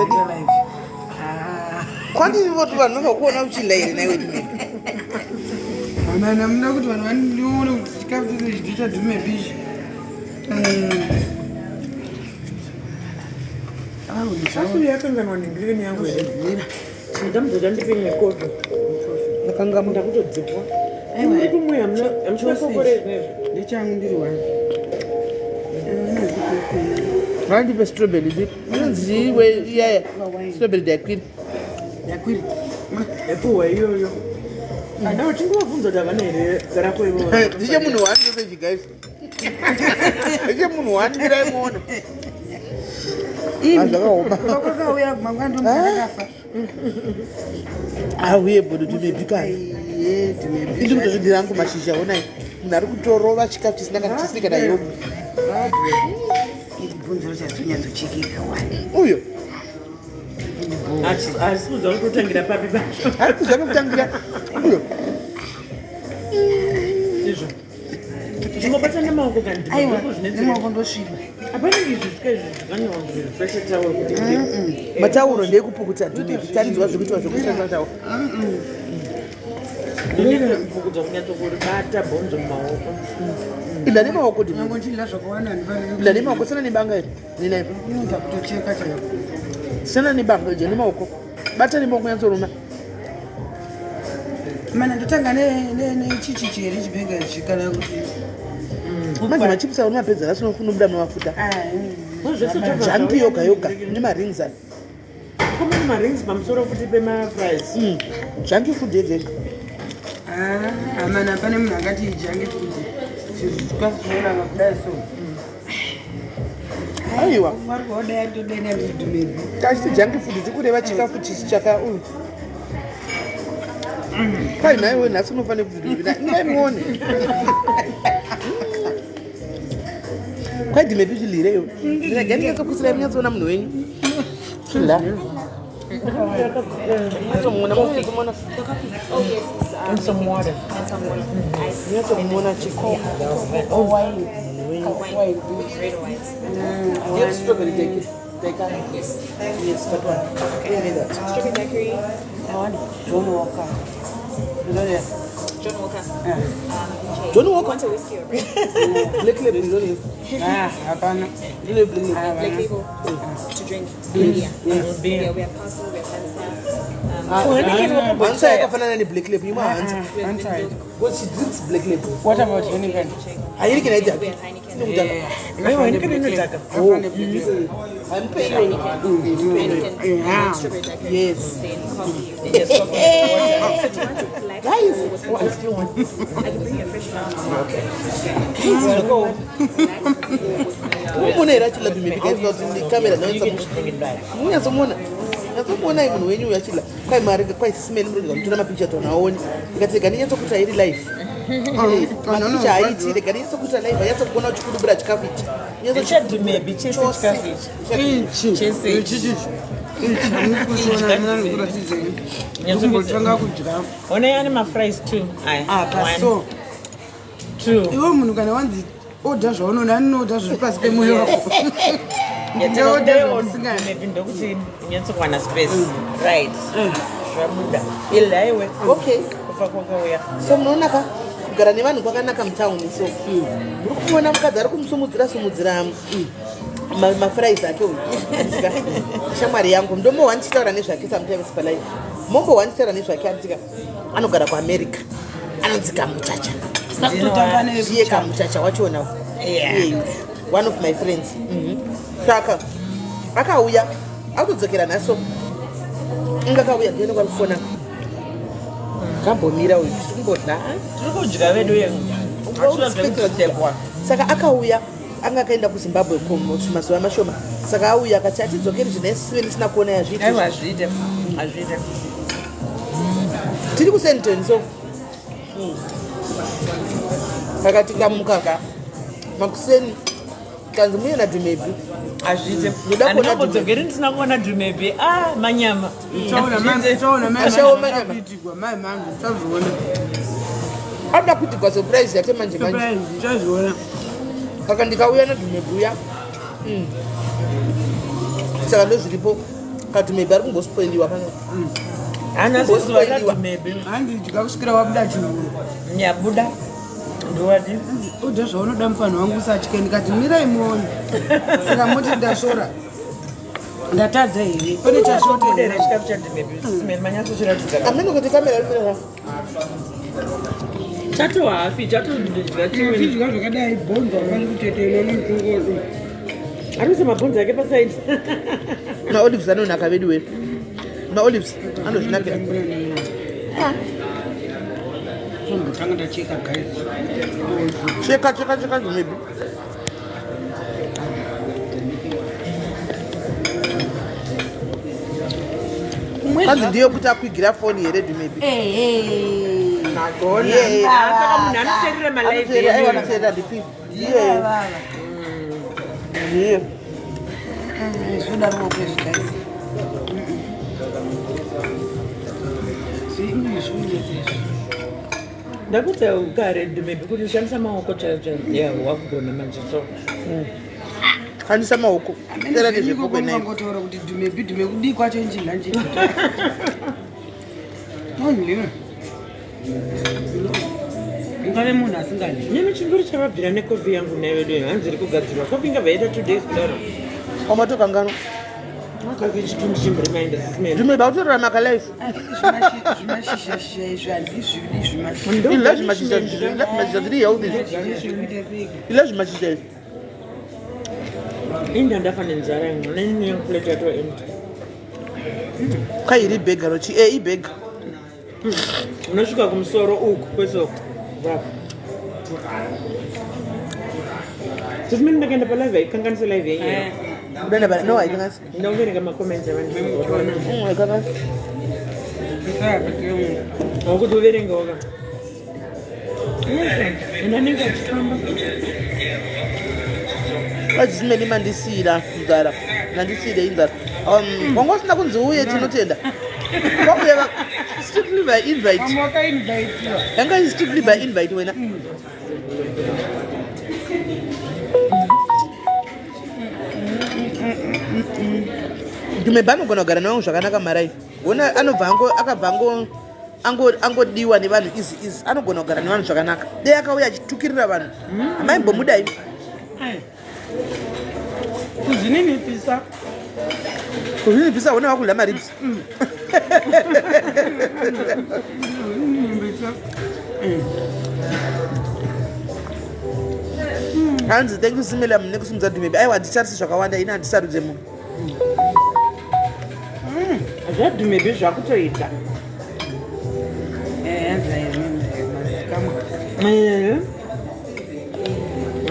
Live. Kwandiri voti vanhu vakakuona uchidya here naiwe Dumebi? Mana muda kuti vanhu vandione kuti chikafu chose ichi ndichaDumebi ichi. Asi yakanganwa nengireni yangu here? Ndamudzoka ndipinye kofi. Ndakangamwa. Ndakutodzipwa. Muri kumwe hamuna hamuchina kokore zvinezvi. Ndechangu ndiri wani. Vandipe strawberry dip. Inonzi we iyaya strawberry daiquiri. Yakwiri. Yapuwa iyoyo. Ana uchingovabvunza kuti havana here rako ivo. Ndiche munhu wani sausage guys. Ndiche munhu wani mirai muone. Ah, zvakaoma. Kwakauya mangwana ndomutakafa. Auye bodo Dumebi kani. Ye Dumebi. Indi kutozvidira hangu mashizha onai. Munhu ari kutorova chikafu chisina kana chisiri kana yomi. Ibvunzo chazonyatsochekeka wani. Uyo Asi kuziva kuti utangira papi pacho. ari kuziva pekutangira. Uyo Izvo. Chingobata nemaoko kandi Aiwa, ndiko zvinetsera. nemaoko ndosviba. Hapana izvi zvika izvi zvakanyorwa fresh towel kuti matauro ndeyekupukuta Dumebi taridzwa zvekuitwa zvekushandisa matauro. Kupukuta kunyatsokuribata bhonzo mumaoko. Idla nemaoko Dumebi. Nyange uchidya zvakawanda handifaniri Idla nemaoko siyana nebanga iri. Nenaipo. Unonza kutocheka chaiko. Siyana nebanga idya nemaoko. Bata nemaoko nyatsoruma. Mana ndotanga nechichichi here chibhega ichi kana kuti Manje machipsi auri mapedza rasi unobuda mumafuta. Ah, Zvese Junk yoga yoga nemarings aya. Komani marings pamusoro futi pemafries. Junk food yega yega. Ah, amana pane munhu akati junk food. Chikafu chinonaka kudai so. Aiwa. Vari kuodaya ndodena ndiDumebi. Tachiti junk food tikureva chikafu chichi chaka uyu. Kai naiwe nhasi unofanira kuti Dumebi. Ngai muone. Kwai Dumebi chilireyo. Rega ndinyatsokwisira munyatsoona munhu wenyu. Chila. Nyatsomuona, munyatsomuona. Oh yes, it's, And some water. And some water. Ice. Nyatsomuona chiko. Oh, wine. Wine. Red wines. Do you have strawberry daiquiri? Daiquiri? Yes. Yes, that one. Give me that. Strawberry daiquiri. I want John Walker. You know that? John Walker. Okay. Johnny Walker? Want a whiskey or brandy? Black Label, you don't have. Ah, hapana. You don't have Black Label. Black Label to drink. Beer. Yeah, we have Castle, we have Hansa. Hansa yakafanana neblack label imwe Hansa. We have Hansa. Windhoek. Because she drinks Black Label. What about Heineken? Heineken haidhaki. We have Heineken. Inokudhaka. Aiwa, Heineken inodhaka. Hamupe iyoyo. Heineken. Yeah. Strawberry daiquiri. Yes. Then coffee. Yes, coffee. So do you want it black Guys. or with Oh, I still want this. I can bring you a fresh one. Okay. Guys, Black or with vanilla. Mumuona here achidya Dumebi guys kuti kamera You can just bring it back. munyatsomuona. Nyatsomuonai munhu wenyu uyu achidya. Kwai mari kwai sisimeni murodya mutora mapicha tonaoni. Ndikati rega ndinyatsokuita iri live. Mapicha haiti rega ndinyatsokuita live anyatsokuona uchikudubura chikafu ichi. NdechaDumebi chese chikafu ichi. Ichi. Chese Ichi chichi. Ichi. Hamisi kuchiona, mina ndikuratidzei. Ndikumbotanga kudya. Onai ane mafries two. Aya. Apa One, so. two. Iwe munhu kana wanzi odha zvaunoda anoodha zviri pasi pemwoyo wako. Ndoodha zvandisingadi. Maybe ndokuti unyatsokuwana space. Right. Zvabuda. Ilaiwe. Okay. Kufa kwakauya. So munoona ka kugara nevanhu kwakanaka mutauni so muri kumuona mukadzi ari kumusumudzira sumudzira mafries ake uyu. Andika shamwari yangu ndombohwa ndichitaura nezvake sometimes palive, mombohwa ndichitaura nezvake. Andika anogara kuAmerica, anonzi Kamuchacha. Kutotamba Ndiye Kamuchacha wachona. Yeah. Iye, one of my friends. Saka akauya akutodzokera nhaso inga akauya ndiende kwarikufona kambomira uyu tiri kumbodya. Tiri kudya vedu yengu. Saka akauya anga akaenda kuZimbabwe mazuva mashoma, saka auya akati atidzokeri zvinesive ndisina kuona yazviiti. Aiwa, hazviite. Hazviite. Tiri kuSandton so saka tikamuka ka makuseni kanzi muye naDumebi. Hazviite. Ndoda kuona. Handingambodzokeri ndisina kuona Dumebi. Ah, manyama. Chaona mai. Ashawo manyama. Kuitigwa mai mangu uchazviona. Anoda kuitigwa surprise yake manje manje. Surprise uchazviona. Saka ndikauya naDumebi uya. Saka ndozviripo. Kadhumebhi ari kumbospoiliwa pano. Anasikuziva maybe. Hanzi dya kusvikira wabuda chihuro. Nyabuda. Ndowadi. Udya zvaunoda mufanhu wangu usatye. Ndikati mirai muone. Saka moti ndashora. Ndatadza here? Pane chashota Buda here? chikafu chadhumebhi. Simeni manyatsochiratidza. Amene kuti kamera rimira. Chatowa hafi chatodya chimwe. Chidya zvakadai bhonzo akani kutetena nomutungozo. Arikuisa mabhonzo ake pasaidi. Maolives anonaka vedu wedu. Maolives anozvinakira. Tanga ndacheka guys. Cheka cheka cheka Dhumebhi. Kwanzi ndiyo kuti akwigira foni here Dhumebhi. Magona. Saka munhu anoteerera malive Aiwa edu. anoteerera ndipi. Ndiye. Ndiye. Zvoda ruoko izvi guys. Zvinonetsa izvi. Ndakuti kare Dhumebhi kuti ushandisa maoko chaiwo chaiwo. Yeah, wakugona manje so. Shandisa maoko. Teera nezvepoko nayo. Ngotaura kuti Dhumebhi dhume kudii kwacho njinga njinga. Only. Ungave munhu asingadyi. Nemi chinguri chavabvira nekofi yangu nayo hanzi iri kugadzirwa. Kofi ingabva yaita 2 days kudaro. Wamatokanganwa. Kake chitundu chimurimainda sisimeni. Dhumebhi autorarama kalife. Zvimashisha izvi handizvidi zvimashisha. Ila zvimashisha ila zvimashisha zviri healthy. Zvikuita sei? Ila zvimashisha izvi. Inda ndafa nenzara yangu. Neni yangu plate yato empty. Kairi bhega rochi. Eh ibhega. Unosvika kumusoro uku kwese uku. Bravo. Sisimeni ndakaenda palive aikanganisa live yenyu. Udaenda bana. No haikanganisi. Ndakuverenga macomments avanhu. Haikanganisi. Wakuti uverenge waka. Ende anenge achifamba. Vadzimeni mandisiyira nzara. Mandisiyire inzara. Wanga usina kunzi uye tinotenda. Kwauya strictly by invite. Vamwe vakainvaitiwa. Yanga iri strictly by invite wena. Dhumebhi anogona kugara nevanhu zvakanaka marai. Wona anobva ango akabva ango angodiwa nevanhu easy easy. Anogona kugara nevanhu zvakanaka. Dei akauya achitukirira vanhu. Hamaimbomudai. Kuzvininipisa. Kuzvininipisa wona wakudya maribs. Kuzvininipisa. Hanzi thank you Simela nekusimudza Dhumebhi. Aiwa handicharisi zvakawanda ini handisarudze munhu. ZvaDhumebhi zvakutoita.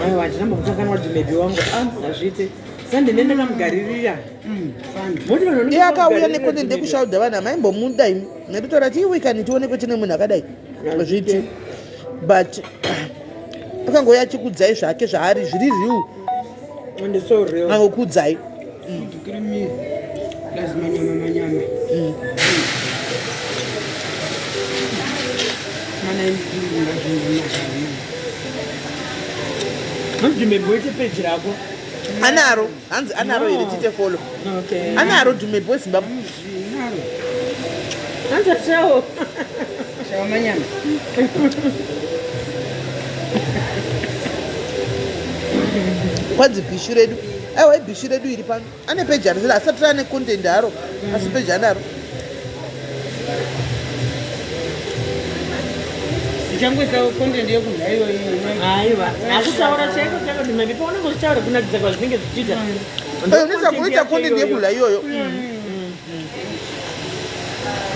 Aiwa handinambomukanganwa Dhumebhi wangu. Ah, hazviiti. Sande ndendakamugaririra. Moti vanhu vanenge Iye akauya vakamugaririra nekonde Dhumebhi. ndekushaudha vanhu hamaimbomuda imi. Ndatotaura ti iwe kani tionekwe tine munhu akadai. Hazviiti. But akangouya achikudzai zvake zvaari zviri real And it's so real. angokudzai. Creamy. Plus manyama manyama. Mana ngazvinhu. Dhumebhi woite peji rako. Anaro hanzi anaro here tiite follow. Okay. Anaro Dhumebhi weZimbabwe. Zvinaro. Hanzi achawo. Shawa manyama. Kwanzi bhishu redu. Aiwa ibhishu redu iri pano. Ane peji arisiri asati ane content haro. Asi peji anaro. Ndichangoisawo content yekudya iyoyo. Aiwa. Akutaura chaiko chaiko Dhumebhi paunenge uchitaura kunakidza kwazvinenge zvichiita. Unoita kuita content yekudya iyoyo.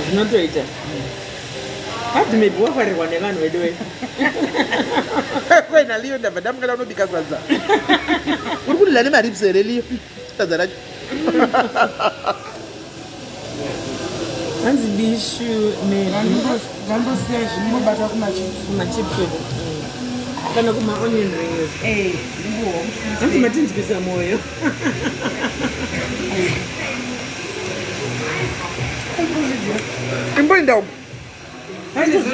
Zvinotoita. Adhumebhi wafarirwa nevanhu vedu we. Kwena Leo ndabva ndamukana unobika sadza. Uri kudya nemaribs here Leo? Sadza racho. Hanzi bishu maybe. Ngambosiya zvimbobata kumachips. Kumachips edu. Kana kuma onion rings. Eh, ndimbohwa kuti Hanzi matinzwisa moyo. Imboenda uko.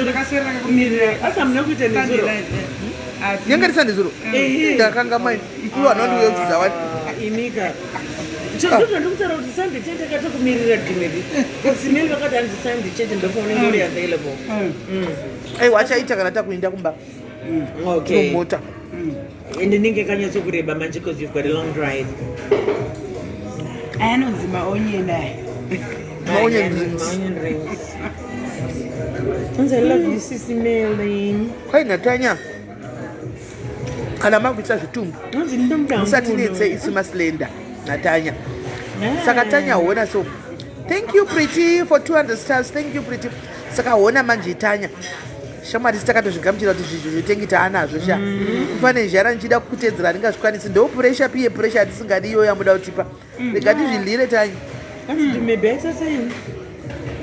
ndakaswera kumirira Asi hamuna kuita nezuro. Nyanga risandizuro. Ndakanga mai. Iwe vanhu vandiuya kudzidza wani. Inika. Ndikutaura kuti Sunday chete takatokumirira Dumebi. Simeli vakati hanzi Sunday chete ndopaunenge uri available. Aiwa, achaita kana takuenda kumba. Okay. Mota. And inenge yakanyatsokureba manje because you've got a long drive. Aya anonzi maonion aya. Maonion rings. Maonion rings. Hanzi I love you, Sisi Meli. Kwai natanya, kana makuita zvitumbu, Hanzi ndomuda musatinetse isu maslender natanya. Saka Tanya, hona, so thank you Pretty for 200 stars. Thank you, Pretty. Saka hona manje, Tanya shamwari, takatozvigamuchira kuti zvizvo zvetengi taanazvo sha. Pane zhara ndichida kutedzera, handingazvikwanisi. Ndo pressure piye, pressure yatisingadi iyoyo yamuda kutipa. Rega tizvilire, Tanya. Hanzi Dumebi aita sei?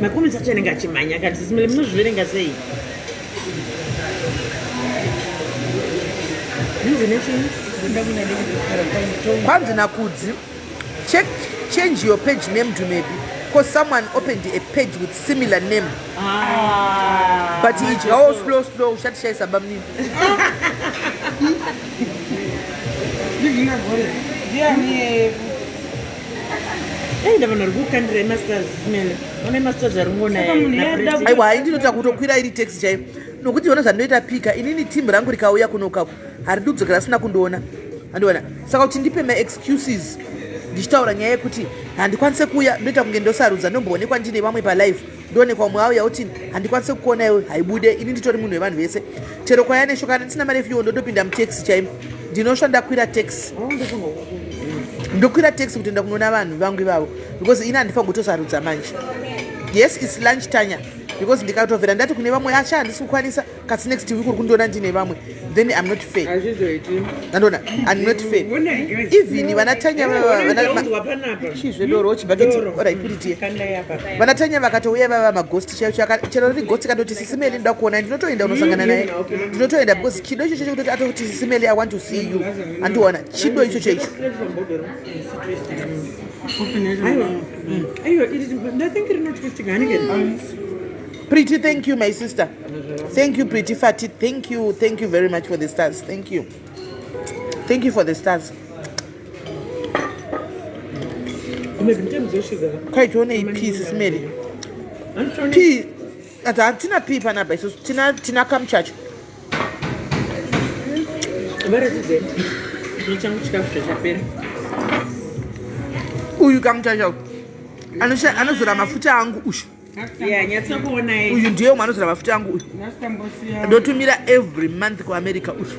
Macomments acho anenge achimhanya kati Sisi Meli, munozviverenga sei? Hanzi nechii? Kwanzi nakudzi, check, change your page name to maybe because someone opened a page with similar name. Ah. But idyawo slow slow, ushatishaisa bamunini. Ndivingagore ndiani? Ei, ndavanhu vari kukandira emasters Simele. Ona emasters ari ngona. Saka munhu yada Aiwa, hai, ndinota kutokwira iri taxi chaiyo, nokuti ona zvandoita pika inini. Timu rangu rikauya kunokako, haridi kudzokera asina kundiona, andiona. Saka kuti ndipe maexcuses ndichitaura nyaya yekuti handikwanise kuuya, ndoita kunge ndosarudza. Ndomboonekwa ndine vamwe palive, ndoonekwa umwe auya kuti handikwanise kukuona iwe, haibude. Ini nditori munhu wevanhu vese, chero kwaya nesho. Kana ndisina mari yefuel, ndotopinda mutaxi chaimo. Ndinosva ndakwira taxi, ndokwira taxi kutoenda kunoona vanhu vangu ivavo, because ini handifangi kutosarudza manje. Yes, it's lunch, Tanya, because ndikatovhera ndati kune vamwe asha handisi kukwanisa, kasi next week uri kundiona ndine vamwe, then I'm not fair. Hazvizoiti. Andiona, I'm not fair. Even vana Tanya, Unzwa panapa. Chizvedoro chibhaketi. Doro. Alright, put it here. Kandai apa. Vana Tanya vakatouya vava maghost chaicho, chero riri ghost, katoti Sisimeli ndoda kuona, ndinotoenda unosangana naye, ndinotoenda, because chido ichocho chekutoti atoti Sisimeli, I want to see you, andiona, chido ichocho icho. Straight from Bodoro. Aiwa. Aiwa, I think rinotwistika hanike. Pretty, thank you, my sister. Thank you, Pretty Fati. Thank you, thank you very much for the stars. Thank you, thank you for the stars. Maybe nditembuzoshuga. Kwaitionei p, Sisimeli? P ati hatina p panapa isusu, tina kamuchacho. Varatidze. Changu chikafu chachapera. Uyu kamuchacho anozora mafuta angu ushu. Yeah, nyatsokuonai. Uyu ndiye umwe anozora mafuta angu uyu. Nhasi Ndotumira every month kuAmerica ushu.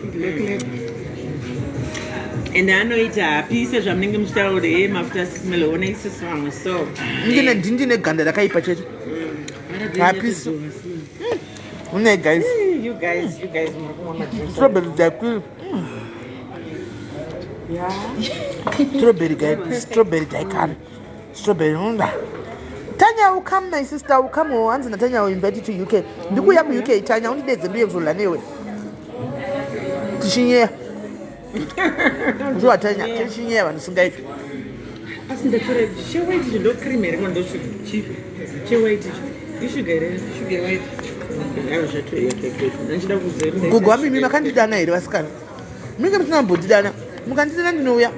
Ende anoita hapi sezvamunenge muchitaura kuti he mafuta Sisimele, onai sisi vamwe so. Ndine ndine ganda rakaipa chete, hapisi une guys. You guys, you guys muri kumwa madrinks. Strawberry daiquiri, strawberry guy, strawberry daiquiri, strawberry unda. Tanya will come, my sister will come. Oh, hanzi naTanya will invite you to UK. Ndikuuya kuUK, Tanya, undidedze ndiuye kuzodla newe tichinyeya. Ndiwa Tanya, tichinyeya vanhu singaiti. Asi ndatora chewhite icho, ndo cream here kana ndo sugar? Chewhite icho ishuga here? Sugar white. Aiwa, zvatoyakekeke ndichida kuziva. Gogo wamimi, makandidana here vasikana? Munenge musina kumbondidana. Mukandidana ndinouya,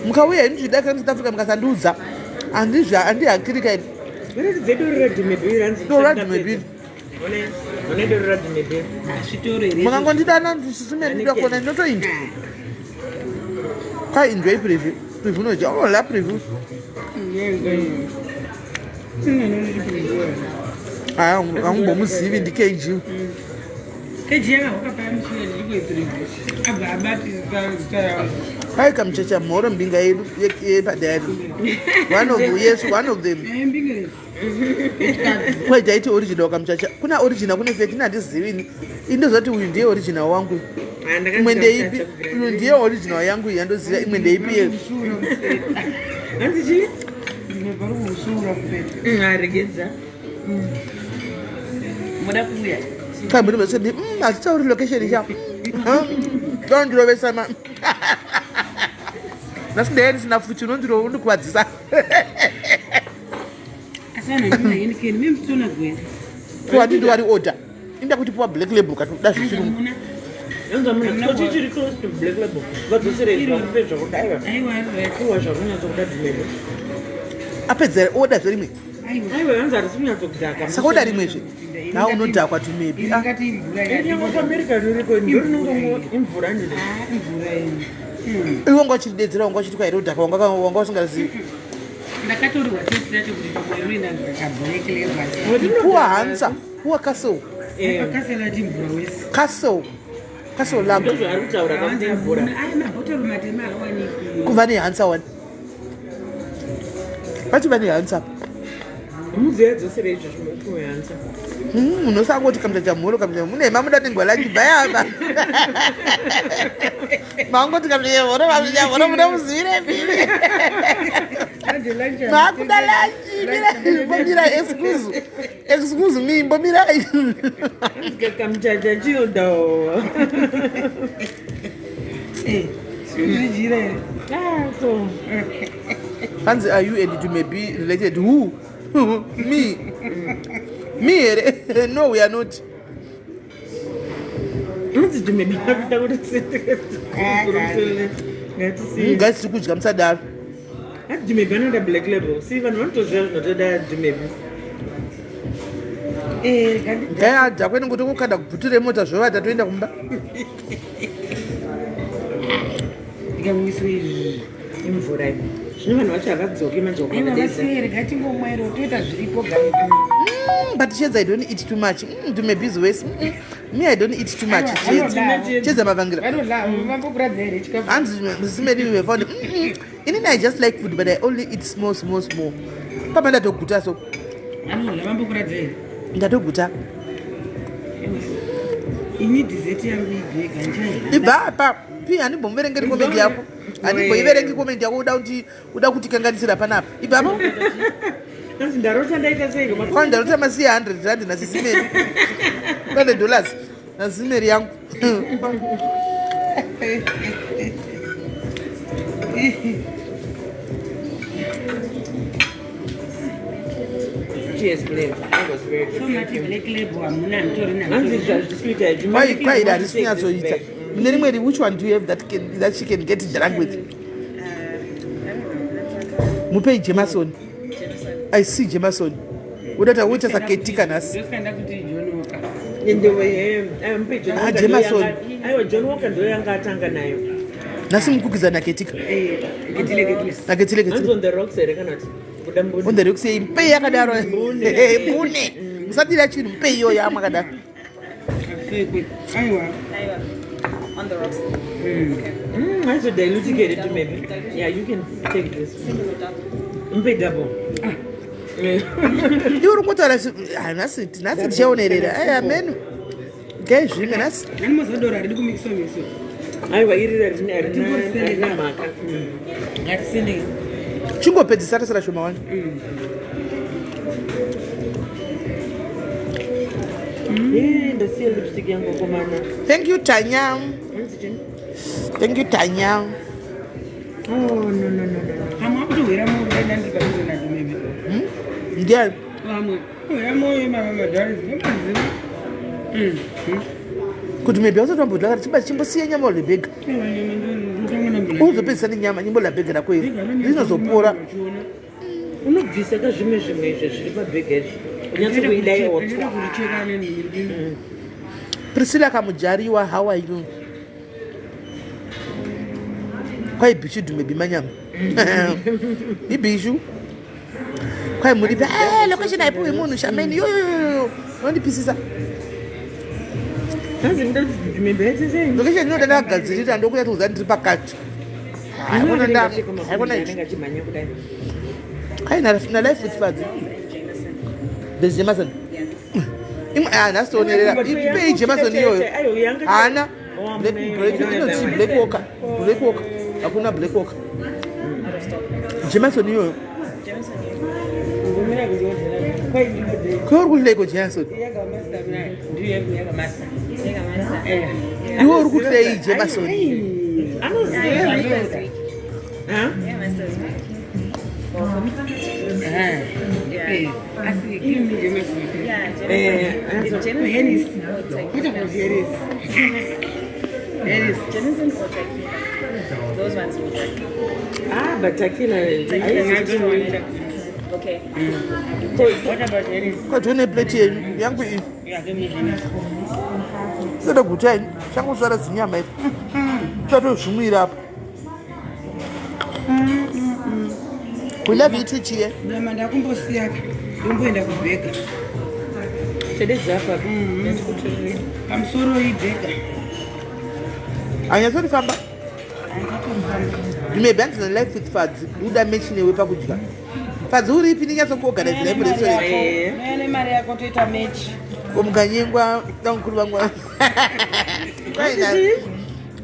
mukauya henyu zvidakira muSouth Africa, mukasandiudza handihakirika ini. Varatidze doro raDhumebhiri ranzi. Doro raDhumebhiri. One doro raDhumebhiri. Hazvitoro here? Mukangondidana sisime ndida kuona, ndinotoinda kai. Enjoy preview, preview unodya unola preview. Angumbomuzivi ndiKG. KG yakahoka paya muchine ndiri kuepreview, abva abati zita rangu. Paika muchacha mhoro, mbinga yedu yepadhayari, one of, yes, one of them. Mbinga. Kwaita iti original kamuchacha, kuna original, kune fake. Ini handizivi ini, indozoti uyu ndiye original wangu, imwe ndeipi? Uyu ndiye original yangu iyi yandoziva, imwe ndeipi ye? Hanzi chii? Ndinobva kuusura kupeta. Aregedza muda kuuya. Kambinobesedi hatitauri location cha tondirovesa ma nhasi ndeye ndisina futi unondiro undikuvadzisa. Asi vanhu vandina henikeni memutona gwera. Kuwati ndiwari order inda kuti puwa black label kati uda zvichirungu. Muna. Yanza munhu Scotch chiri close to Black Label. Vadzoserei zvakupe zvakudaiva. Aiwa, Kuwa zvakunyatsokuda dhumebe. Apedza oda zverimwe. Aiwa yanza harisi kunyatsokudhaka. Saka oda rimwezve. Na unodhakwa tumebi. Ah, Ingati imvura Inyango kuAmerica ririko ndorinongongo imvura ndine. Imvura iyi. Iwe wanga uchiridedzera wanga uchiti kwairi udhakwa wanga wanga usingazivi. Ndakatorerwa test yacho kuti pamwe ruina kablack label. Puwa Hansa, puwa Castle, Akasela ti mvura wese. Castle. Castle Lager. Ndozvaari kutaura kakuti imvura. Aya mabhotoro matema awanikwi. Kuva neHansa one. Vati vane Hansa. Mudzi yadzoserei izvo zvinopiwa yanza. Munosangoti kamuchacha mhoro kamuchacha mune mamuda nengwa lanji bhayapa. Mangoti kamuchacha mhoro kamuchacha mhoro muda muzivire pili. Makuda lanji mira mbomira excuse. Excuse me mbomirai. Kamuchacha chiyodawo. Zvijira here? Ah, so. Hanzi are you and you may be related who? Me. Me here? No we are not. Mudzi dhumebe akuda kuti ngatisiye. Guys tiri kudya musadaro. Dhumebe anoda Black Label. See vanhu vanotoziva zvinotoda dhumebe. Ngayadhakwe nekuti kukanda kubhuti remota zvovata toenda kumba. Ndikamwiswa izvi. Imvura iyi. Zvino vanhu vacho havadzoki manje Aiwa ukavadedza. vasiye rega tingomwairo toita zviripo gai. But Chedza, I don't eat too much. To my busy ways. Me, I don't eat too much. Chedza. Chedza mavangira. Vanodla vambokuradza here chikafu? Hanzi simeri we found. Inini I just like food, but I only eat small, small, small. Papa ndatoguta so. Vanodla vambokuradza here? Ndatoguta. Ini dessert yangu ibhega ndichaidya. Ibva apa. Pi handimbomuverengeri comment yako. Handimboiverengi comment yako uda kuti uda kutikanganisira panapa. Ibva apo. Hanzi ndarota ndaita sei Kwani ndarota masiya 100 rand nasisimeri. 100 dollars. Nasisimeri yangu. Cheers, Blair. That was very good. So mati black label hamuna handitori Hanzi nazvo. zvazvisi kuita izvi. Kwai kwai harisi Take this kunyatsoita. back. Mune rimwe which one do you have that can that she can get drunk with? Mupei Jameson. I see Jameson. Unoita uita saketika nhasi. Ndosika kuti John Walker. Ende mupe John Ah, Walker Jameson. Aiwa John Walker ndo yanga atanga nayo. Nhasi mukukiza naketika. Eh, ketile ketile. Naketile Hanzi ketile. on the rocks here kana kuti kuda mbuni. On the rocks sei mupei yakadaro. Mbune. Mbune. Musadira chinhu mupei iyoyo yamwe akadaro. Asekwe. Aiwa. Aiwa. On the rocks. Okay. Hanzi dilute here to maybe. Yeah, you can take this. Single or double? Mpe double. Iwe uri kungotaura ah, nhasi nhasi tichaonerera. Ai amen. Gai zvimwe nhasi. Nani mozodora haridi kumikiswa miso. Aiwa iri harina harina mhaka. Ngatisendeke. Chingopedzisa tasara shoma wani. Eh, ndasiya lipstick yangu komana. Thank you Tanya. Hanzi chini? Thank you Tanya. Oh no no no no. Vamwe vakutohwira moyo kudai ndandiri padhuze nadhumebe. Ndiani? Vamwe kuhwira moyo mavamadhari zvinomaziva. Kuti maybe ausati chiba chimbosiya nyama ulebhega. Uzopedzisa nenyama nyimbo labhega rako iri. Rinozopora. Unobvisa ka zvimwe zvimwe izvo zviri pabhega izvi. Unyatsokuidai wotswa. kuricheka nenhumbi. Priscilla Kamujariwa, how are you? Kwai bishu dhume bimanyama. Ibishu. Kwai muripi. Eh, location haipiwi munhu shameni. Yo yo yo yo. Unondipisisa. Hanzi ndoda kuti dhumebe yaite sei? Location inoda ndakagadzirira ndokuya kuza ndiri pakati. Haikona nda. Haikona Anenge ichi. achimhanya kudai. Kai na na life with fadzi. Jameson. There's Jameson. Yeah. Imwe ah nhasi tonerera. Ipei Jameson iyoyo. Haana. Black black inoti Black Walker. Black Walker. Hakuna Black Walker. Out of stock. Jameson iyoyo. Jameson, yeah. Kuri kuhleko Jameson. Jägermeister. Iwe uri kuhlei Jameson. Anoziva. Jägermeister is weak. Huh? Jägermeister is weak. Well, for me, it's weak. Yeah. Asi give me Jameson. Yeah, Eh, Jameson. so- Jameson. Hennessy. Oh, it's like What about Hennessy? Jameson or tequila? Those ones will work. Ah, but tequila. Tequila. Okay. What about Harris? Kwati une plate yenyu yangu iyi. Yeah, give me Hennessy. Sode guta ini changosara zinyama iri. Chatozvimwira apa. We love you too, Chie. Nyama ndakumbosiya ndomboenda kubhega. Tededzapa. Pamusoro ibhega. Anyatsorifamba. You may bank the life with Fadzi. Uda match newe pakudya. Fadzi uripi ndinyatsokuorganizira ipo restaurant. Uya nemari yako toita match. Ko mukanyengwa damukuru vangu.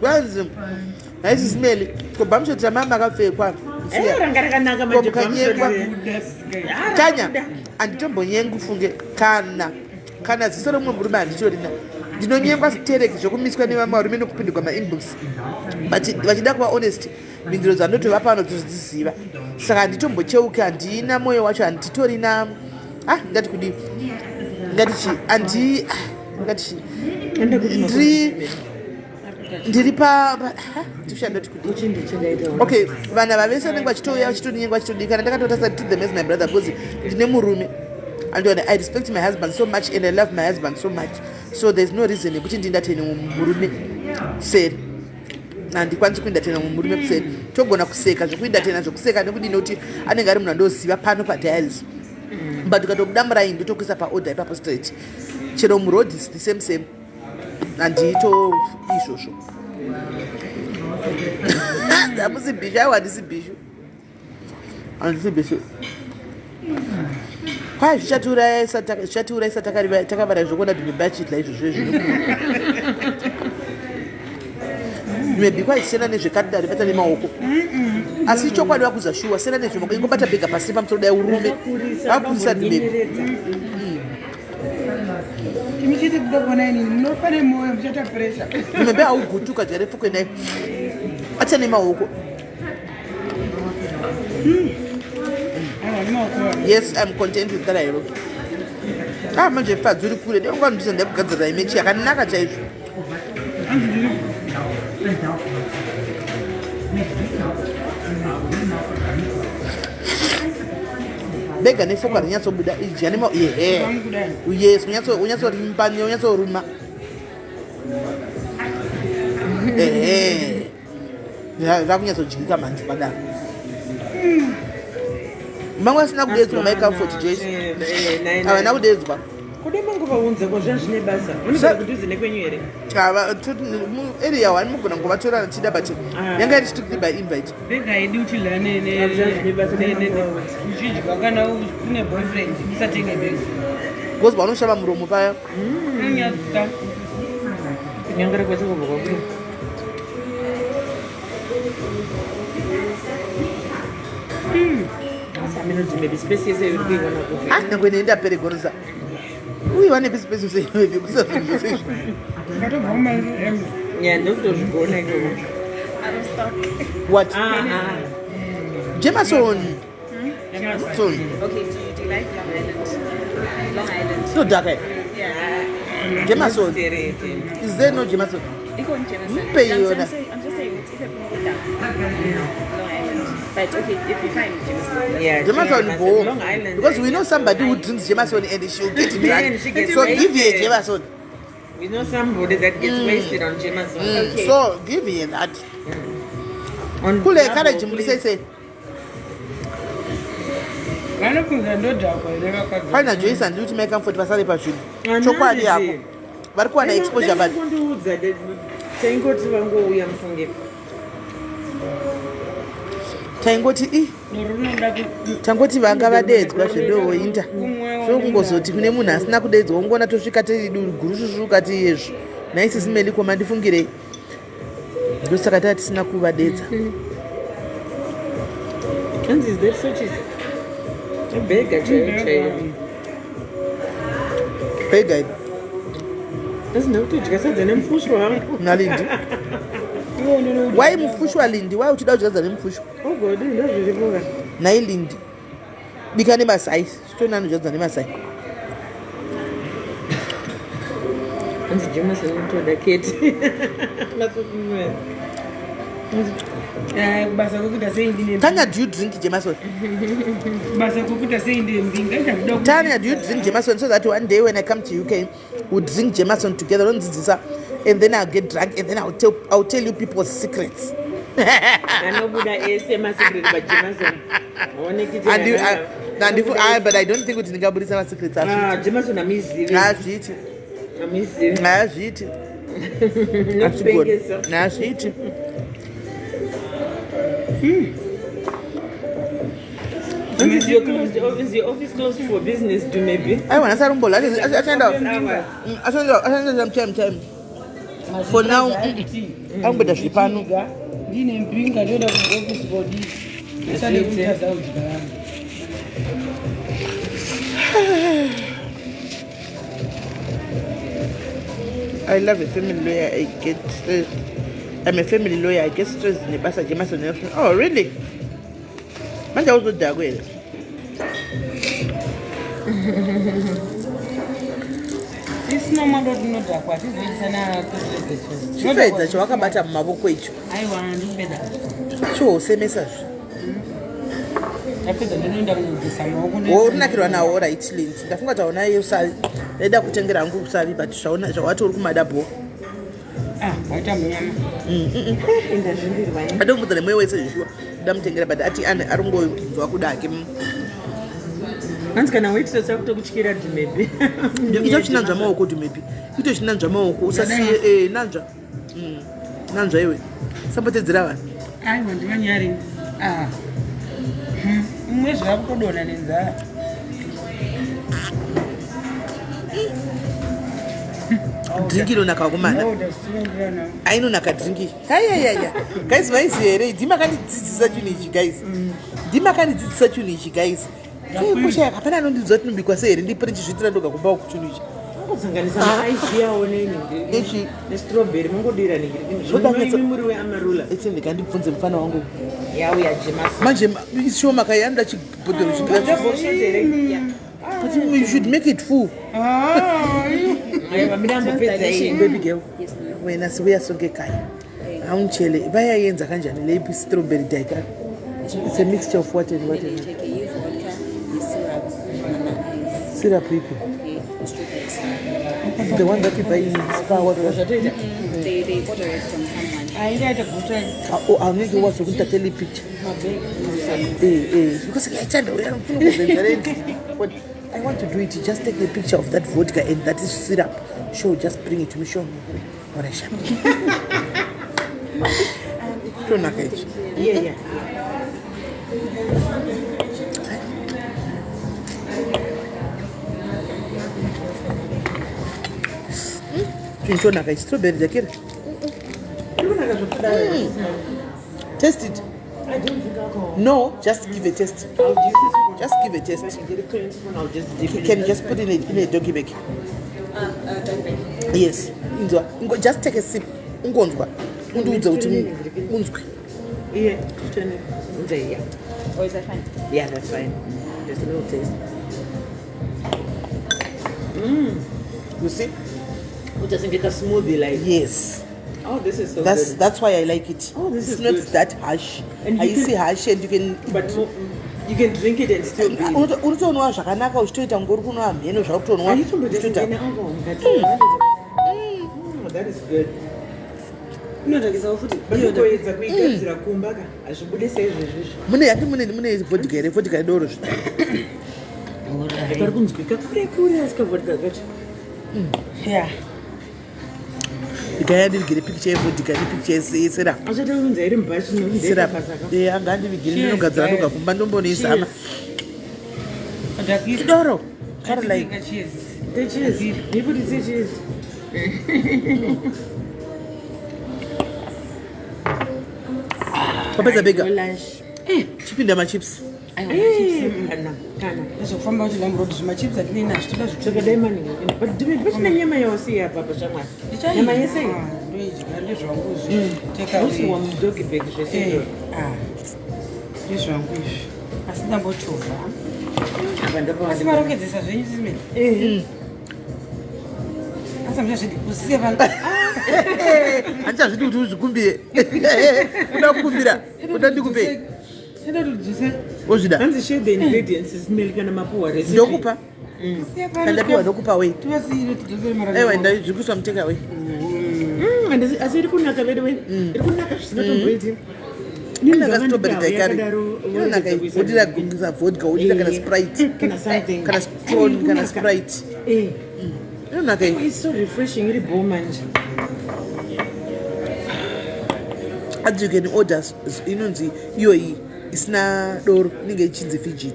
Kwanzi haisi simeli. Ko bamshoti mama akapfekwa. Eh, ranga rakanaka manje Mukanyengwa. bamshoti. Tanya, handitombonyengi ufunge kana kana ziso romumwe murume handitorina. Ndinonyengwa stereki zvokumiswa nevamwe varume nokupindurwa mainbox. But vachida kuva honest, mhinduro dzandotovapa vanotodziziva. Saka handitombocheuki, handina mwoyo wacho, handitorina. Ah, ndingati kudii? Ndingati chii? Handi ah, ndingati chii? Ndiri ndiri pa pa- ah, ndikushanda kuti kudii? Okay, vanhu ava vese vanenge vachitouya vachitonyenga vachitodii kana ndakatotarisa to them as my brother because ndine murume andiona. I respect my husband so much and I love my husband so much, so there's no reason yekuti ndindatene murume kuseri. Handikwanisi kuendatena murume kuseri. Togona kuseka zvekuendatena, zvokuseka nekudii, nekuti anenge ari munhu andoziva pano padiaries, but ukatobuda muraini ndotokuisa paorder ipapo straight. Chero muroad is the same same, handito izvozvo. Hamusi bhishu. Aiwa, handisi bhishu, handisi bhishu. Kwai zvichatiurayisa takavara zvokuona dhimbe achidla izvozvo izvo. Maybe kwai siyana nezvekadari, bata nemaoko. Asi chokwadi vakuza shuwa, siyana nezvemaoko, ingobata bhega pasi pamusoro dai urume vakurisa dhimbe. Imi chete kuda kuona inini munofa nemwoyo, muchaita pressure. Maybe haugutuka jare pfukwe nai acha nemaoko. Aiwa, nemaoko. Yes, I'm content with that. Airo, ah, manje fadzi uri kure deunganondisa ndakugadzirira imechi yakanaka chaizvo. Bega nefoka rinyatsobuda idya nema yehe. Kudai. Yes, unyatsorimba, unyatsoruma. Ehe, zvakunyatsodyika manje padaro. Mamwe asina kudedzwa, maicomfort Joyce, havana kudedzwa. Kuda mangovaunza ko zva zvine basa unogara kudhuze nekwenyu here? Area one mugona kungovatora chida, but Ah. yanga iri strictly by invite. Bhega haidi uchidya Hazvina basa. uchidya kana une boyfriend, usatenge bhega. Because vanoshava muromo paya. Unonyatsa. Kunyangara kwese kubva kwakuri. Asi ameno maybe space yese iri kuiwana kupi? Ah, nyangwe neni ndaperegorisa uye vane pesi pesi sekusa zvinhu zvose izvi. Ndatobva kuma Ya, ndokutozvigona ikoko. Out of stock. What? Ah, ah. Jameson son. Okay, do you like Long Island? Long Island. Inodhaka. Yeah. Jameson. Terete. Is there no Jameson? Iko in Jameson. Mpe I'm, yona. I'm just saying, it's either from Long Island. But okay, if you find Jameson. that's Yeah, Jameson Jameson. bo Long Island. Because we know somebody who drinks Jameson and she'll get Man, drunk. she gets So give her wasted. Jameson. We know somebody that gets wasted on Jameson. Okay. So give her that. On Kule double, courage please. muri sei? Vanofunza ndodhakwa here vakadzi? Fina Joyce, handidi kuti maicomfort vasare pazvinhu. Ana Chokwadi ndizvo. yako vari kuwana exposure, but Vanondiudza, taingoti vangouya mufunge. Taingoti i Runoda tangoti vanga vadedzwa zvedowoinda. Kumwewo. Zvokungozoti kune munhu asina kudedzwa, ungoona tosvika tiri gurusvusvu kati iyezvo naisisi meliko mandifungirei. Ndosaka taa tisina kuvadedza. Hanzi, is that so cheesy? Ibhega chaiyo chaiyo. Bega iri. Asi ndakutodya sadza nemufushwa wangu. Nalindi, wai mufushwa? Lindi, wai uchida kudya sadza nemufushwa? Ugodi ndozviripoka. Nhai Lindi, bika nemasai, sitoni anodya sadza nemasai. Hanzi Jameson unotoda keti. Kubasa kwekuita sei ndine Tanya, do you drink Jameson? Kubasa kwekuita sei ndine mbinga ndakuda. Tanya, do you drink Jameson so that one day when I come to UK, we'll drink Jameson together, unondidzidzisa, and then I'll get drunk and then I'll tell you people's secrets. Anobuda ese masecret paJameson. Aonekiti. But I don't think kuti ndingabudisa masecrets azviiti. Ah, Jameson amizivi. Hazviiti. Amizivi. Hazviiti. Nokupengesa. Hazviiti. Is your office closed for business do maybe? Aiwa, nasarumbola achaenda. Hours. Achaenda time time. For now, angoita zviri pano. Ndine mbinga, ndoenda kuofisi kodi isade kutaza kudya yangu. I love a family lawyer. I get stressed. I'm a family lawyer. I get stressed nebasa Jameson. Oh, really? Manje awuzodakwa here? Isina mwando tinodhakwa tizoitisana. Chipedza chawakabata mumavoko icho. Aiwa, ndikupedza. Chihosemesazve. Tapedza, ndinoenda kunogeza maoko. Wo urinakirwa nawo, right, Lindsay? Ndafunga kuti hauna usavi. Ndaida kutengera hangu usavi, but zvawati uri kumada bho. Ah, waita munyama. Indazvimbirwa. Adomudza nemwoyo wese zvishuwa ndamutengera, but ati ari kungonzwa kuda hake. Hanzi kana waitress akutokutyira dumebi. Ita uchinanzva maoko, dumebi. Ito uchinanzva maoko, usasiye nanzva. Nanzva iwe, sambotedzera vanhu. Aiwa, ndivanyari. Ah, umwe zvakutodonha nenzara. Drink inonaka, vakomana. Ainonaka drink. Hayayaya, guys, maiziva here? Ndimakandidzidzisa chinhu ichi, guys. Ndimakandidzidzisa chinhu ichi, guys. Kushaya hapana anondiudza kuti inobikwa sei here? Ndipere ndichizviitira ndoga kumba uku chinhu ichi. Mungosanganisa maice yawo Nechi? nestrawberry, mungodira Zvoda. muri weamarula. Etse, ndikandibvunze mufana wangu. Yauya Jameson. Manje ishoma kai, anoda chibhodhoro chikira, but you should make it full. Aiwa, mirambopedza iyi. Baby girl. Yes, ma'am. Wena sibuya sonke ekhaya, awungitshele bayayenza kanjani le strawberry daiquiri? It's a mixture of what and what and what? Take a vodka, syrup, and ice. Syrup ipi? Okay, strawberry syrup. The one that you buy in Spa, what, what? They order it from someone. Aindaita guta. Oh, angeke wazi ukundithathela ipicture because ngiyayithanda uyangifuna ukuzenzela endlini. But I want to do it. Just take a picture of that vodka and that is syrup. Show, just bring it to me. Show me. Ora sharp. Chonaka ichi. Yeah. Chinhu chonaka ichi, strawberry daiquiri. Kunaka zvokudaro. Taste it. I don't drink alcohol. No, just give a taste. I'll use this. Just give a taste. If I can get a clean spoon, I'll just dip You it. can just put in a doggy bag. Yes. Inzwa. Just take a sip. Ungonzwa. Undiudze kuti unzwe. Yeah, turn it. There, yeah. Or is that fine? Yeah, that's fine. Just a little taste. You see? It doesn't get a smoothie like. Yes. Oh, this is so That's good. that's why I like it. Oh, this It's is not good. that harsh. And you Haisi harsh and you can But you can drink it and still be. Unotonwa zvakanaka uchitoita ngori kunwa mheno zvakutonwa. Are you alcohol? That is good. Inotakisawo futi. But kuedza kuigadzira kumba ka hazvibude saizvozvizvi. Mune yati mune vodka here? Vodka yedoro zvi. Pari kunzwika kure kure, asi kavodka kacho. Ya. Gaya ndivigire picture yevodka nepicture yesyrup. Achati unonzi iri mubhachi. Syrup. Anga andivigire, ndinogadzira ndoga kumba, ndombonoizama. Idoro. Caroline. Cheers. Cheers. Niputise cheers. Wapedza bega. Lunch. Chipinda machips. Kana kana. Zvekufamba kuti lamrod zvimachips atinei nazvo, toda. Zvakadai maningi. But pachine nyama yausiya apa shamwari. Nyama yese iyi. Ndoidya, ndezvangu izvi. Hausiwa mudoggy bag zvese izvo. Ndezvangu izvi, asi ndambochovha. Apa Asi marongedzesa zvenyu simene. Asi Hanzi kusiya pano. Handichazvidi kuti uzvikumbire. Uda kukumbira, uda ndikupei? Enda tudzuse. Wozvida. Hanzi share the ingredients smell kana mapuwa recipe. Ndokupa. Kusiya pano. Kandapiwa ndokupa wei. Tivasiyire tidzosere marasha. Aiwa, ndazvikuiswa muteka wei. Asi iri kunaka vedu, iri kunaka zvisingatomboiti. Inonaka strawberry daiquiri. Inonaka iyi. Wodira kuisa vodka, wodira kana Sprite. Kana something. Kana Stone, kana Sprite. Inonaka iyi. It's so refreshing, iri bho manje. As you can order inonzi iyoyi isina doro, inenge ichinzi Fiji.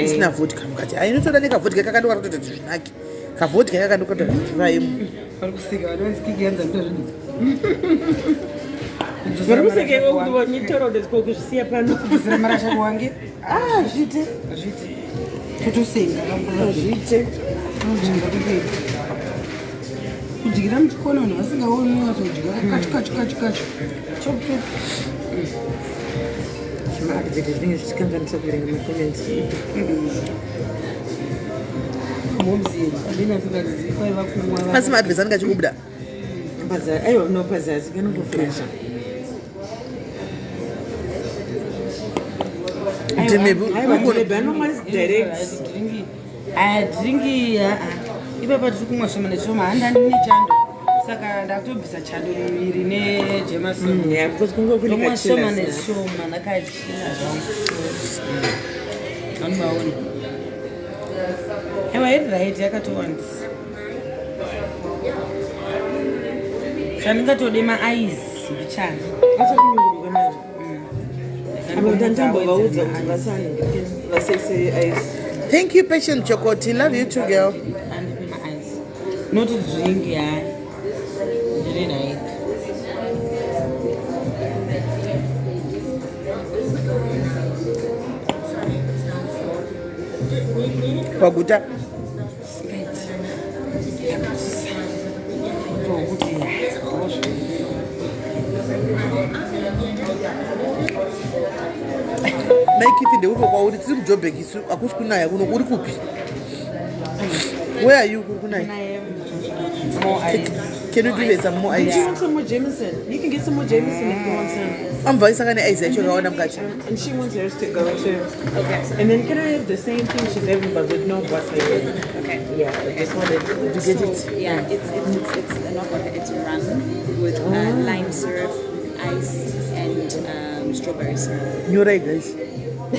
Isina vodka mukati. Ai, inotoda nekavodka kakandoka kutoti zvinake. Kavodka kakandoka kutoti zvivaimu. Vari kuseka vanonzi kiki yanzi hamita zvinhu. Vari kuseka iwe kuti wanyitaura kuti kuzvisiya pano. Kudzosera marasha kuwange. Ah, zviite. Zviite. Totosenga kapfuura. Zviite. Kudyira kumberi. Kudyira muchikona vanhu vasingaoni unyatsodya kachu kachu kachu kachu. Chop chop. Zvimaadvert zvinenge zvichikanganisa kuverenga macomments. Momzi amene asingazivi kwaiva kumwa. Pasi maadverts anenge achikubuda. Aiwa, no, pazasi kanongoflasha. Ndimebu. Aiwa, maybe anomwa direct. Adhiringi ipapa tiri kumwa shoma neshoma, handani nechando, saka ndakutobvisa chando muviri nejemason. Yeah, because kunge kune Ndomwa shoma kachila. neshoma ndakachila zvangu, anovaona. Aiwa, iri right, yakatowandisa. Chandingatode maice mbichana. Achakunyunguruka manje. Apa ndambovaudza kuti vasaningirike, vasaise ice. Thank you, Patient Chokoti. Love you too, girl. Andipe maice, not drink. Ya, ndiri right. Waguta. Singaiti. Ndokuti ndozvo. Maikithi, ndeupo kwauri? Tiri muJobek isu, hakusi kunaya kuno. Uri kupi? Where are you? Kuri kunaya. More ice. Can you give it some more Do you ice? want some more Jameson? You can get some more Jameson if you want some. Amvaisa kane ice yacho yakawanda mukati. And she wants hers to go too. Okay. And then can I have the same thing she's having but with no butter? Okay. Yeah, I just wanted To get it. Yeah, it's not vodka, it's rum with lime syrup, ice, and strawberry syrup. Nyorai guys,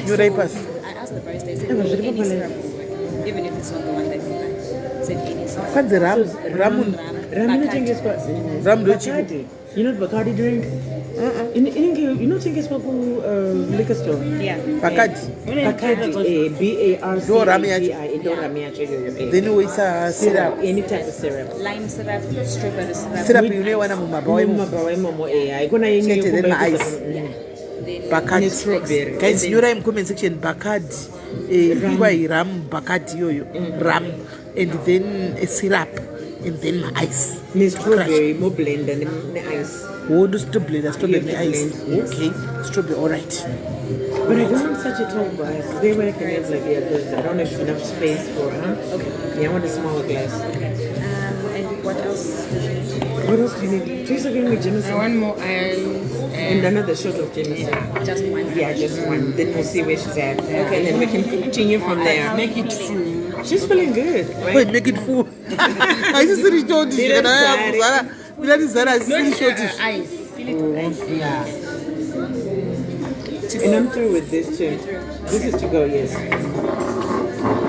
nyorai pasi. I asked the barista, I said, Yeah, no, but any it's syrup will work, even if it's not the one that you buy. Said any syrup. Kwanzi rum, rum. Rum inotengeswa. Rum ndochii? Bacardi. You know Bacardi drink? Inenge inotengeswa ku liquor store. Yeah. Bacardi. Bacardi, B A R C Ndo rum A yacho. D I, ndo rum yacho iyoyo. Then woisa syrup. Any type of syrup. Lime syrup, strawberry syrup. Syrup unoiwana mumabhawa imomo. Mumabhawa imomo, haikona yenyu Chete, then yekumba maice. Then Bacardi. Nestrawberry. Guys, nyorai mucomment section Bacardi. Ikwai rum Bacardi iyoyo, rum and then a syrup and then maice. Nestrawberry moblenda neice. Wondo stoblenda strawberry You have to neice. blend, yes. Okay, strawberry, all right. But I don't want such a tall glass. Is there where I can have like, yeah, because I don't have enough space for, huh? Okay. Yeah, I want a smaller glass. Okay. And what else did you need? What else do you need? Teresa, give me Jameson. I want more ice. And another shot of Jameson. Just one. Yeah, just one. Then we'll see where she's at. Okay. And then we can continue from there. Make it full. She's feeling good, right? Wait, make it full. Haisisiri short kana yakuzara miratizara, haisisiri short. Ice. Fill it with ice. Yeah. And I'm through with this too. This is to go, yes.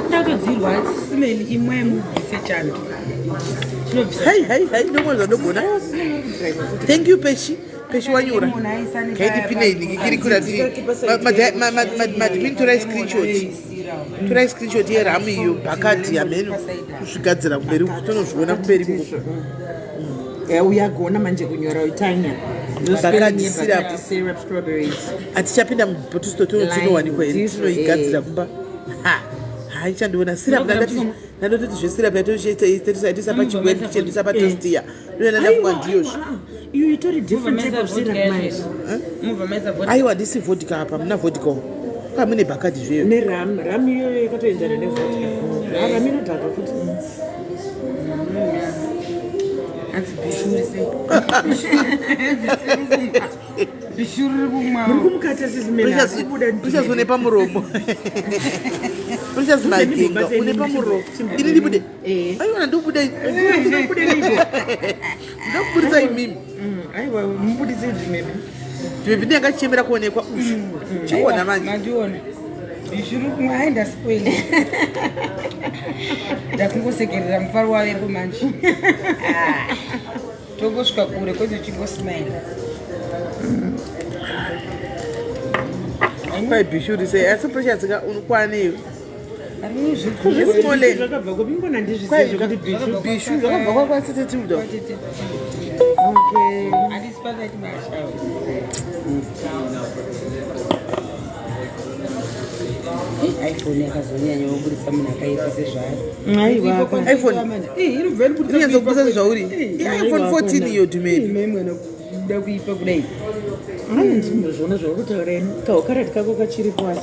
Ndatodzirwa simeli imwe mubvise chando. Chinobvisa. Hai hai hai, ndomwe zvandogona. Thank you, Peshi. Peshi wanyora. Munhu aisa Kaitipinei nikikirikura madmin. Torai screenshot, torai screenshot yeramu iyo, Bacardi hameno kuzvigadzira kumberi uku, tonozviona kumberi uku. Yeah, uyagona manje kunyora uitanya. Bacardi syrup. Bacardi syrup, strawberries. Hatichapinda mubottle store, tinowanikwa here? Tinoigadzira kumba. Ha, haichandiona syrup. Ndandototi zvesyrup yatoisa pachingwe chendisa patostiya, ndoenda ndafunga ndiyozvo. Iyo itori different type of syrup manje. Mubva maisa vodka. Aiwa, ndisi vodka apa, muna vodka ka mune Bacardi zveyo. Neram, ram iyoyo yakatoenzana nevodka. Ram inodhaka futi. Hanzi bhishuri sei? Bhishuri riri kumwa. Muri kumukata sisimena. Precious une pamuromo. Precious magenga une pamuromo. Ini ndibude. Eh. Aiwa ndobude. Ndokuburitsa imimi. Aiwa mubudise maybe. Maybe ndinga chichemera kuonekwa. Chiona manje. Mandiona. Bhishuri kumwa hai ndaspoila. Ndakungosekerera mufaro wavepo manje. Ah, Tongosvika kure kwete chingosmaila. Kwai bhishuri sei asi Precious ka unokwaneyo. Arinozvidzi. Zvismole. Zvakabva kupi ngona ndizvisiye Kwai zvekuti bhishu. bhishu zvakabva kwakwasitetiuda. Okay. Handisi pakati mashawo. iphone yakazonyanya woburitsa munhu akaipa sezvaari Aiwa. iPhone. Inonyatsa kubudisa zvauri. iPhone 14 iyo dhumeni. Mai mwana kuda kuipa kudai. Ane ndisimbozviona zvauri kutaura ini. Kaukarati kako kachiripo asi.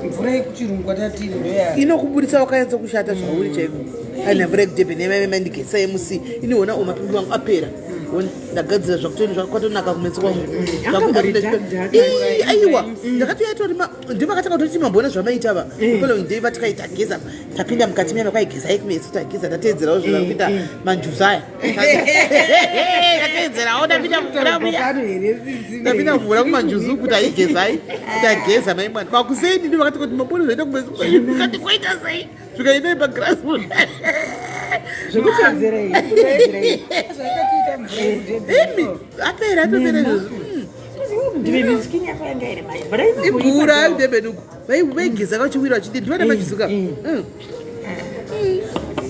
Mvura yekuchirungu kwatatiri ndoya. Inokubudisa wakanyatsa kushata zvauri chaiko. Aina mvura yekudhebhe nemamandigesa emusi. Iniona umapindu wangu apera. Ona ndagadzira zvakutoni kwatonaka kumeso kwangu. Akambori dark, dark. Ii, Aiwa ndakatouya tori ndivakatanga kutoti mambona zvamaita va. Following day vatikaita geza tapinda mukati mema kwaigezai kumeso tageza tateedzerawo zvavari kuita manjuzu aya. Tateedzerawo tapinda mumvura muya. Kano here sisi. Ndapinda mumvura kumanjuzu kuti aigezai ndageza mai mwana makuseni ndo vakati kuti mabona zvaita kumeso kati kwaita sei zvikaendai pagirasi Zvekutedzera iyi. Kutedzera iyi. Zvakatiita mvura yekudhebhe. imi apera atopera izvozvo Ndime skin yako yanga iri mai. But I imvura yekudhebheni uku vaigeza kachiwira vachidi ndivana manjuzuka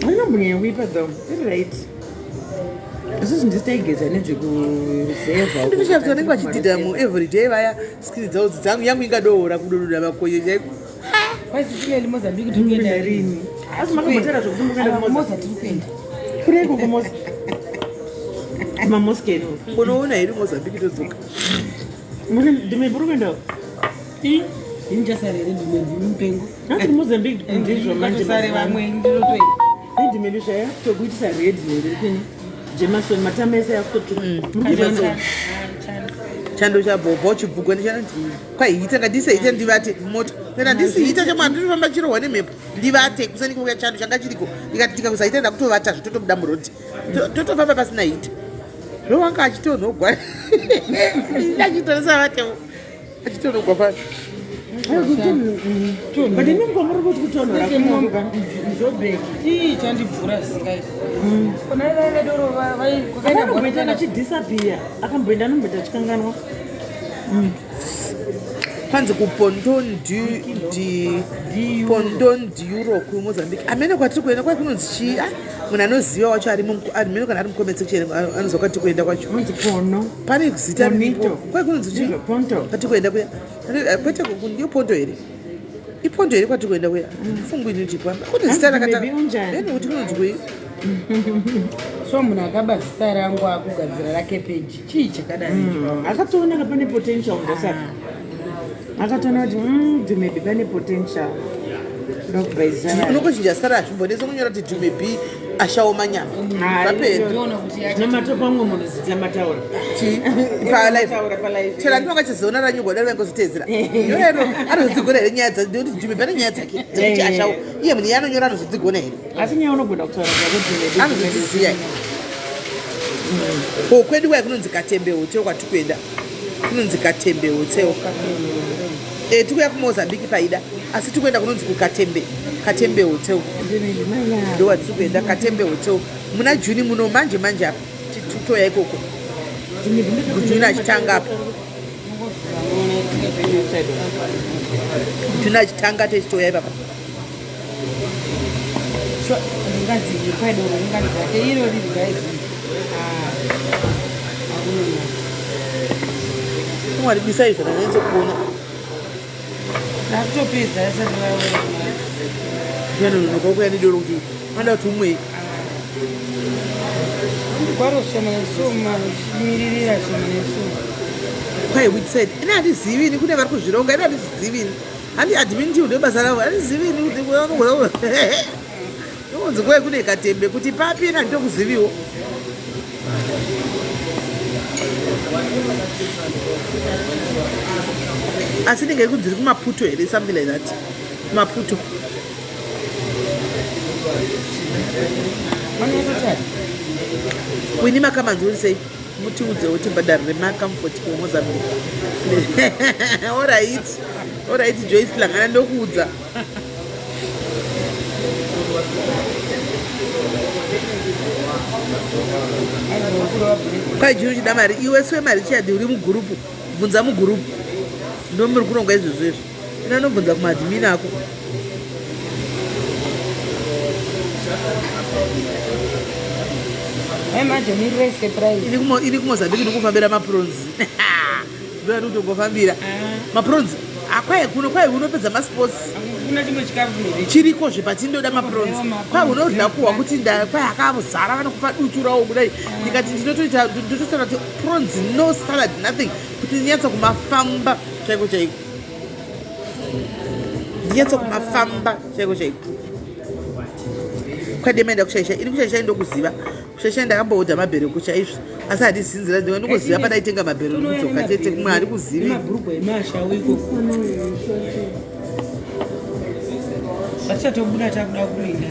Anombonyanya kuipa though. Iri right. Isusu ndisitaigeza nedzekuzevha. ndikushaya kuti vanenge vachidhidha mu everyday vaya skini dzavo dzangu yangu ingadoora kudododa makonye chaiko. Kwaisisile Mozambique tiri kuenda rini? Asi makambotaura zvekuti mukuenda kuMoza. Moza tiri kuenda. Kune ikoko Moza. Kumamoske ino. Unoona here Mozambique todzoka? Muri ndime muri kuenda. Ini chasara here ndime mupengo. Hanzi Mozambique ndizvo manje. Sare vamwe ndinotoenda. Ndime zvaya tokuitisa red here kini. Jameson matama ese yakutotsvuka. Jameson. Chando chabhobha uchibvugwa nechanoti kwaihita ngandise ndivate mumota kana ndisiita chamwana ndinofamba chirohwa nemhepo ndivate kuseni kuuya chando changa chiriko ndikati ndikakusaita ndakutovata zvototobuda murodhi totofamba pasina hita zvowanga achitonhogwa achitoresa vatewo achitonhogwa pa But inenge muri kuti kutonhora kunoka. Njobheki. Ii chandibvura zvisingaiti. Kona vaiva doro vai kwakaenda Akamboita bhora. achidisappear. Akamboenda anomboita achikanganwa. Kwanzi kuponton ponton diuro kumozambique amene kwatiri kuenda kwai kunonzi chii? Ah, munhu anoziva wacho arimo amene kana ari mucomment section anoziva kwatiri kuenda kwacho. Unzi Pono. Pane zita riripo. Ponito. Kwai kunonzi chii? Ndizvo Ponto. Kwatiri kuenda kuya kwete ndiyo Ponto here? Iponto here kwatiri kuenda kuya? Fungu inoti kune zita. Hanzi maybe unjani? Rakatani kuti kunonzi kui? So munhu akaba zita rangu akugadzira rake peji. Chii chakadai icho? Akatoona ka pane potential ndosaka. Akatoona kuti maybe pane potential. Ndokubhaizana. Unongochinja zita razvimbonetsa kunyora kuti Dhume B ashawo manyama zvapera. Ndiona kuti Zvino pamwe munhu zita mataura. Chii? Palive. Mataura palive. Chero andinonga chizoona ranyugwa dai vaingozviteedzera nyorero anozodzigona here nyaya dza ndikuti Dhume pane nyaya dzake dzekuti ashawo iye munhu iye anonyora anozodzigona here? Asi nyaya unogona kutaura zvako Dhume. Anozodziziya ko kwedu kwai kunonzi Katembe Hotel kwatiri kuenda kunonzi Katembe Hotel. E, tikuya kumozambique paida asi tikuenda kunonzi kukatembe Katembe Hotel ndo watiri kuenda Katembe Hotel muna June muno manje manje apa toya ikoko June achitanga apa June achitanga techitoya ipapa. Ringanzi kwaidoro ringanzi dzake iro riri guys. Ah. Mwari bisai zvakanyatso kuona. Takutopedza asati vauya. Yanonoka kuya nedoro kuti anoda kuti umwe. Kwaro shoma neshoma uchimiririra shoma neshoma. Kwai which side ine handizivi ini kune vari kuzvironga ine handizivi ini handi admin team ndo basa ravo handizivi ini kuti unogona Unonzi kwai kune katembe kuti papi ena nditokuziviwo. Asi ndinge kunzi iri kuMaputo here something like that. Maputo. Wini makamanzi uri sei? Mutiudzewo tibhadharire macomfort kuMozambique. Alright. Alright Joyce Langana ndokuudza. Kwai jiri uchida mari iwe siwe mari chiyadi uri mugurupu bvunza mugurupu ndomuri kuronga izvozvo izvo ina nobvunza kumaadmin ako. Iri kumozambique ndikufambira mapronzi ndoyati kutongofambira mapronzi akwai kuno kwai unopedza masports chiriko zvepatindoda mapronzi kwai unodya kuhwa kuti kwai akazara vanokupa dutu rawo kudai ndikati ndinotoita ndototaura kuti pronzi no salad nothing kuti ndinyatsa kumafamba chaiko chaiko ndinyatsa kumafamba chaiko chaiko kwai demaenda kushaisha ini kushaisha ndokuziva kushaisha ndakamboodha mabhereko chaizvo asi handizivi nzira ndinga ndingoziva padaitenga mabhero ndikudzoka chete kumwe handikuzivi mabhurugwa emashawu ikoko atichatobuda takuda kuenda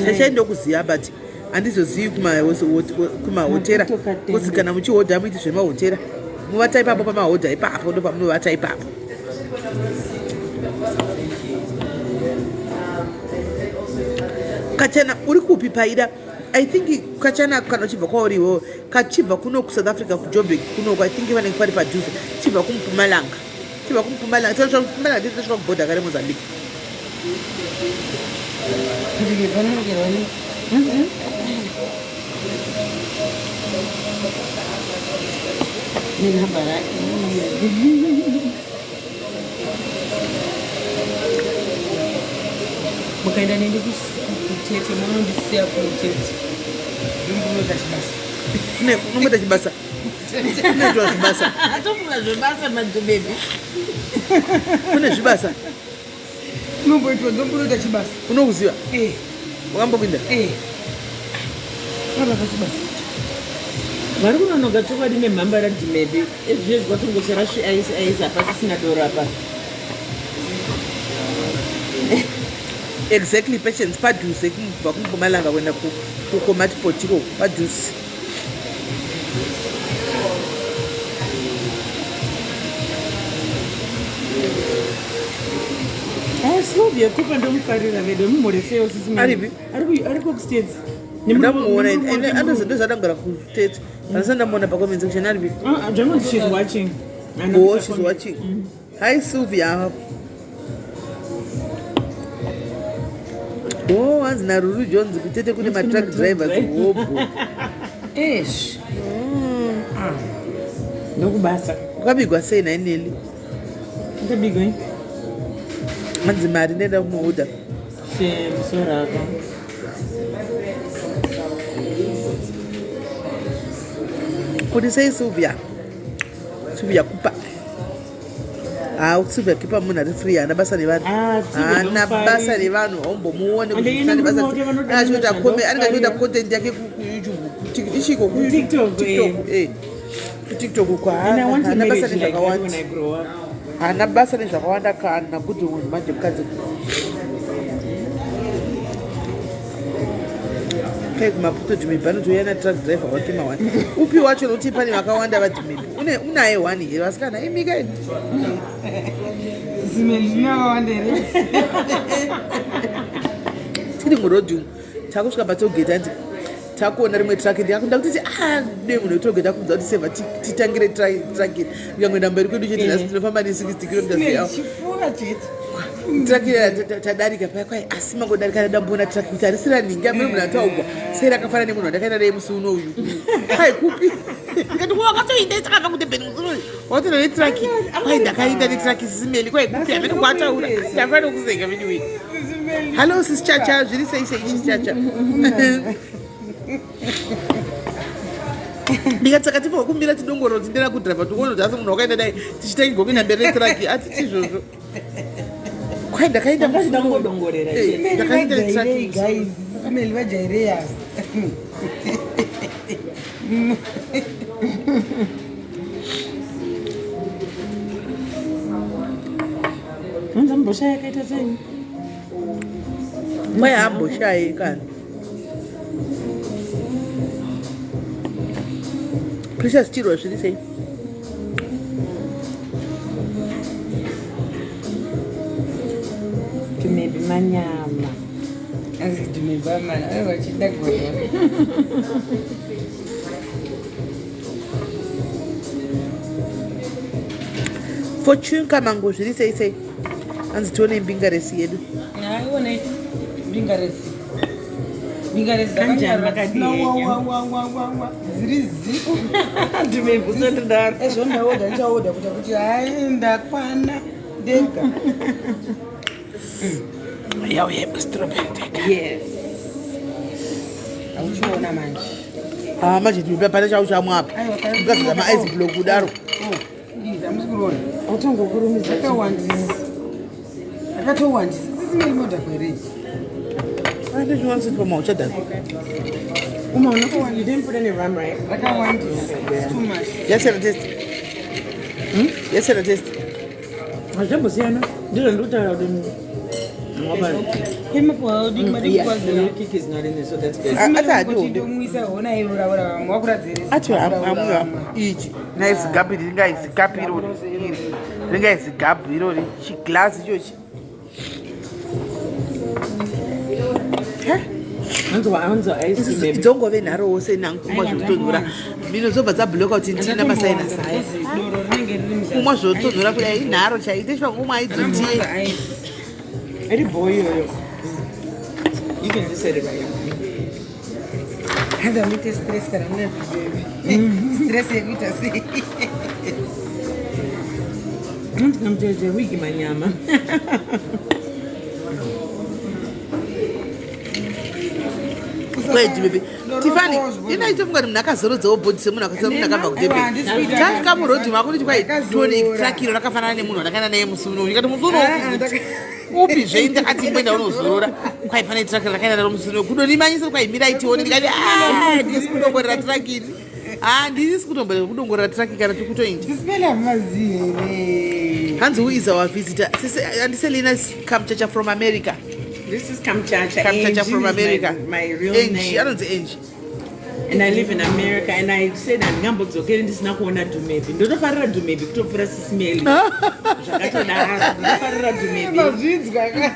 shaishai ndokuziva but handizozivi kumahotera kuzi kana muchihodha muiti zvemahotera muvata ipapo pamahodha ipapo ndopamunovata ipapo kachana uri kupi paida I think kachana kana uchibva kwauri iwewe kachibva kuno kusouth africa kujobek kunoko I think vanenge pari padhuze chibva kumpumalanga chibva kumpumalanga mpumalanga nditosvika kubhodha kare mozambique nenhamba rake mukaenda neni kutete munondisiya kutete ndombonoita chibasa unomboita chibasa unoitwa zvibasa atofunga zvebasa madhubebi kune zvibasa unomboitwa ndombonoita chibasa unokuziva wakambopinda baba chibasa vari kunonoka chokwadi nemhamba radhimebi ezvinezvi kwatongosara sviaisi aisi hapasisina doro apa exactly patience padhuze kubva kumpumalanga kuenda kukomatipotiko padhuze Sylvia Cooper ndomufarira vedu mumhoresewo sisi Aripi? ari kustates ndamuona andozandagara kustates andisati ndamuona pacomment section aripi zvangonzi she's watching oh she's watching hi Sylvia oh hanzi naruru jones kutete kune matruck drivers hobho esh ndokubasa kwakabigwa sei naineli akabigwa hanzi mari ndaenda kunoodha musoro ako kuti sei Sylvia Sylvia kupa ha Sylvia kupa munhu ari free haana basa nevanhu Ah, Sylvia haana ndomufarira. basa nevanhu haumbomuone Ande ine murume wake vanodanana anenge achiita ndomufarira. content yake kuyoutube ichiko TikTok, kutiktok uko And I want a haana basa marriage like that when nezvakawanda I grow up. haana basa nezvakawanda kana good munhu manje mukadzi kai kumaputo dhumibhi anotouya natruck driver wake mawani upi wacho nokuti pane vakawanda vadhumibhi unaye one here vasikana imika ini simelina here tiri murodhi umu takusvika patollgate andi takuona rimwe truck ndakutiti a ne munhu wetollgate akubvunza kuti sevha titangire truck iri ikangoenda mberi kwedu chete nhasi tinofamba ne60 kilometers per hour chifuva chete truck iri tadarika paya kwai asi mangodarika ndamboona truck kuti harisira nhingi amene munhu ataugwa sei rakafanana nemunhu wandakaenda naye musi uno uyu kwai kupi ndikati wakatoinda takabva kudebheni musi unoyu wakatoenda netruck kwai ndakaenda netruck sisimeli kwai kupi amene kwataura ndafanira kuseka anyway hallo sis chacha zviri sei sei sis chacha ndikati saka tifo kumbira tidongoro kuti ndera kudhiraivha tikuona kuti asi munhu wakaenda dai tichitangigwa kuenda mberi netruck atiti izvozvo kwai ndakaenda Ndakati ndangodongorera Eh, chete. ndakaenda netruck Guys. Sisimeli vajaire ava. Unza mbosha yakaita sei? Mai hamboshayi kani. Precious chirwa zviri sei? Tumebi manyama. Asi dhumebamana aiwa vachida godo. Fortune Kamango zviri sei sei? Hanzi tione mbingaresi yedu. Aiona mbingaresi. Mbingaresi Kanjani dzakanyarara makadii dzisina henyu? wa wa wa wa wa dziri zipo. Tumebi usandidaro. Ezvo ndaoda ndichaoda kuita kuti hai ndakwana ndega. Yauya strawberry tega. Yes. Hauchiona manje. Ah manje ndinopa pane chau chamwapa. Aiwa, kana- Mukazadza ma ice block kudaro. Oh, ii hamusi kuona. Utongokurumidza. Zvakawandisa. Zvakatowandisa. Sisimeli modhakwa here? Andizviwanisi kuti pamwe uchadhakwa. Uma unako you didn't put any rum, right? Zvakawandisa. It's too much. Yasiyana taste. Yasiyana taste. Hazvambosiyana. Ndizvo ndikutaura kuti Kwemakuwa Yeah, the milk cake is not in there, so that's good. Ati hadiwo. Ndomwisa hona iroraura vamwe wakuradzeresa. Ati amwe ichi naizigapu iri ringaizigapu irori iri ringaizigapu irori chiglasi ichochi. Anzwa ice cream, baby. Dzongove nharowo senankumwa zvokutonhora mino dzobva dzabhuloka kuti ndina masainasi aya Doro rinenge riri muzasi. kumwa zvotonhora kudai inharo chai techipa kumwa aidzo tiye Ice. Iri boy iyoyo. You can just set it right here. Hanzi amuite stress kana muna baby. Stress yekuita sei? Ndingamuteje wigi manyama. kwedi bebe tifani inaitofunga kuti munhu akazorodzawo bhodhi semunhu akasea munhu akabva Aiwa, handisi kudebeni kuita- tasvika murodhi mako nditi kwai Ndakazorora. tione trakiro rakafanana nemunhu wandakaenda naye musi uno ndikati musi uno Ah, upi zve ndakati imboenda unozorora kwai pane trakiro rakaenda naro musi uno kudonimanyisa kwai mirai tione ndikati "Ah, ndisi kudongorera trakiri handisi kudongorera traki kana tikutoinda Sisimeli hamumazivi here? hanzi who is our visitor andiselina kamchacha from america This is Kamchacha. Kamchacha Angie from is america My real Angie, name. anonzi angie And I live in America and I said handingambodzokeri ndisina kuona Dumebi. Ndotofarira Dumebi kutopfuura Sisimeli. Zvakatodaro. Ndofarira Dumebi. Mazvinzwa ka.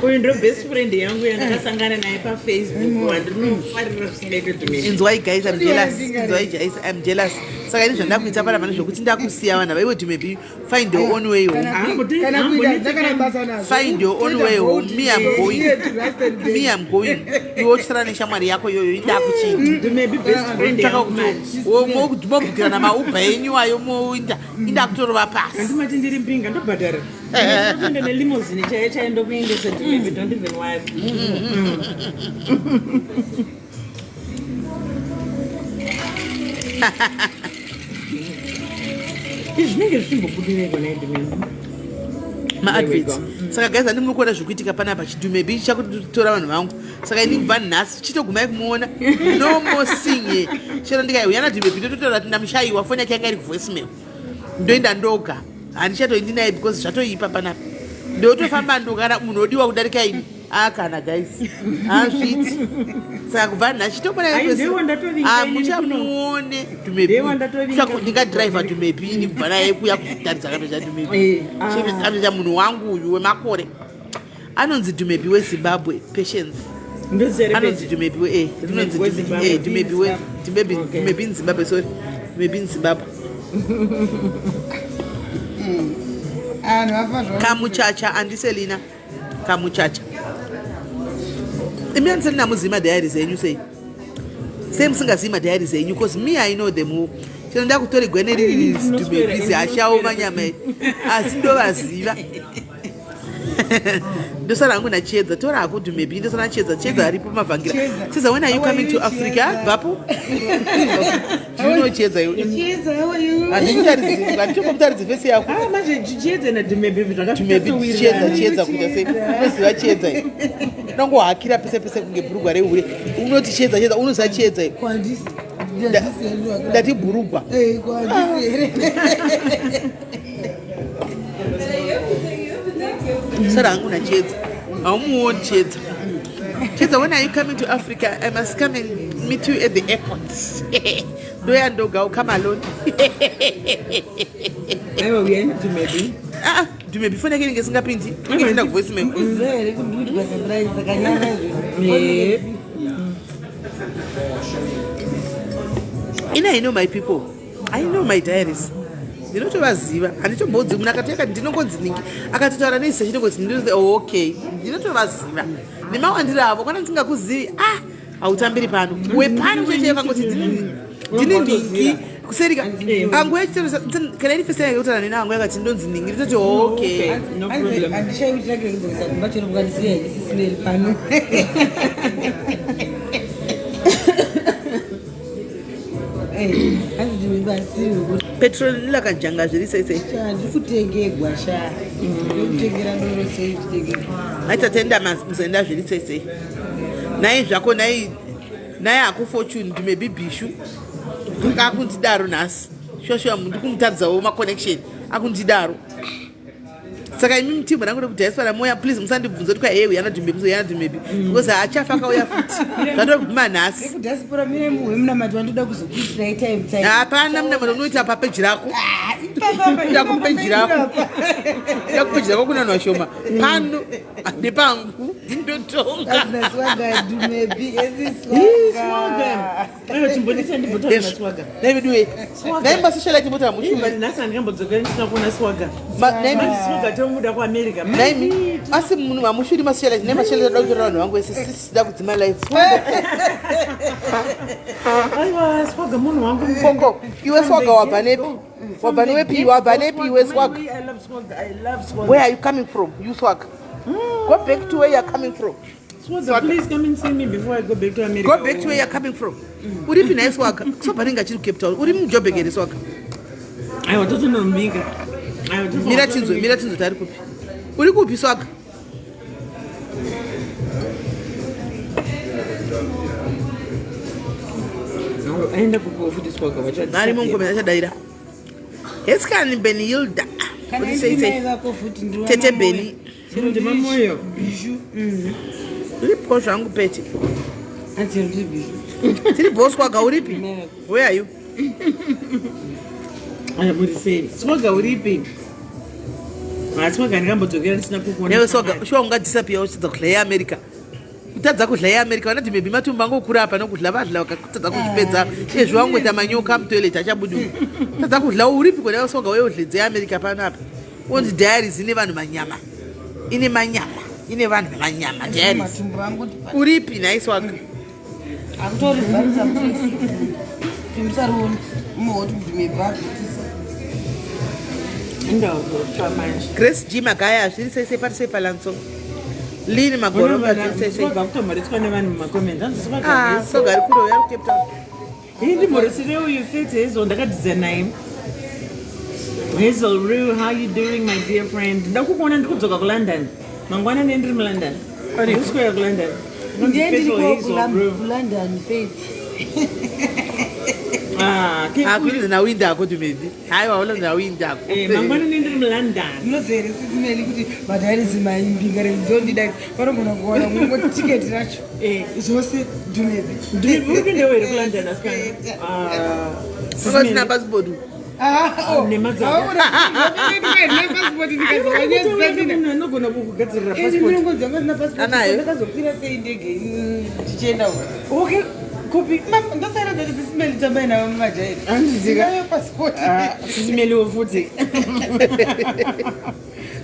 Uyu ndo best friend yangu yandakasangana naye paFacebook wandinofarira zvisingaite Dumebi. inzwai guys I'm jealous Ndinga- inzwai guys I'm jealous saka ini zvandakuita pana pane zvokuti ndakusiya vanhu vaiwe maybe find your own way home Kana kuita dzakana basa nazvo. find your own way home me I'm going Here to Rustenburg. me I'm going iwe uchisara neshamwari yako iyoyo indakuchinja Dumebi best friend yangu manje. mobhukirana maubha enyu ayo moinda indakutorova pasi Handimati ndiri mbinga ndobhadhara. Ndinotoenda nelimozini chaiyo chaiyo ndokuendesa Dumebi don't even worry. Izvi zvinenge zvichimbobudireko naye Dumebi. maadverts saka guys handi muri kuona zviri kuitika panapa chidumebi chakutora vanhu vangu saka ini kubva nhasi chitogumai kumuona no more seeing her chero ndikaiuya nadhumebi ndototaura kuti ndamushayiwa foni yake yanga iri kuvoicemail ndoenda ndoga handichatoendi naye because zvatoipa panapa ndotofamba ndoga munhu odiwa kudarika ini akana guys hazviti saka kubva nhasi Ai, ndewa ndatovinga inini chitomuchamuone Ndewa ndatovinga. ndingadhiraivha dhumebi ini kubva naye kuya kutaridza kambe dhumebi Eh, ah. kambe munhu wangu uyu wemakore anonzi dhumebi wezimbabwe patience anonzi dhumebi we eh, rinonzi Dhumebi weZimbabwe. eh, dhumebi we dhumebi Okay. dhumebi in zimbabwe sorry dhumebi in zimbabwe Anhu afa zvavo. kamuchacha andiselina kamuchacha imi andiselina muzivi madiaries enyu sei sei musingazivi madiaries enyu bcause me I know them all chero ndakutori gwene riri dhumebizi hashawo manyama eri asi ndovaziva ndosara hangu nachiedza tora hako dhumebi ndosara nachiedza chiedza aripo mavhangira Chiedza. chiedza when are you How are coming you, to Africa Chiedza? bvapo Do you know chiedza iwe Chiedza, how are you? handitombotaridzi fesi yako Ah, manje chiedza nadhumebi dhumebi chiedza chiedza kuita sei unoziva chiedza iwe Unongohakira pese pese kunge bhurugwa rehure. Unoti chiedza chiedza, unoziva chiedza iwe. Kwandisi. Ndati bhurugwa. Eh, kwandisi here? Sara hangu nachiedza. Haumuoni chiedza. Chiedza, when are you coming to Africa? I must come and meet you at the airport. Ndoya ndoga, I'll come alone. Aiwa, uyai naDhumebi. Ah, ah, Dumebi foni yake inenge isingapindi. Inenge ichienda kuvoice mail. Kuziva here kuti ndikuitwa surprise saka nyara izvozvo. Eh. Ini I know my people. I know my diaries. Ndinotovaziva. Handitombodzi munhu akati akati ndinongonzi ningi. Akatotaura nezita chinongonzi ndinonzi oh, okay. Ndinotovaziva. Nemawandiro avo kana ndisingakuzivi ah hautambiri pano. Wepano chete vakangoti ndini ndini ningi. Kuserika. Angu yachitero kana iri first time yekutaura neni angu yakati ndonzi ningi. Ndinototi oh, okay. No problem. Handishayi kuti rake kudzokesa kumba chero mukandisiya here sisimeli pano. Eh, hanzi ndimibasiwe Petrol lakajanga zviri sei sei. ndiri kutengegwa sha. Ndikutengera ndoro sei kutengerwa. Aitatenda muzenda zviri sei sei. Nhai zvako nhai nhai hako fortune ndimebi bhishu akundidaro nhasi shuwa shuwa ndikumutadzawo maconnection akundidaro saka imi mutimu rangu rekudiaspora moya please musandibvunza kuti kwahewe yana dhumbebi so yana dhumbebi because achafa akauya futi zvatoguma nhasi Rekudiaspora mire muhwe munamato wandoda kuzokuitirai time time. Hapana munamato unoita papeji rako. Ah, ipapa Ida kupeji rako. Ida kupeji rako kuna vanhu vashoma pano nepangu ndindotonga. Azina Dumebi ezi Swaga. Aiwa, chimbondita ndimbotaura naSwaga. Naiveduwe naimba socialite mota mushuva Nhasi handingambodzokera ndisina kuona Swaga. naimi Swaga tomuda kuAmerica. naimi asi munhu hamushuri masocialite nai masocialite ada kutora vanhu vangu vese sisida kudzima life. Aiwa, Swaga munhu wangu. Kongo iwe Swaga wabva nepi? Wabva newepi? Wabva nepi iwe Swaga? I love Swaga. I love Swaga. Where are you coming from, you Swaga? Go back to where you are coming from. Swaga, please come and see me before I go back to America. Go back to where you are coming from. Uripi nhai Swaga? Swaga anenge achiri kuCape Town. Uri muJobek here Swaga? Aiwa, totonomubika. Aiwa, totonomubika. Mira tinzwe, mira tinzwe kuti ari kupi. Uri kupi Swaga? Aenda kupi futi Swaga vacha. Ari mungomeni achadaira. Heskani Benilda. Kana Uri sei ndimai sei? vako futi ndiwa Tete mamoyo. Beni. Ndima moyo. Bishu. Uripo zvangu Pete. Hanzi ndiri bishu. Tiri bo Swaga uripi? Where are you? Aya, muri sei? Swaga uripi? Ah, Swaga ndingambodzokera ndisina kukuona. Newe Swaga, shuwa ungadisappear uchitadza kudla yeAmerica. Kutadza kudla yeAmerica vanoti maybe matumbu angokura apa nokudla vadla vakatadza kuzvipedza. Izvi wangoita manyoka mutoilet achabudi. Tadza kudla uripi kona Swaga uye udle dzeAmerica panapa. Onzi diaries ine vanhu manyama. Ine manyama. Ine vanhu manyama diaries. Matumbu angu Uripi nhai Swaga? akutorivharisa kuti musarioni muhoti kuti mebhabhitisa. Ndauzotsva manje. Grace G Magaya zviri sei sei pari sei palanso. Lini Magoromba zviri sei sei. Swaga kutomhoreswa nevanhu mumacomments. Hanzi Swaga. Ah, Swaga ari kure uya Cape Town. Ini ndimhoresire uyu Faith Hazel ndakadzidza naye. Hazel Rue, how you doing my dear friend? Ndakukuona ndiri kudzoka kuLondon. Mangwana ne ndiri muLondon. Ndiri kuLondon. Ndiye Faithful ndiriko Hazel Rue. kuLondon Faith. Ah, ke Akuti nawinda ako Dumebi. Haiwa ula nawinda ako. Eh, mangwana ne ndiri muLondon. Munoziva here sisimeli kuti madhairisi maimbinga vanogona kuwana mungo tiketi racho Eh. zvose Dumebi. Ndiri uri here kuLondon asikana. Ah. Saka tina passport. Munhu anogona kukugadzirira passport. Anayo. ndakazokwira sei ndege tichienda uko Okay, kupi? ndosaira dzati sisimeli tambai navo mumajairi Handizika. Ndinayo passport. Sisimeliwo futi.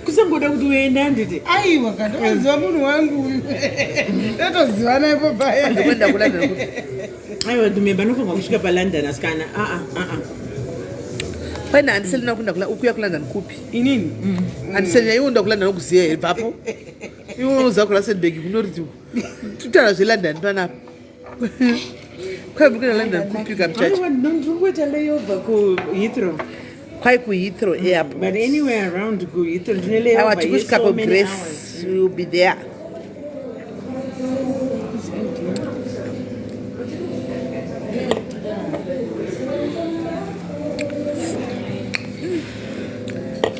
Kusangoda kuti uende handiti. Aiwa ka ndotoziva munhu wangu uyu ndotoziva naipo paya. Ndikuenda kuLondon kupi? Aiwa, Dumebi anofanirwa kusvika paLondon asikana. Ah ah ah ah. Paina handiselina kuenda ukuya kuLondon kupi? Inini Handiselina iwe unda kuLondon okuziya here bvapo? Iwe unoziva kuRustenburg kunoriti uku. Tutaura zveLondon panapa. Kwai muri kuenda London kupi kamuchacha? Aiwa, ndiri kuita layover kuHeathrow. Kwai kuHeathrow Airport. But anywhere around kuHeathrow ndine layover Aiwa tikusvika ye so many hours. kuGrace will be there.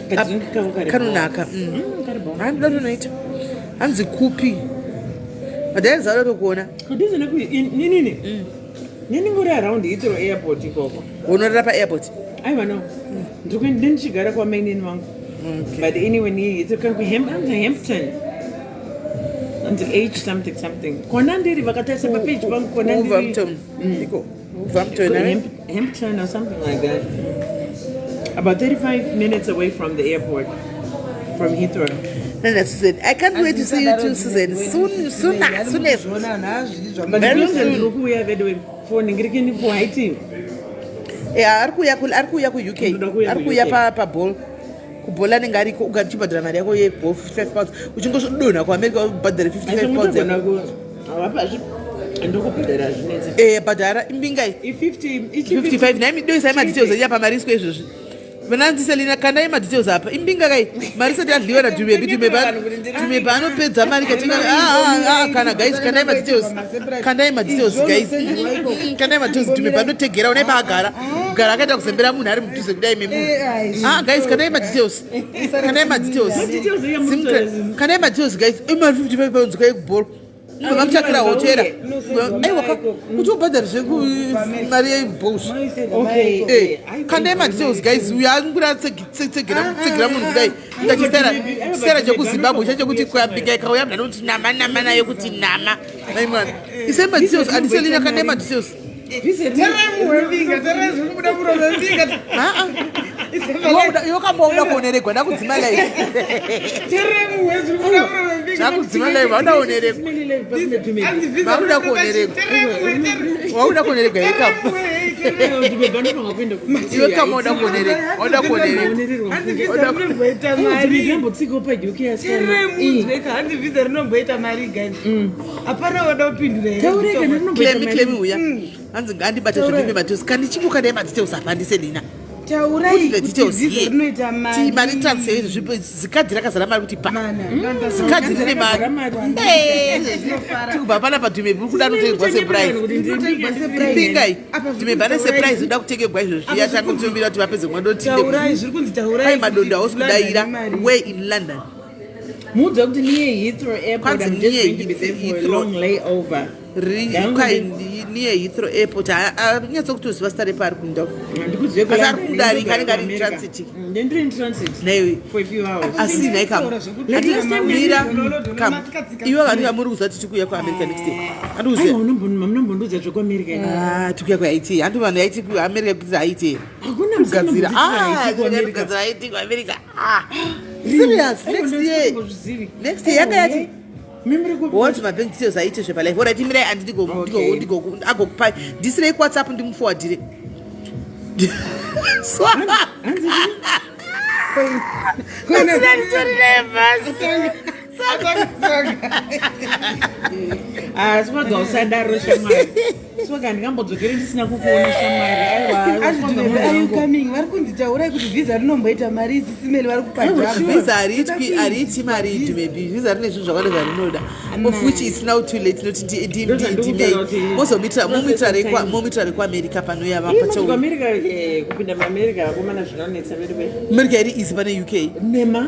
Kadrink kako kari Kanonaka. Kari bho. Handoda tonoita. Hanzi kupi? Madhairi zauda tokuona. Kudhuze neku ninini. Niningori around Heathrow Airport ikoko. Unorara paairport. Aiwa no. Ndiri ndichigara kwamainini vangu. But anyway, ni Heathrow kan ku Hampton, Hampton. Anzi H something something. Kona ndiri vakatarisa papage pangu kona ndiri. Wolverhampton. Iko. Wolverhampton. Eh? Hampton or something like that. About 35 minutes away from the airport, from Heathrow. Nana Susan. I can't wait to see you too, Susan. Soon, sooner, soonest. But Very ndinonzi soon. ndiri kuuya by for ndingirikini for Haiti. Yeah, ari kuuya ku ari kuuya ku-UK. Ndoda kuuya Ari kuuya ku-UK. paball. Kubhola anenge ariko ugari uchibhadhara mari yako yeball £55 uchingosvodonha kuAmerica ubhadhare £55 yako. Ndokubhadhara zvinetsi. Eh, bhadhara imbinga iyi. I50 ichi 55 nhaimi doisai madetails enyu apa mari iswe izvozvi. Vananzi Selina kandai madetails apa. Imbinga kai mari isati yadliwa naDumebi Dumebi Dumebi anopedza mari katinga ah ah kana guys kandai madetails. Kandai madetails guys. Kandai madetails Dumebi anotegera unai paagara. Kugara akaita kuzembera munhu ari mudhuze kudai memunhu. Ah guys kandai madetails. Kandai madetails. Madetails eya muri kutaura zvinhu. Kandai madetails guys. Imari £55 kai kubhoro. Vamutsvakira hotera. Aiwa kuti ubhadhare zveku mari yebhosvo. Okay. Eh, kandai madetails guys uyo angura tsegera munhu kudai kuita chisitera chekuZimbabwe chachekuti kuyambika ikauya munhu anoti nama nama nayo kuti nama nai mwana isai madetails andiselina kandai madetails aa iwe kamba uda kuoneregwa ndakudzima live ndakudzima live wauda kuoneregwa Vakuda kuoneregwa. Wauda kuoneregwa iwe kamba iwe kamba uda kuoneregwa wauda kuoneregwa Hanzi vhisa rinomboita mari guys hapana wada kupindura here. Clemi Clemi uya hanzi ngandibate zvedime madetails kandichimuka dai madetails apa andiselina Taurai Put the kuti details vhisa here. rinoita Ti mari transfer izvi zvipo zikadhi rakazara mari kuti pa zikadhi rine mari tikubva pana padhumebi uri kuda anotengerwa surprise imbinga iyi dhumebhi ane surprise uda kutengerwa izvozvi yatangotombira kuti vapedze Taurai mwandotinde zviri kunzi taurai pai madondo hausi kudaira way in London. Muudza kuti near Heathrow Airport, Kwanzi I'm just near going to be there for a Heathrow. long layover. Kwai near Heathrow Airport anyatsokutoziva zita repaari kuenda. Ndikuzive Asi ari kudarika, anenge ari in transit. Ndiri in transit Naiwe for a few hours. Asi nhai kam mira kam iwe vanhu vamuri kuziva kuti tikuuya kuAmerica next year andikuziva. Aiwa, munombondiudza zvekuAmerica ino. Ah, tikuuya kuHaiti handi vanhu yaiti kuAmerica kuti Haiti here? Hakuna Kugadzira. musi Ah, kugadzira Haiti kuAmerica. Ah, serious next year. Next year yanga yati what mabank details aite zvepalife alright imirai andi Okay. agokupai ndisirei kuWhatsApp ndimuforwardire. So Ah, swaga usadaro shamwari. Swaga handingambodzokeri ndisina kukuona shamwari. Aiwa, swaga munhu wangu. Coming vari kunzi taurai kuti vhisa rinomboita mari isisimeli vari kubhadhara. Visa hariitwi hariiti mari Dumebi visa rine zvinhu zvakawanda zvarinoda of which it's now too late noti Ndozvandikutaura kuti mozomuitira process momuitira rekuAmerica panoya Ii, manje vapacha. kuAmerica, kupinda muAmerica vakomana zvinonetsa vedu ve. America iri easy pane UK. Nema.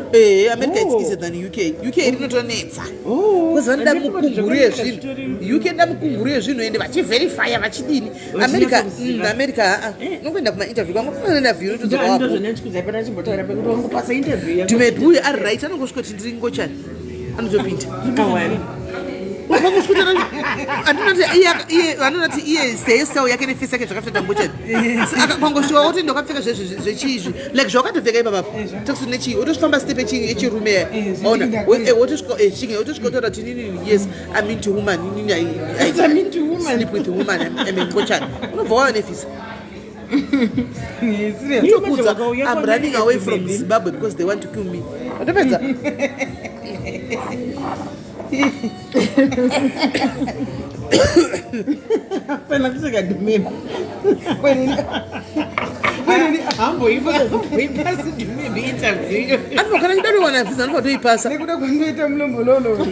America it's Oh. easier than UK. UK rinotonetsa Oh. because vanoda Handifungoti mukunguru zvekuAmerica yezvinhu. zvitori- UK inoda mukunguru yezvinhu ende vachivherifya vachidini. America Vachinatsokuziva. America aa unokuenda kumainterview kwangu unointerview unotodzoka wapo. Ndozvandandikuudza pana chimbotaura pekuti wangopasa interview yako. Dumebi uyu ari right anongosvika kuti ndiri ngochani anotopinda. Kawani. Vanonati iye hairstyle yake neface yake zvakafita ngochani kwangosvika woti ndakapfeka zvechiizvi like zvawakatopfeka ipapapo takuti nechii wotosvifamba step yechirume ya ona wotosvika wototaura kuti inini yes I'm into woman inini I I'm into woman. sleep with woman I'm a ngochani unobva wava nevisa. Iwe manje Tokudza wakauya I'm kuAmerica running away from Dumebi. Zimbabwe because they want to kill me watopedza. Fana kuseka Dumebi. Hamboipasi ndimimi interview. Anofa kana chida kuwana visa anofa toipasa. Nekuda kwandoita mulombololo.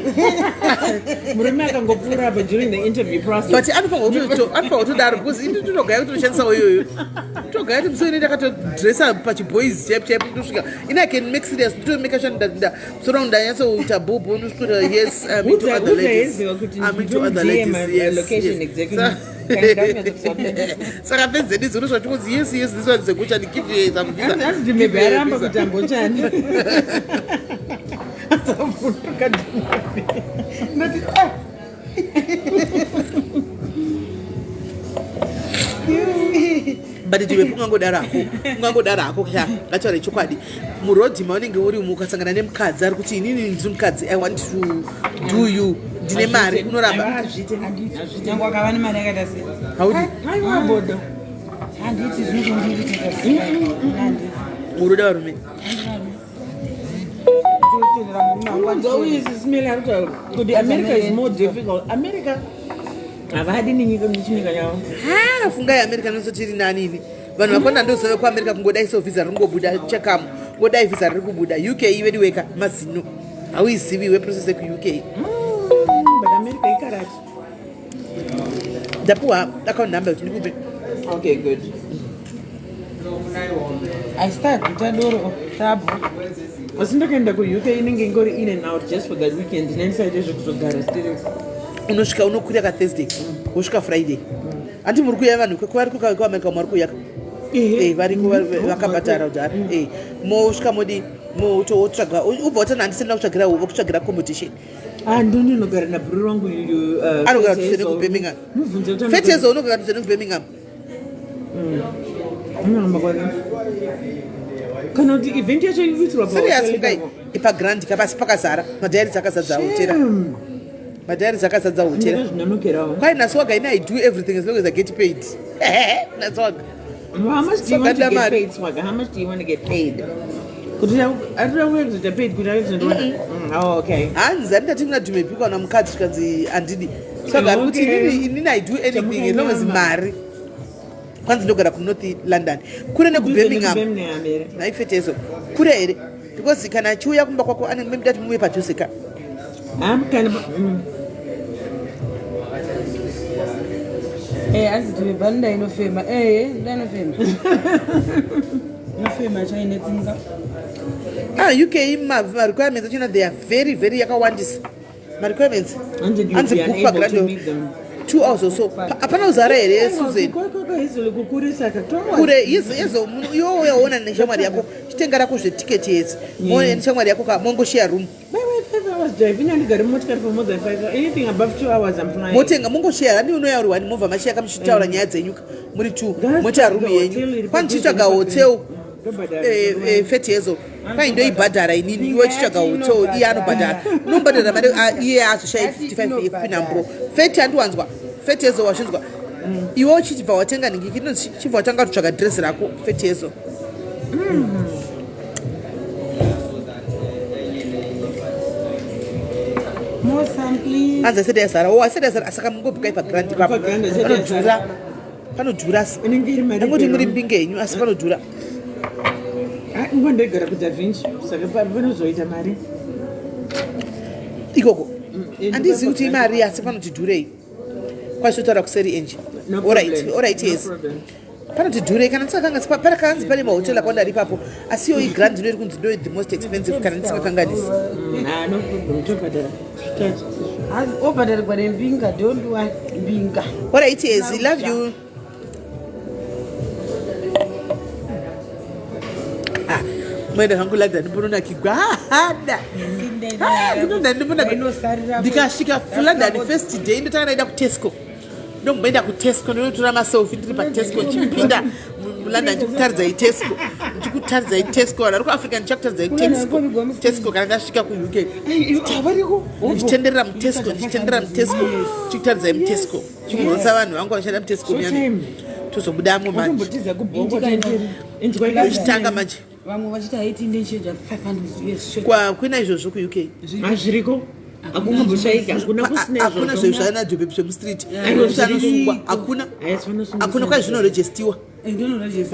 Murume akangopfuura apa during the interview process. But anofa kutodaro because ini tinogaya kuti toshandisawo iyoyo. Togaya kuti musoro inoita akatodressa pachiboys chaipo chaipo kutosvika. Ini I can make serious nditomeka sure nda musoro wangu ndanyatsoita bhobho ndosvika yes I'm into Udza other udza ladies. yeziva kuti I'm into other ndomuDM ladies. Yes. location yes. exactly. Saka fenzi dzedu dzinosva chingonzi yes yes this one is a good and give you some visa. Hanzi Give ndimebe you a aramba visa. kuti ambochani. Asavhunduka ndimebe. Ndati ah. But ndiwe ungangodaro hako, ungangodaro hako kya ngataure chokwadi. Murodhi maunenge uri umu ukasangana nemukadzi ari kuti inini ndiri mukadzi I want to do you ndine mari unoramba. Hazviite. Nyange akava nemari yakaita sei? Haudi Aiwa bodo. Handiti zvinotondiirita sei? Handiti. uroda varume. Ndotendera murume wangu Unonzwa uyu Simele ari kutaura kuti America is more difficult. America havadi nenyika nechinyika yavo. Ha fungai America inosoti iri nani ini. Vanhu vakona ndozove kuAmerica kungodai so visa ringobuda chakamu. Ngodai visa riri kubuda. UK iwe weka mazino. Hauizivi iwe process yekuUK. But America ikarati. Ndapuwa account number kuti ndikupe. Okay, good. Aisitaguta doro tabho. Asi ndakaenda kuUK inenge ingori in and out just for that weekend. Ndinendisaite zvekuzogara still. Unosvika unokwira ka Thursday, wosvika Friday. Hanti muri kuuya vanhu vari kuAmerica vari kuuya ka? Eh, variko vakabhadhara kudhara. Eh, mosvika modi mototsvaga ubva watana handisina kutsvagira vokutsvagira accommodation. Ah, ndondinogara nabhururu wangu uyu. Anogara tusene kuBirmingham. Mubvunze kuti Fetezo unogara tusene kuBirmingham. Unohamba kwake. Kana kuti event yacho iri kuitirwa Serious pahotel fungai ipapo. ipagrand kapasi pakazara madhairis akazadza hotera. Madhairis akazadza hotera. Ndakazvinonokerawo. Kwai naSwaga ini I do everything as long as I get paid. Naswaga. How much do you want to Swagga get mari. paid, Swagga? How much do you want to get paid? Kuti arikuda kuita paid kuti aizondiona. Oh, okay. Hanzi handati kuna Dhumepi kana mukadzi zvikanzi handidi. Swaga ari kuti Okay. inini I do anything as long as Chamuka nyama. mari. Kwanzi ndogara kuNorth London. Kure nekuBirmingham. Birmingham here. Naifetezo. Kure here? Because kana achiuya kumba kwako anenge maybe dati muuye padhuze ka. I'm kind of Eh, hanzi dhimebha nda inofema. Eh, nda inofema. Inofema chaine tsinga. Ah, UK ma requirements achona they are very very yakawandisa. Ma requirements. And you'll Hanzi be book unable to pagrand meet them. 2 hours or so. Hapana kuzara here Susan? Kukurisa Kure yezo iwe uyaona neshamwari yako chitenga rako zvetiketi yedzi. Moona neshamwari yako ka mongoshiya room. 5 hours drive. Ino ndigare motikari for more than 5 hours. Anything above 2 hours, I'm flying. Motenga mongoshiya handi unoya uri one movha mashiya kamuchitaura nyaya dzenyu muri two moita room yenyu. Kwani chichitsvaga hotel feti yezo kwai ndoibhadhara inini iwe chitsvaga hotel iye anobhadhara unomubhadhara mari iye azoshayi 55 yekupinambo feti handiwanzwa feti yezo wazvinzwa iwe uchibva watenga ningiki inonzi chibva watanga kutsvaga dress rako feti yezo. More some please. Hanzi asati yazara o asati yazara saka mungobhukai pagrand ipapo. PaGrand asati Panodhura, panodhura asi. Inenge iri mari Angoti muri pero. mbinge henyu asi panodhura. Ah, nguva ndaigara kuDa Vinci saka panozoita mari. Ikoko Eh, handizivi kuti imari asi panoti dhurei kwazvitotaura kuseri enje. No Alright, problem. alright, No yes. problem. Panoti dhurei kana ndisingakanganisi parakanzi pane mahoteri akawanda ari ipapo asi iyo igrand ndo iri kunzi ndo the most expensive kana ndisingakanganisi. Ah, no problem. Tobhadhara. Tati. Hanzi obhadharigwa nembinga don't worry mbinga. Alright, yes, love you. Ah, moenda zvangu London mbononakigwa hada Inosarira. ndikasvika London first day ndotanga ndaenda kuTesco, ndomboenda kuTesco ndonotora maselfie ndiri paTesco ndichipinda muLondon ndichikutaridzai Tesco, ndichikutaridzai Tesco vanhu vari kuAfrica ndichakutaridzai Tesco, Tesco kana ndasvika kuUK ndichitenderera muTesco, ndichitenderera muTesco ndichikutaridzai muTesco chimhoresa vanhu vangu vanoshanda muTesco muyani Showtime. tozobudamo manje. Watombotiza kubhoko. Inzwa. Uchitanga manje. Vamwe vachiti haiti ndechenja 500 US. Kwina izvozvo kuUK. Hazviriko, hakungamboshaika, hakuna kusina. Hakuna izvozvo. zvezvana jobe zvemustreet Aiwa, kuti anosungwa hakuna. Yes, vanosungwa. Hakuna kwai zvinoregistiwa. Eh, unenge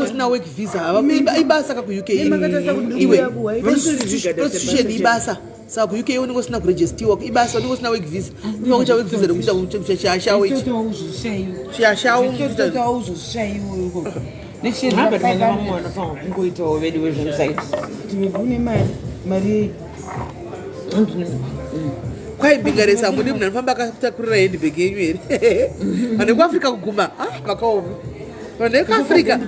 usina work visa. Ibasa ka kuUK iwe, prostitution ibasa. Saka kuUK unenge usina kuregistiwa, ibasa. Unenge usina work visa, unofanira kuita work visa rekuita chiashawo ichi, chiashawo. But vana vamwe vanofanira kungoitawo vedu vezvemusaiti. Une mari, mari yei? Kwaibingaresa hamudi munhu anofamba akatakurira handbag yenyu here? Vanhu vekuAfrica kuguma, ah, makaoma vanhu vekuAfrica.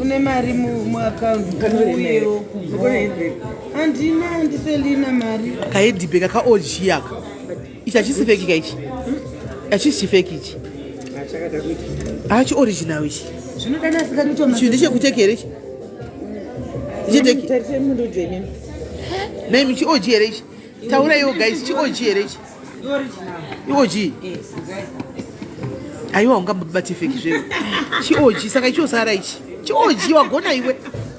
Une mari muakaundi uyewo kubva handina, handiselina mari. Kahandbag akaOG aka, ichi hachisi fake ka ichi? Hachisi chifake ichi, hachi original ichi. Zvinodana asingadoita. Ichi ndechekuteki here ichi? Ndecheteki. Tarisai mundu imini. Naimi chiOG here ichi? Tauraiwo guys, chiOG here ichi? IOG. Aiwa, ungambobate fake zvewe. ChiOG saka ichosara ichi chiOG. Wagona iwe,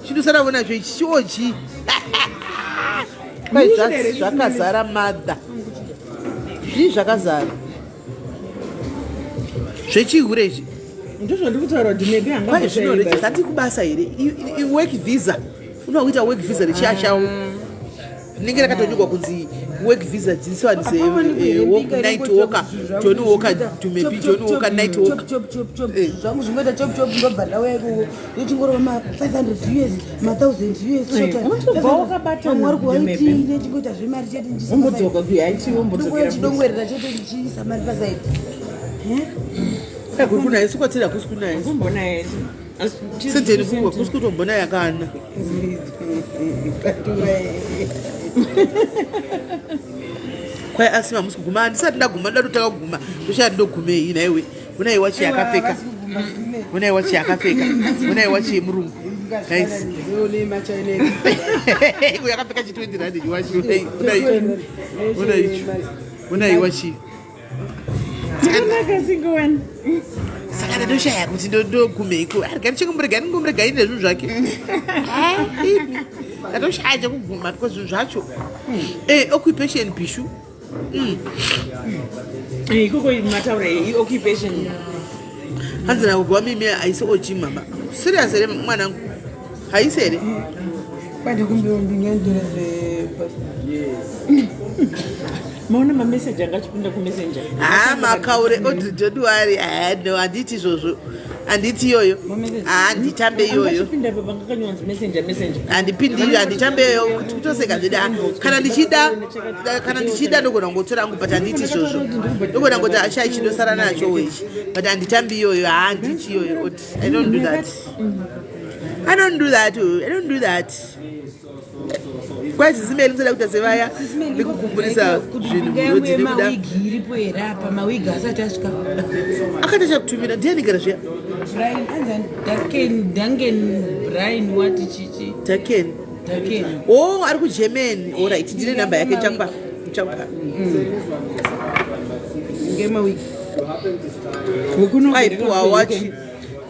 chindosara vonacho ichi chiOG. Kwai zvakazara madha, zvii zvakazara zvechihure izvi. Ndozvandiri kutaura kuti maybe Kwai zvinorejesta hati kubasa here? Work visa, unoda kuita work visa rechiashawo, rinenge rakatonyorwa kunzi work visa. This one is a night walker, Johnny Walker to maybe Johnny Walker night walker. Zvangu zvingoita chop chop, ndobva ndauya ikoko ndochingorova ma500 US, ma1000 US. Unotobva wakabata. Vamwe vari kuhaiti, nechingoita zvemari chete. Wombodzoka kuhaiti, wombodzokera. Chidongwerera chete, ndichiisa mari pasaidi. Kuri kunaya sikwatiri, hakusi kunaya. Kumbonaye. Sendeni kuwe kusi kutombona yakana. Kwai asi mamusi kuguma? Handisati ndaguma, ndoda kutanga kuguma, ndoshaya ndogumei naiwe. Unai wachi yakapfeka, unai wachi yakapfeka, unai wachi yemurungu guys, yakapfeka chi 20 rand wachi. Unai icho, unai wachi. Akanaka singowani. Saka ndoshaya kuti ndogumeiko. Arigani chingomurega, ndingomurega ine zvinhu zvake. Imi ndatoshaya chekuguma because zvinhu zvacho, occupation bishu. Ikoko mataura ioccupation. Hanzi nakugwa mimi haisi OG mama, serious here mwanangu? Haisi here? Kwandikumbira. Maona mameseji anga achipinda kuMessenger? Ha, makaure oti don't worry. Ha, no, handiti izvozvo, handiti iyoyo, handitambe iyoyo. Achipinda pa panga kanyorwa Messenger, Messenger. Handipindi iyo, handitambe iyoyo. Kuti kutoseka zvedi. Ah, kana ndichida ndogona kungotora hangu, but handiti izvozvo. Ndogona kungoti ashai chindosara nacho ichi, but handitambi iyoyo, handiti iyoyo. Oti I don't do that, I don't do that, oh, I don't do that. Kwai zisimeli musada kuita sevaya vekugumburisa zvinhu murodzi nekuda. Mawigi iripo here apa? Mawigi asati asvika. Akaita chakutumira ndiani gara zviya? Brian anzani, Duncan, Duncan Brian wati chichi. Taken. Duncan. O, ari kuGermany. Alright, ndine namba yake, chakupa, chakupa. Ngemawigi. Ai, puwa wachi,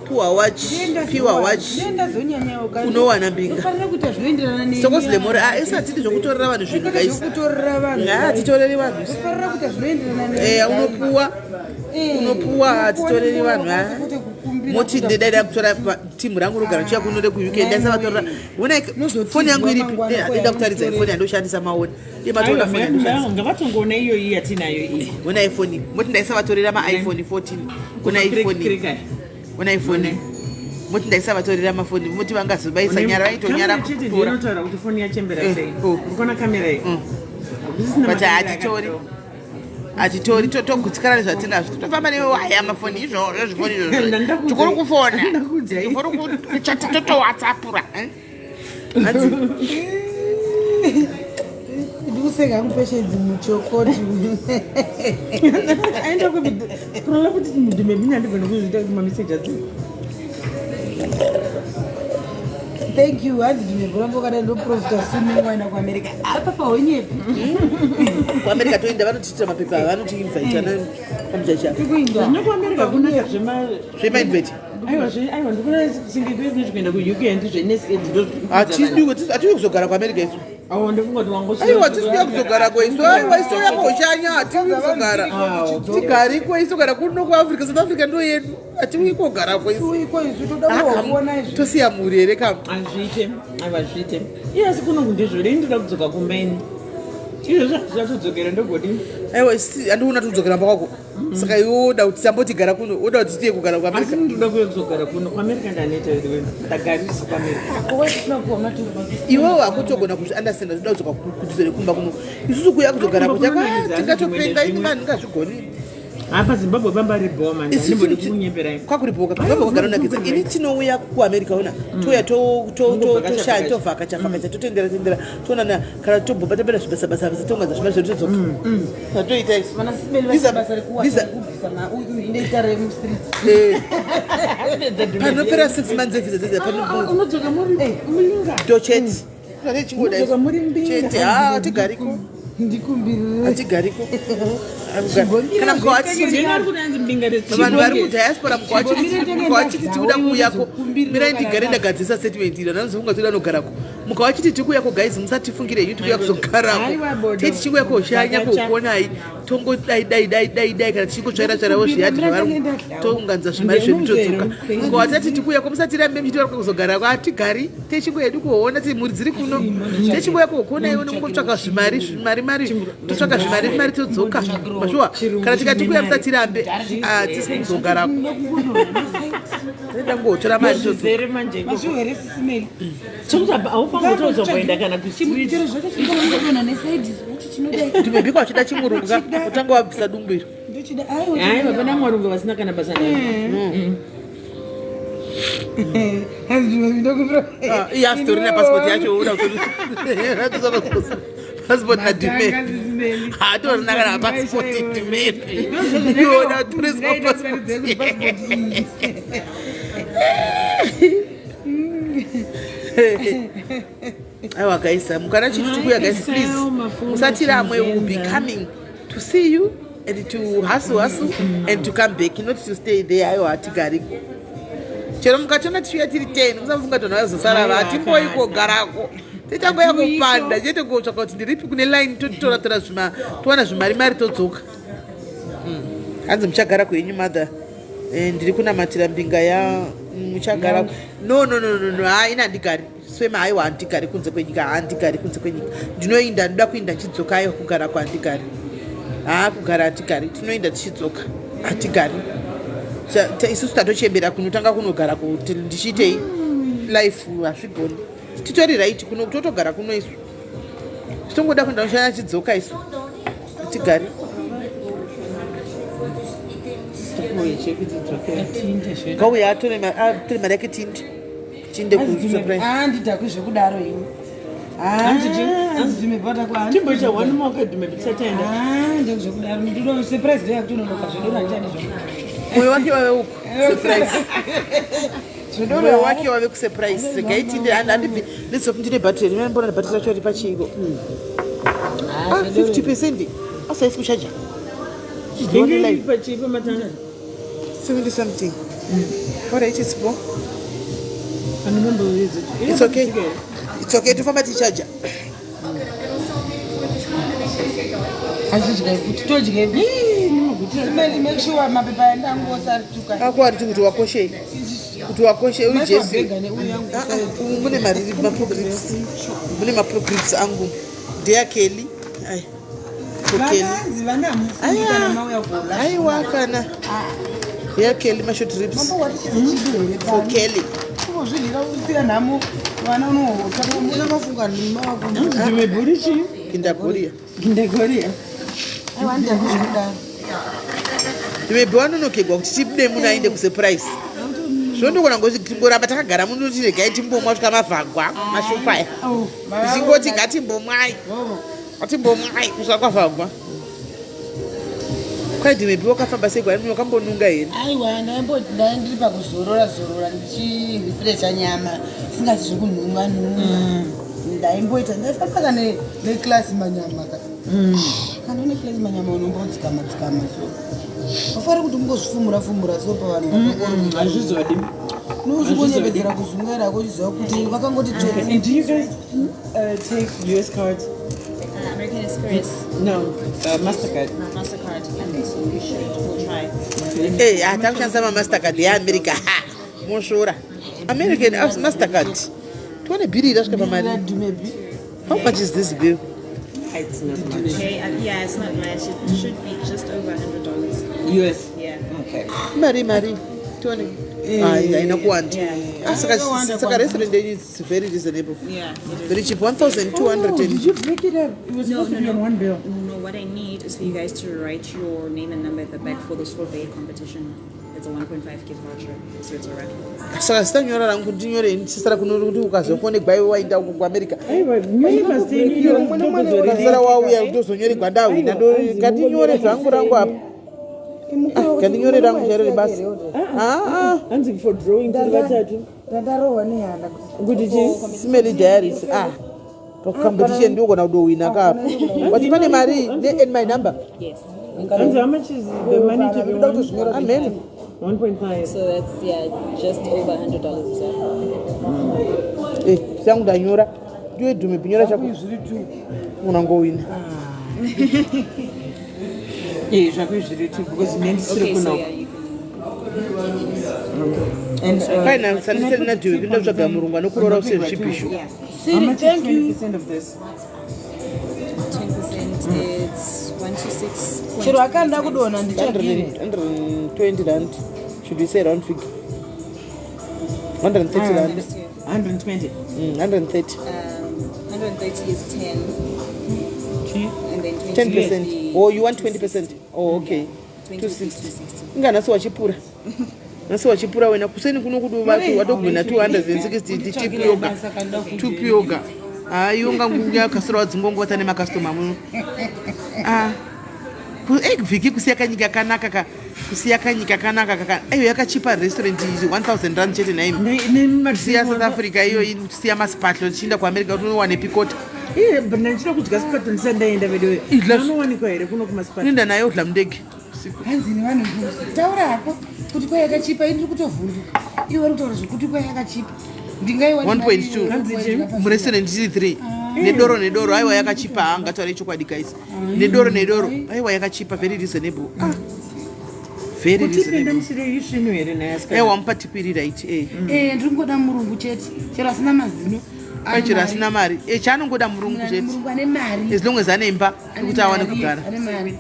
puwa wachi, piwa wachi. Ndazonyanyawo. Unowana mbinga. Unofanira kuita zvinoenderana neni. Sokozilemore isatidi zvokutorera vanhu zvinhu guys. Zvokutorera vanhu. Hatitoreri vanhu. Unofanira kuita zvinoenderana neni. Unopuwa, unopuwa, hatitoreri vanhu. Kwete kukumbira. Moti ndedaida kutora timu rangu rogara chiya kuno rekuUK, ndaisavatorera. Ona foni yangu iripi? Ndida kutaridza foni yandoshandisa, maona imatoona foni yandoshandisa. Ngavatongoona iyoyi yatinayo iyi. Ona iPhone, moti ndaisavatorera maiPhone 14. Ona iPhone, ona iPhone, moti ndaisavatorera mafoni, moti vangazovaisanyara, vaitonyara chete. Kutora. Ndinotaura kuti foni yachembera sei. Oh. Urikuona kamera iyi? Hakusisina But makamera hatitori. akadaro. Hatitori, togutsikana nezvatinazvo, totofamba newaya mafoni izvozvo, zvifoni izvozvo. Tikuri kufona. Ndakuudzai. Tikuri kuchata, totowhatsappura. Hanzi Ndikuseka hangu peshenzi muchokoti. Aenda kurola kuti mudhumebini, handigoni kuzviita kuti mameseji adzi. Thank you. Hanzi ndimegoramba wakadai, ndoprofita suni waenda kuAmerica apa pahonyepi. KuAmerica toenda, vanotiitira mapepa, vanotiinvita pamuchacha. Tikuinda. Zvino kuAmerica kunaka zvema Zvemainveti. Aiwa, aiwa, ndikuona singe kuenda kuUK, ndizvenes. Hatidi kuzogara kuAmerica isu. Awo ndofunga kuti wangu Aiwa, tisikuya kuzogarako isu. Aiwa, isu touya koshanya, hatiuyi kuzogara. Tigariko isu kana kuno kuAfrica, South Africa ndo yedu. Hatiuyi kogarako isu. Uiko isu toda kuona izvi. Tosiya mhuri here kam? Hazviite, havazviite. Iye asi kuno ndizvo rei ndoda kudzoka kumba ini. Izvozvo hazvichatodzokera ndogodi. Aiwa, handikuona tikudzokera mba kwako. Saka iwe woda kuti tambotigara kuno, woda kuti tiye kugara Asi kuAmerica. ndoda kuuya kuzogara kuno. KuAmerica ndaneta wewe. Ndagarisa kuAmerica. Iwewe hakutogona kuzviunderstanda toda kudzoka kudzokera kumba kuno. Isusu kuuya kuzogara Kumba kucha kunonakidza, asi tingatopenga ini zvimwe vanhu ngazvigoni. Hapa Zimbabwe pamba ribhowa manje. Isusu Handimbodi kunyeperai. Kwakuripoka kuzimbabwe kwagaronakidza. Ini tinouya kuAmerica ona touya Mungovhakacha, vhakacha. tovhakacha vhakacha totendera tendera toonana kana tobhoba tapera zvibasa basa tongadza zvima zvedu todzoka zvatoita isu. Vana Simeli Visa- vaita basa rekuwacha visa- nekubvisa inoita remustreet. Panopera 6 months evisa dzedza pano Unodzoka muri mulinga. tochete chingoda Unodzoka muri mbinga. chete. Ha, hatigariko. Ndikumbirire. Hatigariko. Kana mukawachiti Ndini ari kuti anzi mbinga vanhu vari rechibonge. kudiaspora mukawachiti tikuda kuuyako, mirai ndigare ndagadzisa statement iro nanozofunga toda nogarako. Mukawachiti tikuuyako, guys, musatifungire henyu tikuuya Aiwa, kuzogarako. bodo. Tei tichikuuya koshanya Vhakacha. kokuonai, tongodai dai dai dai dai kana tichingotsvaira tsvairawo zviyadhi zvavari tounganidza zvimari zvedu todzoka. Mukawatati tikuuyako, musatirambe muchiti vari kuzogarako. Hatigari, techingoedu kuhoona ti mhuri dziri kuno, techingouya kokuonai nongotsvaka zvimari zvimari mari, totsvaka zvimari mari todzoka. Mashuwa, kana tikati kuuya musatirambe, hatisi kuzogarako, toda ngotora mari todzoka. Zvizere manje ikoko. Mazviwo here, Sisimeli? Chekuti haufangi kuti uzomboenda kana kustreet. Chero zvacho chinongodonha nesaidi zvacho chinodai. Kuti mebhiko achida chimurungu ka utanga wabvisa dumbu iro. Ndochida. Aiwa. Hayi, vapana mwarungu vasina kana basa nazvo. Ah, iye asitorina pasipoti yacho, uda kutori pasipoti nadhumeni, haatorina kana pasipoti dhumeni, iwoda kutoriswa pasipoti. Aiwa guys, mukana chiti tikuya, guys, please musatiramwe. Will be coming to see you and to hustle hustle and to come back, not to stay there. Aiwa, hatigariko. Chero mukationa tichiuya tiri 10, musafunga kuti vanhu vazosara. Hatimboyi kogarako, titangoya kupanda chete kotsvaka kuti ndiripi kune line, totoratora zvima towana zvimari mari todzoka. Hanzi muchagara kwenyu mother. Ndiri kunamatira mbinga ya muchagara. No, no, no, no, no. Ha, ini handigari swema. Haiwa, handigari kunze kwenyika, handigari kunze kwenyika. Ndinoinda, ndoda kuinda nchidzoka. Aiwa, kugara kwandigari, ha, kugara hatigari, tinoinda tichidzoka, hatigari. Isusu tatochembera kunotanga kunogara kuti ndichiitei life hazvigoni. Titori right kuno, totogara kuno isu, titongoda kuenda noshanya chidzoka isu, hatigari. Ngauya atore mari yake tinde tinde kusurprise. Handidhakwi zvekudaro ini. Hanzi chii? Hanzi Timboita one more kadhume tisataenda. Ndezvekudaro, ndinoda surprise ndoyakutononoka zvedoro, handichadi zvekudaro. Mwoyo wake wave uku surprise. Zvedoro. Mwoyo wake wave kusurprise. Regai tinde, handibvi ndizoti ndine bhatiri, ndinombona bhatiri racho riri pachiiko. Ah, 50% asaisi kuchaja. Inge iri pachii pamatanga. 70 something. Alright, it's bo Anomboedza. It's okay, it's okay, tofamba tichaja. Hazvidye futi, todye. Simeli, make sure mapepa andangu osarituka. Ako ariti kuti wakoshei, kuti wakoshe uri jesi. Bhega neuyu yangu. Ah, ah, umu mune mariri maprogrips, mune maprogrips angu, ndeyakeli. Ai, kokeli. Vananzi vana hamufungi kana mauya kuola. Aiwa, kana yakeli mashort ribs. Mambo wati For Kelly. Kungozvidira usiya nhamo vana unohota mafunga mako. Dhume bhuri chii? Kindagoria. Kindagoria. Aiwa, handidhakwi zvekudaro. Maybe wanonokegwa kuti tibude muno aende kusurprise, zvondogona ngoti tingoramba takagara muno kuti regai timbomwa kusvika mavhagwa mashopu aya, tichingoti ngatimbomwai, ngatimbomwai kusvika kwavhagwa. Kwaidi maybe wakafamba sei kwai, wakambonunga here? Aiwa, ndai ndiri pakuzorora zorora ndichirefresha nyama, singati zvekunhunga nhunga ndaimboita, ndaifamba kana neklasi manyama ka. Kana une place manyama unombodzikama dzikama so. Ufanira kuti ungozvifumura fumura so pavanhu vakangori. Hazvizodi. Nozvikunyepedzera kuzungaira kuchiziva kuti vakangoti tsvetse. And do you guys take US cards? American Express, No, Mastercard. Mastercard. I think so. We should. We'll try. Eh, takushandisa mamastercard yeamerica. Ha, mosvora American Mastercard. Tione bhiri iri rasvika pamari. Dumebi. How much is this bill? It's not much. Okay. Yeah, it's not much. It should be just over $100. US. Yeah. Okay. Mari, mari, tione. Ai, haina kuwanda. Yeah. Ah, saka restaurant yenyu is very reasonable. Yeah. It is. Very cheap, 1200. Oh, did you break it up? It was No, supposed to no, be no. on one bill. No, what I need is for you guys to write your name and number at the back for the sorbet competition. It's a 1.5 gift voucher, so it's a raffle. Saka zita nyora rangu ndinyore ndisisara kuno kuti ukazopone gwai waenda uko kuAmerica. Aiwa, nyore pasi. Ukasara wauya kutozonyoregwa ndahwina. Ngatinyore zvangu rangu apa. Ah, ngatinyore rangu chairo rebasa. Ah, Hanzi for drawing tiri vatatu. Ndandarohwa nehana kuti Kuti chii? Simeli Diaries. Ah, pacompetition ndogona kudowina kapa but pane mari ne and my number. Yes. Hanzi how much is the money to be Ndoda won? kutozvinyora. Amen. 1.5. So that's, yeah, just over $100 as well. Eh, changu ndanyora ndiwe dhume pinyora chako. Zviri two. Unangowina. Yeah, zvako zviri two because nendisiri Okay, so kuno. yeah, you can. And Finance andisiri nadhume pindotsvaga murungu anokuroora usiri zvibhishu. Yeah. how much is Thank you. 20% of this? 10%, it's 126. Chero akanda kudonha nditsvagire. 120 rand. Should we say round figure? 130 rand. 120. 130. 130 is 10, and then 20 10 percent. would be Oh, you want 20 percent? Oh, okay. 20 would be 260. 260. Inga nhasi wachipura, nhasi wachipura wena. Kuseni kuno kudu watogwina 260 tip yoga, tip yoga. Hayi, ungakasira wadzingongota nemakastoma muno. Ah. Vhiki kusiya kanyika kanaka ka, kusiya kanyika kanaka kaka. Aiyo, yakachipa restaurant iyi, 1000 rand chete naimi. Kusiya South Africa iyo, kusiya masipatlo tichienda kuAmerica kuti unowane pikota. Iye, but ndachida kudya sipato ndisati ndaenda veduwe. Idla. Anowanikwa here kuno kumasipatlo? Unoenda naye udla mundege. Hanzi nevanhu, taura hako kuti kwai yakachipa. Ini ndiri kutovhunduka, iwe vari kutaura zvekuti kwai yakachipa. Ndingaiwani? 1.2 murestaurant tiri 3 nedoro nedoro. Aiwa, yakachipa. Haangataure chokwadi guys, nedoro nedoro. Aiwa, yakachipa, very reasonable. Ah, very Kutipe reasonable. ndamusire isvinu here naye? Aiwa, mupa tip iri right, eh. Eh, ndiri kungoda murungu chete, chero asina mazino. Ane Chero mari. asina mari. Eh, chaanongoda murungu chete. Murungu ane mari. As long as ane imba Ane yekuti awane mari, kugara. ane mari.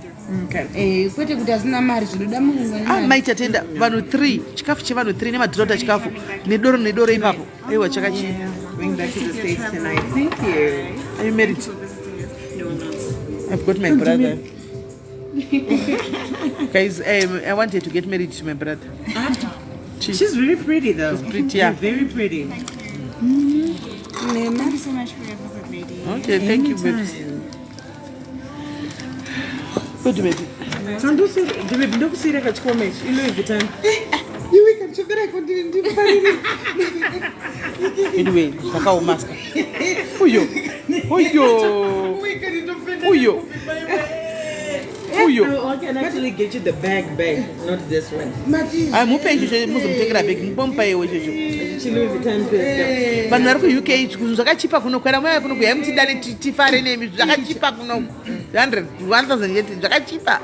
Eh, kwete kuti asina mari, zvinoda murungu ane Ah, mari. maita tenda vanhu 3, chikafu chevanhu 3 nemadhirota, chikafu nedoro nedoro ipapo. Aiwa, chakachipa. Going back to the States tonight. Thank you. Are you married? No, I'm not. I've got my brother. Guys, I wanted to get married to my brother. She's very pretty though. She's pretty, yeah. Very pretty. Thank you so much for your visit, lady. Okay, thank you, babes. Good, baby. Ndokusiyira kachikwama ichi iLouis Vuitton. Iwe kandichobereko ndifarire. Anyway, zvakaomaska. Uyo. Uyo. Uyo. Uyo. No, I can actually get you the bag bag, not this one. Mati. Ai, mupe ichocho, muzomutengera bhegi, mupomupa iwe ichocho. Ichi Louis Vuitton purse. Vanhu vari kuUK, zvinhu zvakachipa kuno. Kwera mauya kuno kuyai mutidane tifare nemi. Zvakachipa kuno, 100 1000 yeti zvakachipa.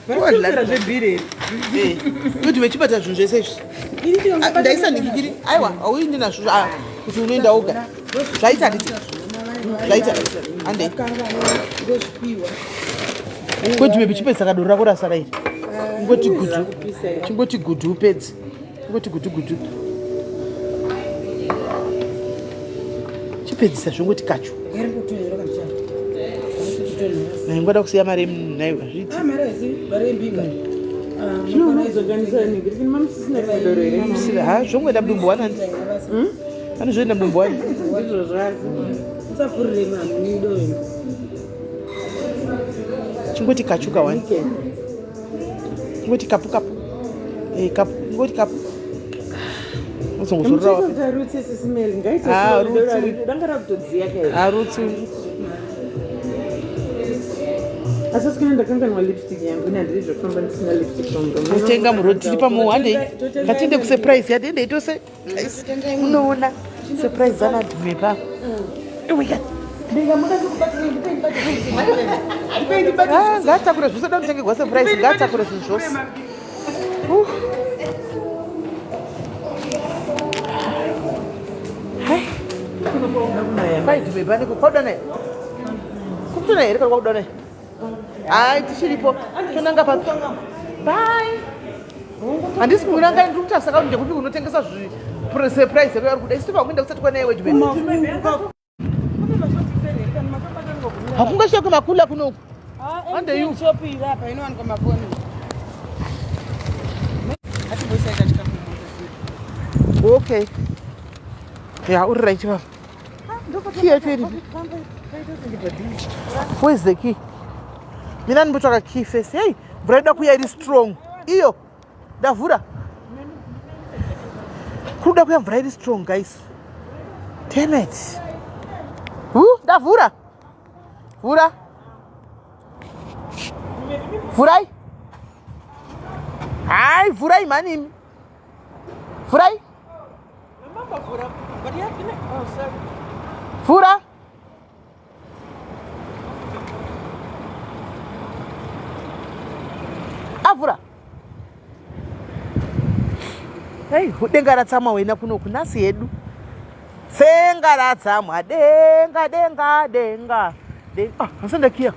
Varikutora zvebhiri. Kuti vechibata zvinhu zvese izvi. Ah, ndaisa ndikikiri. Aiwa, auindi nazvo. Ah, kuti unoenda woga. Zvaita, handiti? Zvaita, handei. Ndozvipiwa. Kweti mebi, chipedza kadoro rako rasara iri. Ingoti gudhu, chingoti gudhu upedze, ingoti gudhu gudhu, chipedzisa zvongoti kachu. Ngarimbotonhora kandichana. Naingoda kusiya mari yemunhu naiwa zviiti. Ah, mari haisi mari yembinga. Zvino unozoganisa ningiri mamusisina kadoro here? Ha, zvongoenda mudumbu wani, handi anozvoenda mudumbu wani. Ndizvo zvazi. Usafurire mamudo. Chingoti kachuka wani, chingoti kapu kapu. Eh, kapu, ingoti kapu, uzongozorora wapi. Muchiita rutsi sisimeli. Ah, rutsi. Ngaita danga rakutodziya kai. Harutsi. Asi sikana ndakanganwa lipstick yangu ini handidi zvekufamba ndisina lipstick pamuromo. Totenga muroad tiri pamuhu handei. Ngatiende kusurprise yatiendei tose. Unoona surprise anadhume pa. Iwika. Ah, Ngaatakure zvose da kutengerwa surprise ngaatakure zvinhu zvose. Uh. Hai. Kwai dhume pane kwaudanai. Kukutona here kana kwakudanai? Hai tichiripo. Tonanga papi. Bye. Handisi kunanga ndiri kutarisa kakuti ndekupi kunotengesa surprise yako yauri kuda. Isu tobva kuenda kusati kwanaiwe dhume. Hakungashaikwe makula kunoku. Hande you. Shop iri apa inowanikwa mafoni. Atimboisaita chikafu mumota. Okay. Ya uri right baba. Key yacho iripi? Where's the key? Mina ndimbotsvaka key first. Hey, mvura ida kuya iri strong. Iyo. Ndavhura. Kuda kuya mvura iri strong guys. Damn it. Hu, ndavhura. Vhura. Vhurai. Hai, vhurai mhani imi. Vhurai. Vhura. Avhura. Hey, denga ratsamwa wena kunoku nhasi hedu. Tsenga ratsamwa denga denga denga. Denga. Ah, asanda kiya.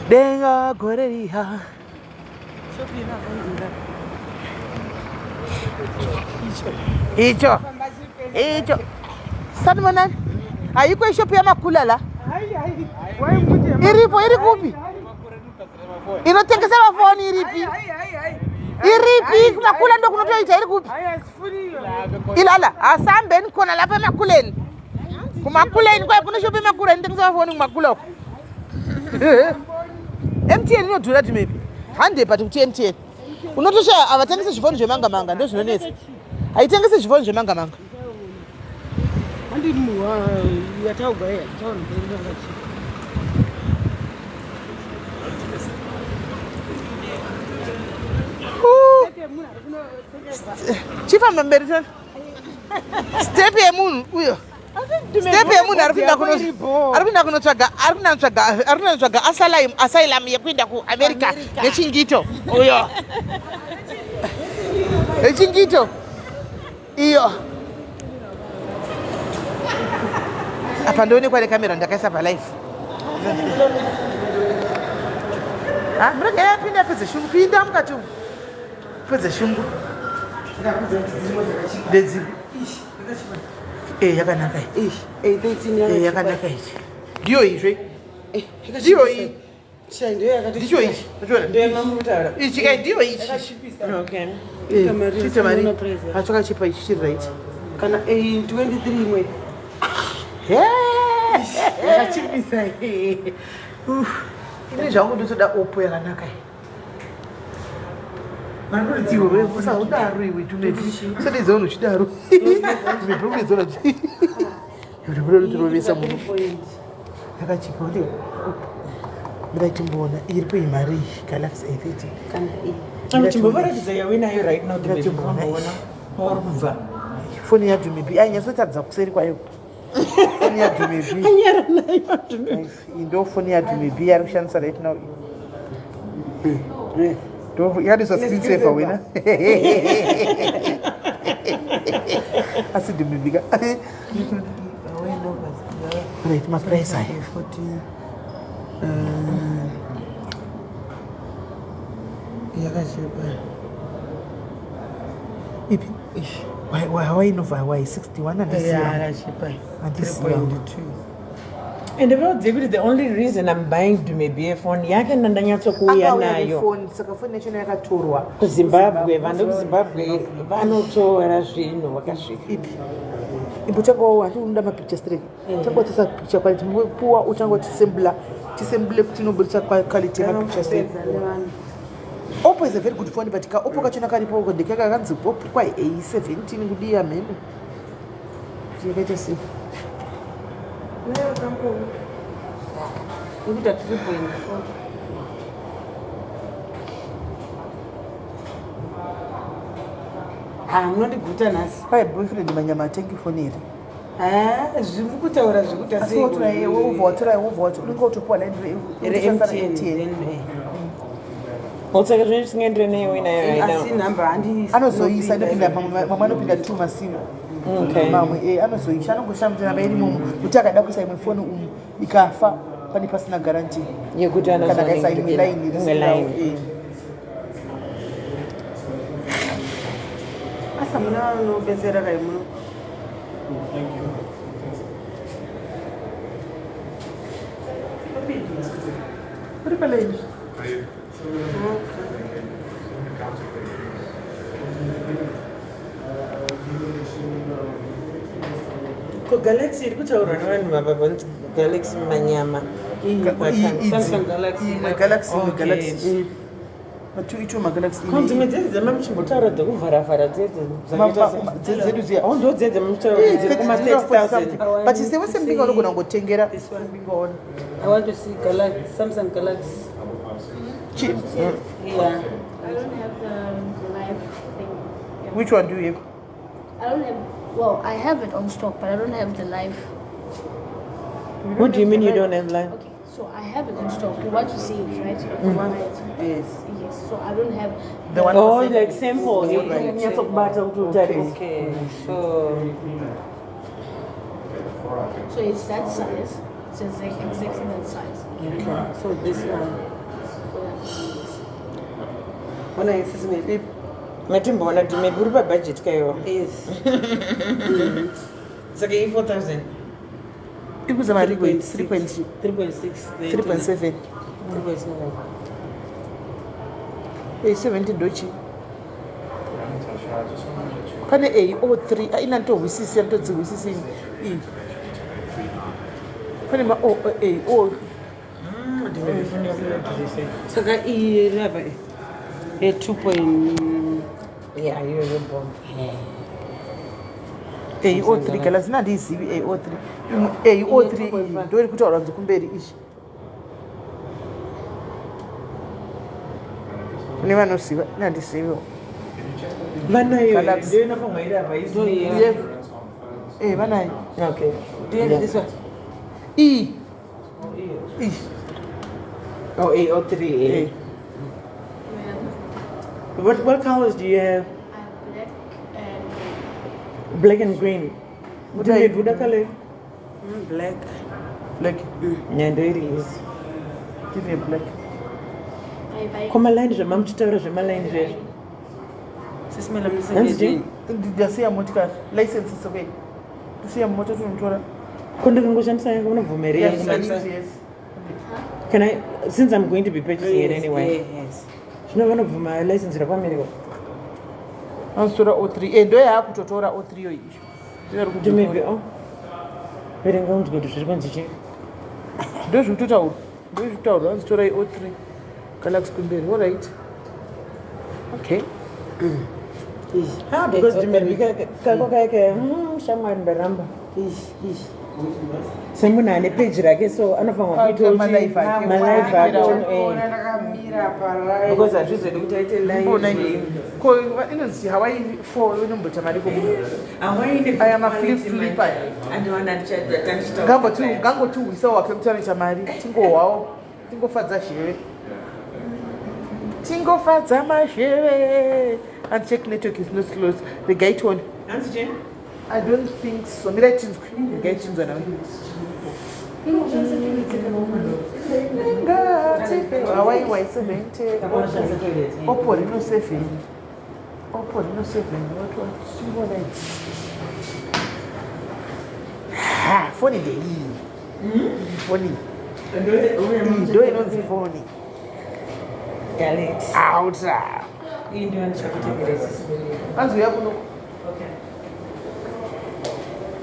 Denga gore riya. Icho. Icho. Sanibonani. Haiko ishopu yamakula la. Iripo iri kupi? Inotengesa mafoni iripi? Iripi kumakula ndo kunotoita iri kupi? Ilala, asambeni khona lapha emakuleni. Kumakuleni kwaye kune shopu yemakula inotengesa mafoni kumakula uko. MTN inodhura ti maybe. Hande but kuti MTN. Unotoshaya havatengesi zvifoni zvemanga manga ndo zvinonetsa. Haitengesi zvifoni zvemanga manga. Handi muwa yataugwa iya taona ndinonga chi. Chifamba mberi tona. Step yemunhu uyo. Step yemunhu ari kuenda kuno ari kuenda kunotsvaga ari kuenda kunotsvaga ari kuenda kunotsvaga asylum asylum yekuenda kuAmerica nechingito uyo. Nechingito iyo. Apa ndoonekwa nekamera ndakaisa palive. Ah, murege yapinda pedze shungu pinda mukati umu. Pedze shungu. Ndedzipi? Eh, yakanaka iyi. A13 Eh, yakanaka iyi. Ndiyo iyi zve. Ndiyo iyi. Ndiyo yakati. Ndicho ichi. Uchiona? Ndoyamamutaura. Ichi kai ndiyo ichi. Okay. Eh, mari, chiita mari. unoona price yacho. Hachakachipa ichi chiri right. Kana A23 imwe. Yakachipisa. Ini zvangu ndotoda Oppo yakanaka iyi. Marikurudzirwa wewe usaudaro iwe Junet. Usadedza vanhu uchidaro. Ndinobvira kudedza vanhu. Ndinobvira kutirovesa munhu. Yakachipa ndiyo. Mira timboona iri kuimari iyi Galaxy A30. Kana iyi. Chimbovaratidza yawinayo right now Ndingatimboona timboona kwauri kubva. Foni yaDumebi ainyatsotaridza kuseri kwayo. Foni yaDumebi. Anyara nayo Dumebi. Iyi ndo foni yaDumebi yari kushandisa right now. Ndo yakadiswa screen saver wena. Asi Dumebi ka. Right, maprice aya. 14 yakachipa. Ipi? Hawainova Hawaii 61 handisiya. Yakachipa. Handisiya. 3.2. And vaudze kuti the only reason I'm buying Dumebi a phone yake ndandanyatsokuuya Akauya nayo. nefoni saka foni yachona yakatorwa. kuZimbabwe vanhu vekuZimbabwe vanotora zvinhu vakasvika. Ipi? Imbotanga handi unoda mapicture straight. Tanga utisa picture quality puwa utanga utisembula tisembule kuti inobudisa quality yemapicture straight. Oppo is a very good phone but ka Oppo kachona karipo uko ndekaka kanzi Oppo kwai A17 kudiya mheno. Kuti yakaita sei? Ikuita 3.4. Ha, munondiguta nhasi. Kwai boyfriend manyama atengi foni here? Ha, zviri kutaura zvekuita Asi wotora iye, wobva watora iwe, wobva wati unenge wotopiwa line reMTN. Then, Saka zvinenge zvisingaenderani neiwe nayo right now. Asi nhamba handi Anozoisa, inopinda mamwe, mamwe anopinda two masimu. Okay. Mamwe anozoisha, anongoshamisa namba irimo kuti akada kuisa imwe foni umu ikafa pane pasina guarantee. Yekuti Kana akaisa imwe line imwe risinawo, line. Asi hamuna vanobetsera kai muno? Uri paline. Ko Galaxy iri kutaurwa nevanhu vapa vanzi Galaxy manyama. Samsung Galaxy. Imwe Galaxy, imwe Okay. Galaxy. Matu icho maGalaxy. Ko dzimwe dzedzi dzamamuchimbotaura dzekuvharavhara dzedzi dzakaita se- Dzedu dziya. Oh, ndo dzedzi muchitaura dzekuma 30,000. But sewe sembinga unogona kungotengera. This one. Sembinga ona. I want to see Galaxy, Samsung Galaxy. Yeah. I don't have the live thing. Yeah. Which one do you have? I don't have. Well, I have it on stock, but I don't have the live. What do you mean you don't have line? Okay, so I have it on stock. You want to see it, right? You want it. Yes. Yes. So I don't have The one Oh, for like sample. Right. Kunyatsokubata kuti utarise. Okay. So So it's that size. It's exactly that size. okay. So this one. For that yes. Ona isisi maybe. Matimboona kuti maybe uri pabudget kaiwa. Yes. Saka i 4,000. Ikuza mari 3.3. 3.6. 3.7. 3.7. 70 ndochi. Pane A03 aina ntohwisisi antodzihwisisi iyi. Pane ma O A O Saka iyi iri apa iyi. Ye 2 point Yeah, iyoyo bomb. A03 Galaxy nandizivi A03. Imwe A03 iyi ndo iri kutaurwa nzi kumberi izvi. Kune vanoziva nandiziviwo. Vanayo Galaxy. ndiyo inofanirwa iri apa Ndo izvi. iya. Vanayo. Okay. Do you have this one? Iyi. Iyi. Oh, A03. Eh. What colors do you have? I have black and Black and green. What are you- Buda color? Black. Black. Yeah, ndo iri izi. Give me a black. I buy. Ko malaini zvamamuchitaura zvemalaini zvezvo. Sisi mela Hanzi chii? Ndasiya motikari. License is okay. Ndasiya mota tonotora. Ko ndikangoshandisa yangu unobvuma here yangu manje? Yes. Can I, since I'm going to be purchasing it anyway, Yes. zvino vanobvuma license rekuAmerica. Anotora O3. Ndo yaakutotora O3 yo izvo. Ndiyo iri Kuti maybe, kutotora. oh. Verenga unzwe kuti zviri kunzi chii. Ndo zviri kutotaurwa. Ndo zviri kutaurwa. Anotora O3. Galaxy kumberi. All right. Okay. Ah, because maybe kako kaya shamwari ndaramba. Ish, ish. Semunhu ane page rake so anofanirwa Kuita kuita malive ake. malive ake. Ona ndakamira parai. Because hazvizodi kuti aite Mbona live. Ko inonzi Hawaii 4 inomboita mari ko. Aya maflip flip aya. Andiwana Ngangoti wake kuti anoita mari tingohwawo tingofadza zheve. Tingofadza mazheve. And check network is not close. Regai tione. I don't think so. Mirai tinzwe. Regai tinzwe nawe. Hawaii Y70. Oppo Reno 7. Oppo Reno 7. What one? Single lights. Ha, foni ndeiyi. Foni. Iyi ndo inonzi foni. Galaxy. Outa. Iyi ndiyo ndichakutengeresa. Anzi uya kuno. Okay.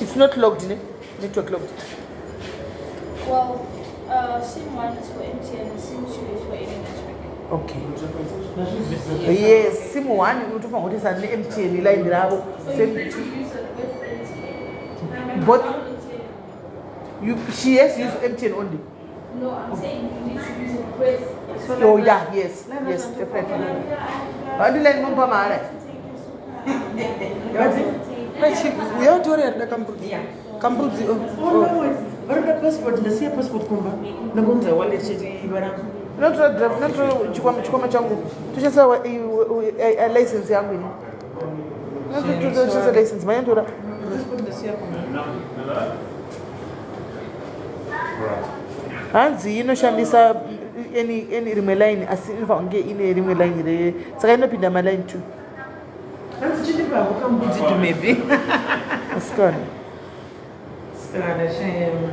It's not locked, ne? Network locked. Well, SIM 1 is for MTN and SIM 2 is for any network. Okay. Yes, SIM 1 unotofanira kuti isane neMTN line ravo. So you SIM need to 2. use it with MTN. Both. You, she has used MTN only. No, I'm saying you need to use it with. Oh yeah, yes, yes, definitely. Vandiline munomupa mahara. Uya utore here kambudzi. Kambudzi. Oh. Oh, varoda passport ndasiya passport kumba ndakunza wallet chete iba rangu. Unotora draft, unotora chikwama changu. Toshandisa license yangu ini. Toshandisa license, manyantora. Passport ndasiya kumba. Hanzi inoshandisa any rimwe line asi inofanira kunge ine rimwe line re saka inopinda maline two. Hanzi chindipawo kambudzi dumebi. Asikana. Sikana shame.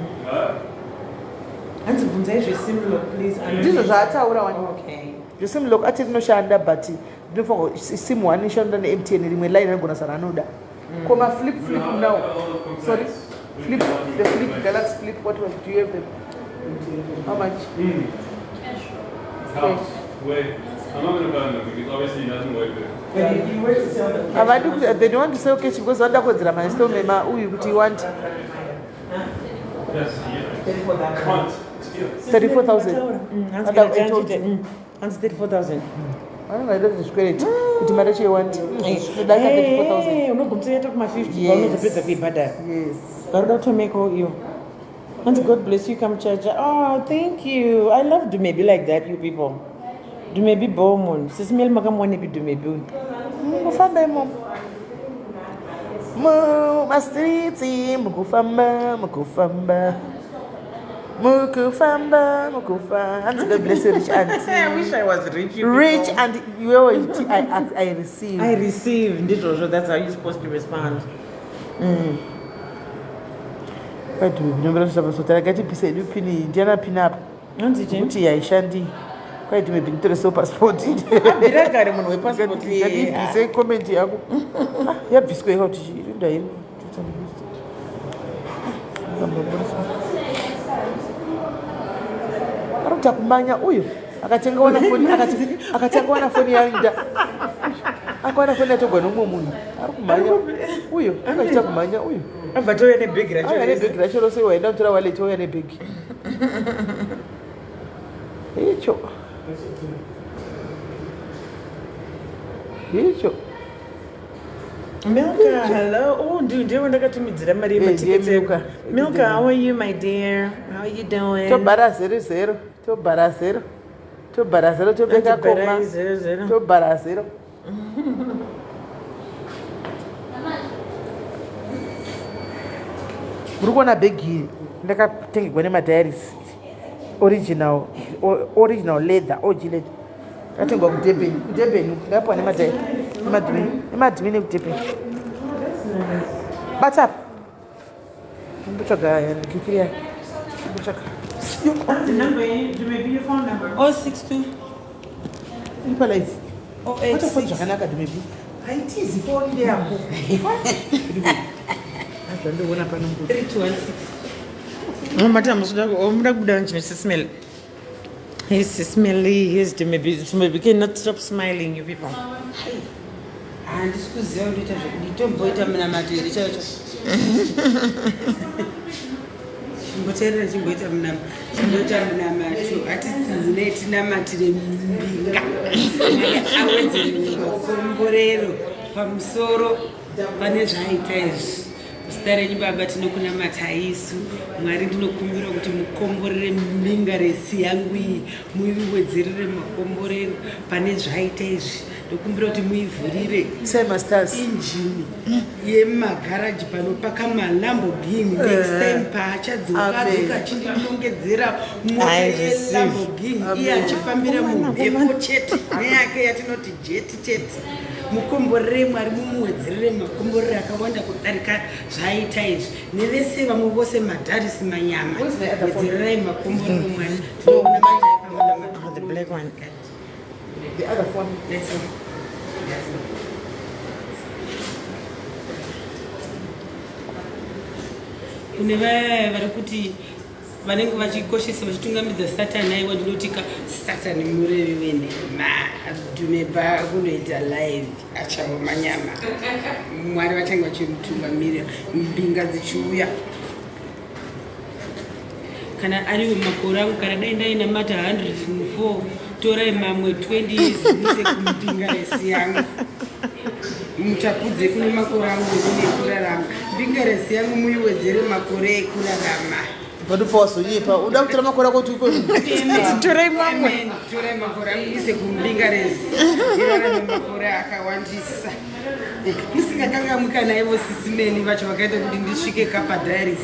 Hanzi bvunzai zvesimlo please. Ndizvo zvaataura wani. Okay. Zvesimlock ati rinoshanda but ndinofanira sim one inoshanda neMTN rimwe line anogona sara anoda. Ko maflip flip now. Sorry. Flip the flip Galaxy flip what was do you have them? How much? How? Wait, I'm not going to burn them because obviously it doesn't work there. But if you were to sell them Havadi kuti they don't want to sell cash because vanoda kuwedzera mainstallment mauyu kuti want Yes, yeah. Can't steal. 34,000. Hanzi Under- I told you. hanzi 34,000. Vanenge vaida kuti zvikwereti kuti mari yacho iwandi. Inodarika 34,000. Hey, unogumisa yaita kuma 50 Yes. paunozopedza kuibhadhara. Yes. Varoda kutomekawo iyo. Hanzi God bless you kamuchacha. Oh, thank you. I love Dumebi like that you people. Dumebi Bowman. Sisimeli makamuwanepi Dumebi uyu? Mukufamba imomo. Mumastreets mukufamba mukufamba. Mukufamba mukufamba. Hanzi God bless you rich auntie. I wish I was rich. You Rich people. and iwewe iti I receive. I receive. Ndizvozvo, that's how you're supposed to respond. Kwai hedu pini ndiana pini apa. Hanzi chii? Kuti haishandi. Kwai maybe nditoresewo passport. Abvira kare munhu wepassport. Ngandibvise comment yako. Ah, yabviswa ika kuti ndairi. Ari kuita kumanya uyu akatenga wana foni akatenga wana foni yainda akawana foni yatogwa nomumwe munhu ari kumhanya uyu akachiita kumhanya uyu Abva touya nebhegi racho. auya rese. nebhegi racho rose waenda kutora wallet wauya nebhegi icho icho Milka, hello. Oh, ndiwe ndakatumidzira mari Eh, ndiye yematickets. Milka. Milka, how are you, my dear? How are you doing? tobhara zero zero tobhara zero tobhara zero tobeka koma Bharai zero zero. tobhara zero muri kuona bhegi iri ndakatengegwa nemadiaris original original leather og leather ndakatengwa kudurban kudurban ndakapiwa nemadhimini ekudurban bata apa mbotsvaga kikiri yake mbotsvaga The number, maybe your phone number. 062 ipa live 086 Watafoni zvakanaka dumebi haitizi foni ndeyako zvandoona pano mbuti 3216. Mata musuda kubuda nje sismel. He's smelly, he's the maybe cannot stop smiling, you people. Handisi kuziva kuti ndoita zvekudii tomboita munamato here chaicho. Chimboteerera chimboita munamato chimboita munamato hatitsinzinei tinamatire mbinga awedzere makomborero pamusoro pane zvaaita izvi. Muzita renyu baba tinokunamata isu mwari ndinokumbira kuti mukomborere mbinga resi yangu iyi muiwedzerere makomborero pane zvaita izvi ndokumbira kuti muivhurire Say masters injini yemagaraji panopaka malamborghini next time paachadzoka Amen. adzoka achindinongedzera mota I receive. yelamborghini iye achifambira mumhepo chete neyake yatinoti jeti chete mukomborere mwari mumuwedzerere makomborero akawanda kudarika zvaaita izvi nevese vamwe vose madharisi manyama Where's my other phone? wedzererai makomborero mwari tinoona matai pamunamato Oh, the black one. the other phone That's all. That's all. Kune vaya vari kuti vanenge vachikoshesa vachitungamidza satani aiwa ndinotika satani murevi wenhema dhumeba kunoita live achava manyama mwari vachange vachimutungamirira mbinga dzichiuya. Kana ariwo makore angu, kana dai ndainamata 104, torai mamwe 20 years muise kumbingaresi yangu, mutapudze kune makore angu ekune ekurarama. Mbingaresi yangu muiwedzere makore ekurarama. Padopa wazonyepa, uda kutora makore ako kuti uko. Torai mamwe. Amen. Torai makore angu muise kumbingaresi, irarame makore akawandisa. Musingakangamwi kana ivo sisimeni vacho vakaita kuti ndisvike kapadiaries.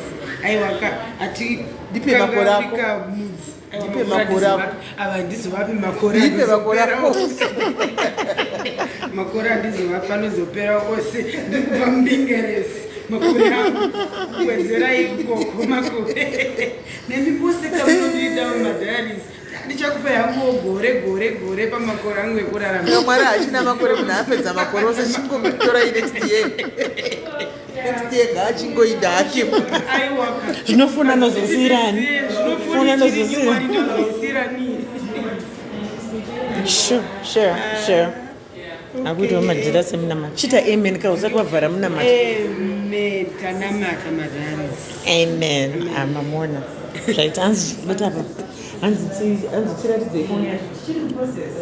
Aiwa ka ati Ndipe makore ako. kangamwika mudzi. Aiwa, Ndipe makore makore ako. handizovapi. Ava handizovapi makore Ndipe makore ako. andizopera. Makore handizovapi, anozopera ose. Ndikupa mbingeresi makore angu, wedzerai ikoko makore. Nemi mose kamunondiita mumadiaries, ndichakupai hanguwo gore gore gore pamakore angu ekurarama. Iyo Mwari hachina makore, munhu apedza makore ose, chingomutorai next year. Next year ngaachingoida hake. Aiwaka. Zvinofuna nozosiyirani. Funa nozosiyirani. Zvinofuna. Sure. Akuti wamadhira semunamata. Chita amen ka usati wavhara munamata. Amen. Tanamata madiaries. Amen. Amamona. Zvaita hanzi bata apa. Hanzi tiratidzei foni yacho. Tichiri muprocess.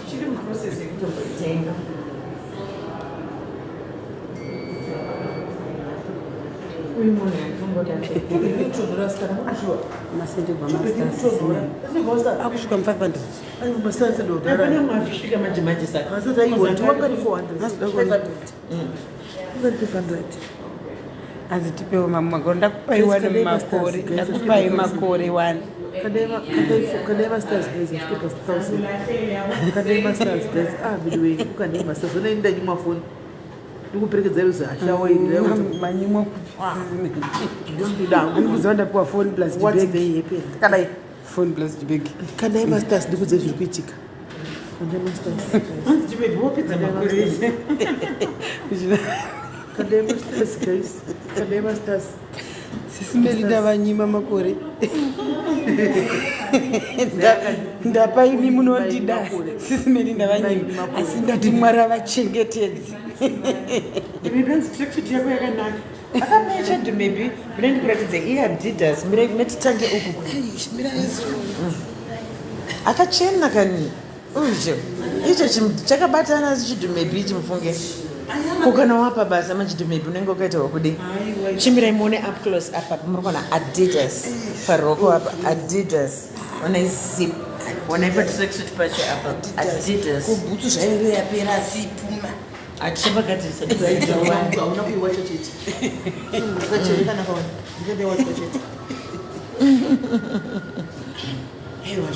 Tichiri muprocess yekutomboitenga. Uyu munhu anongoda Akusvika mu500. Hapana mwasvika manje manje saka. Hanzi tipewo mamwe makore. Ndakupai wani makore, ndakupai makore wani. Kandai masters guys, asvike past 1000. Kandai masters guys. Ah, by ukandai masters ona ini ndanyimwa foni, ndikuperekedza ruzi hashawa. Manyimwa kupi? Ndikuziva ndapiwa phone plus What chibag. they happen? Kadai phone plus chibag. Kandai masters, ndikudze zviri kuitika. Kandai masters guys. Hanzi chibhebhi wopedza makore ese. Kandai masters guys, kandai masters. Sisimeli, ndavanyima makore. Ndapa imi munondida. Sisimeli, ndavanyima, asi ndati Mwari avachengetedzi. Maybe hanzi tracksuit yako yakanaka. Akamecha maybe mira ndikuratidze iAdidas. Mira metitange uku. Akachena kani. Uyu icho chakabatana chidhumebi ichi mufunge. Ko kana wapa basa machidhumebi unenge wakaita wakudi. Chimirai muone up close apa, muri kuona Adidas paroko apa, Adidas. Onai zip. Onai pa tracksuit pacho apa, Adidas. Kubhutsu zvainge yapera, asi Puma. Hatichapagadzirisa. Hauna kuiwacha chete, ukachevekana kaona ndikandaiwachwa chete. Aiwa,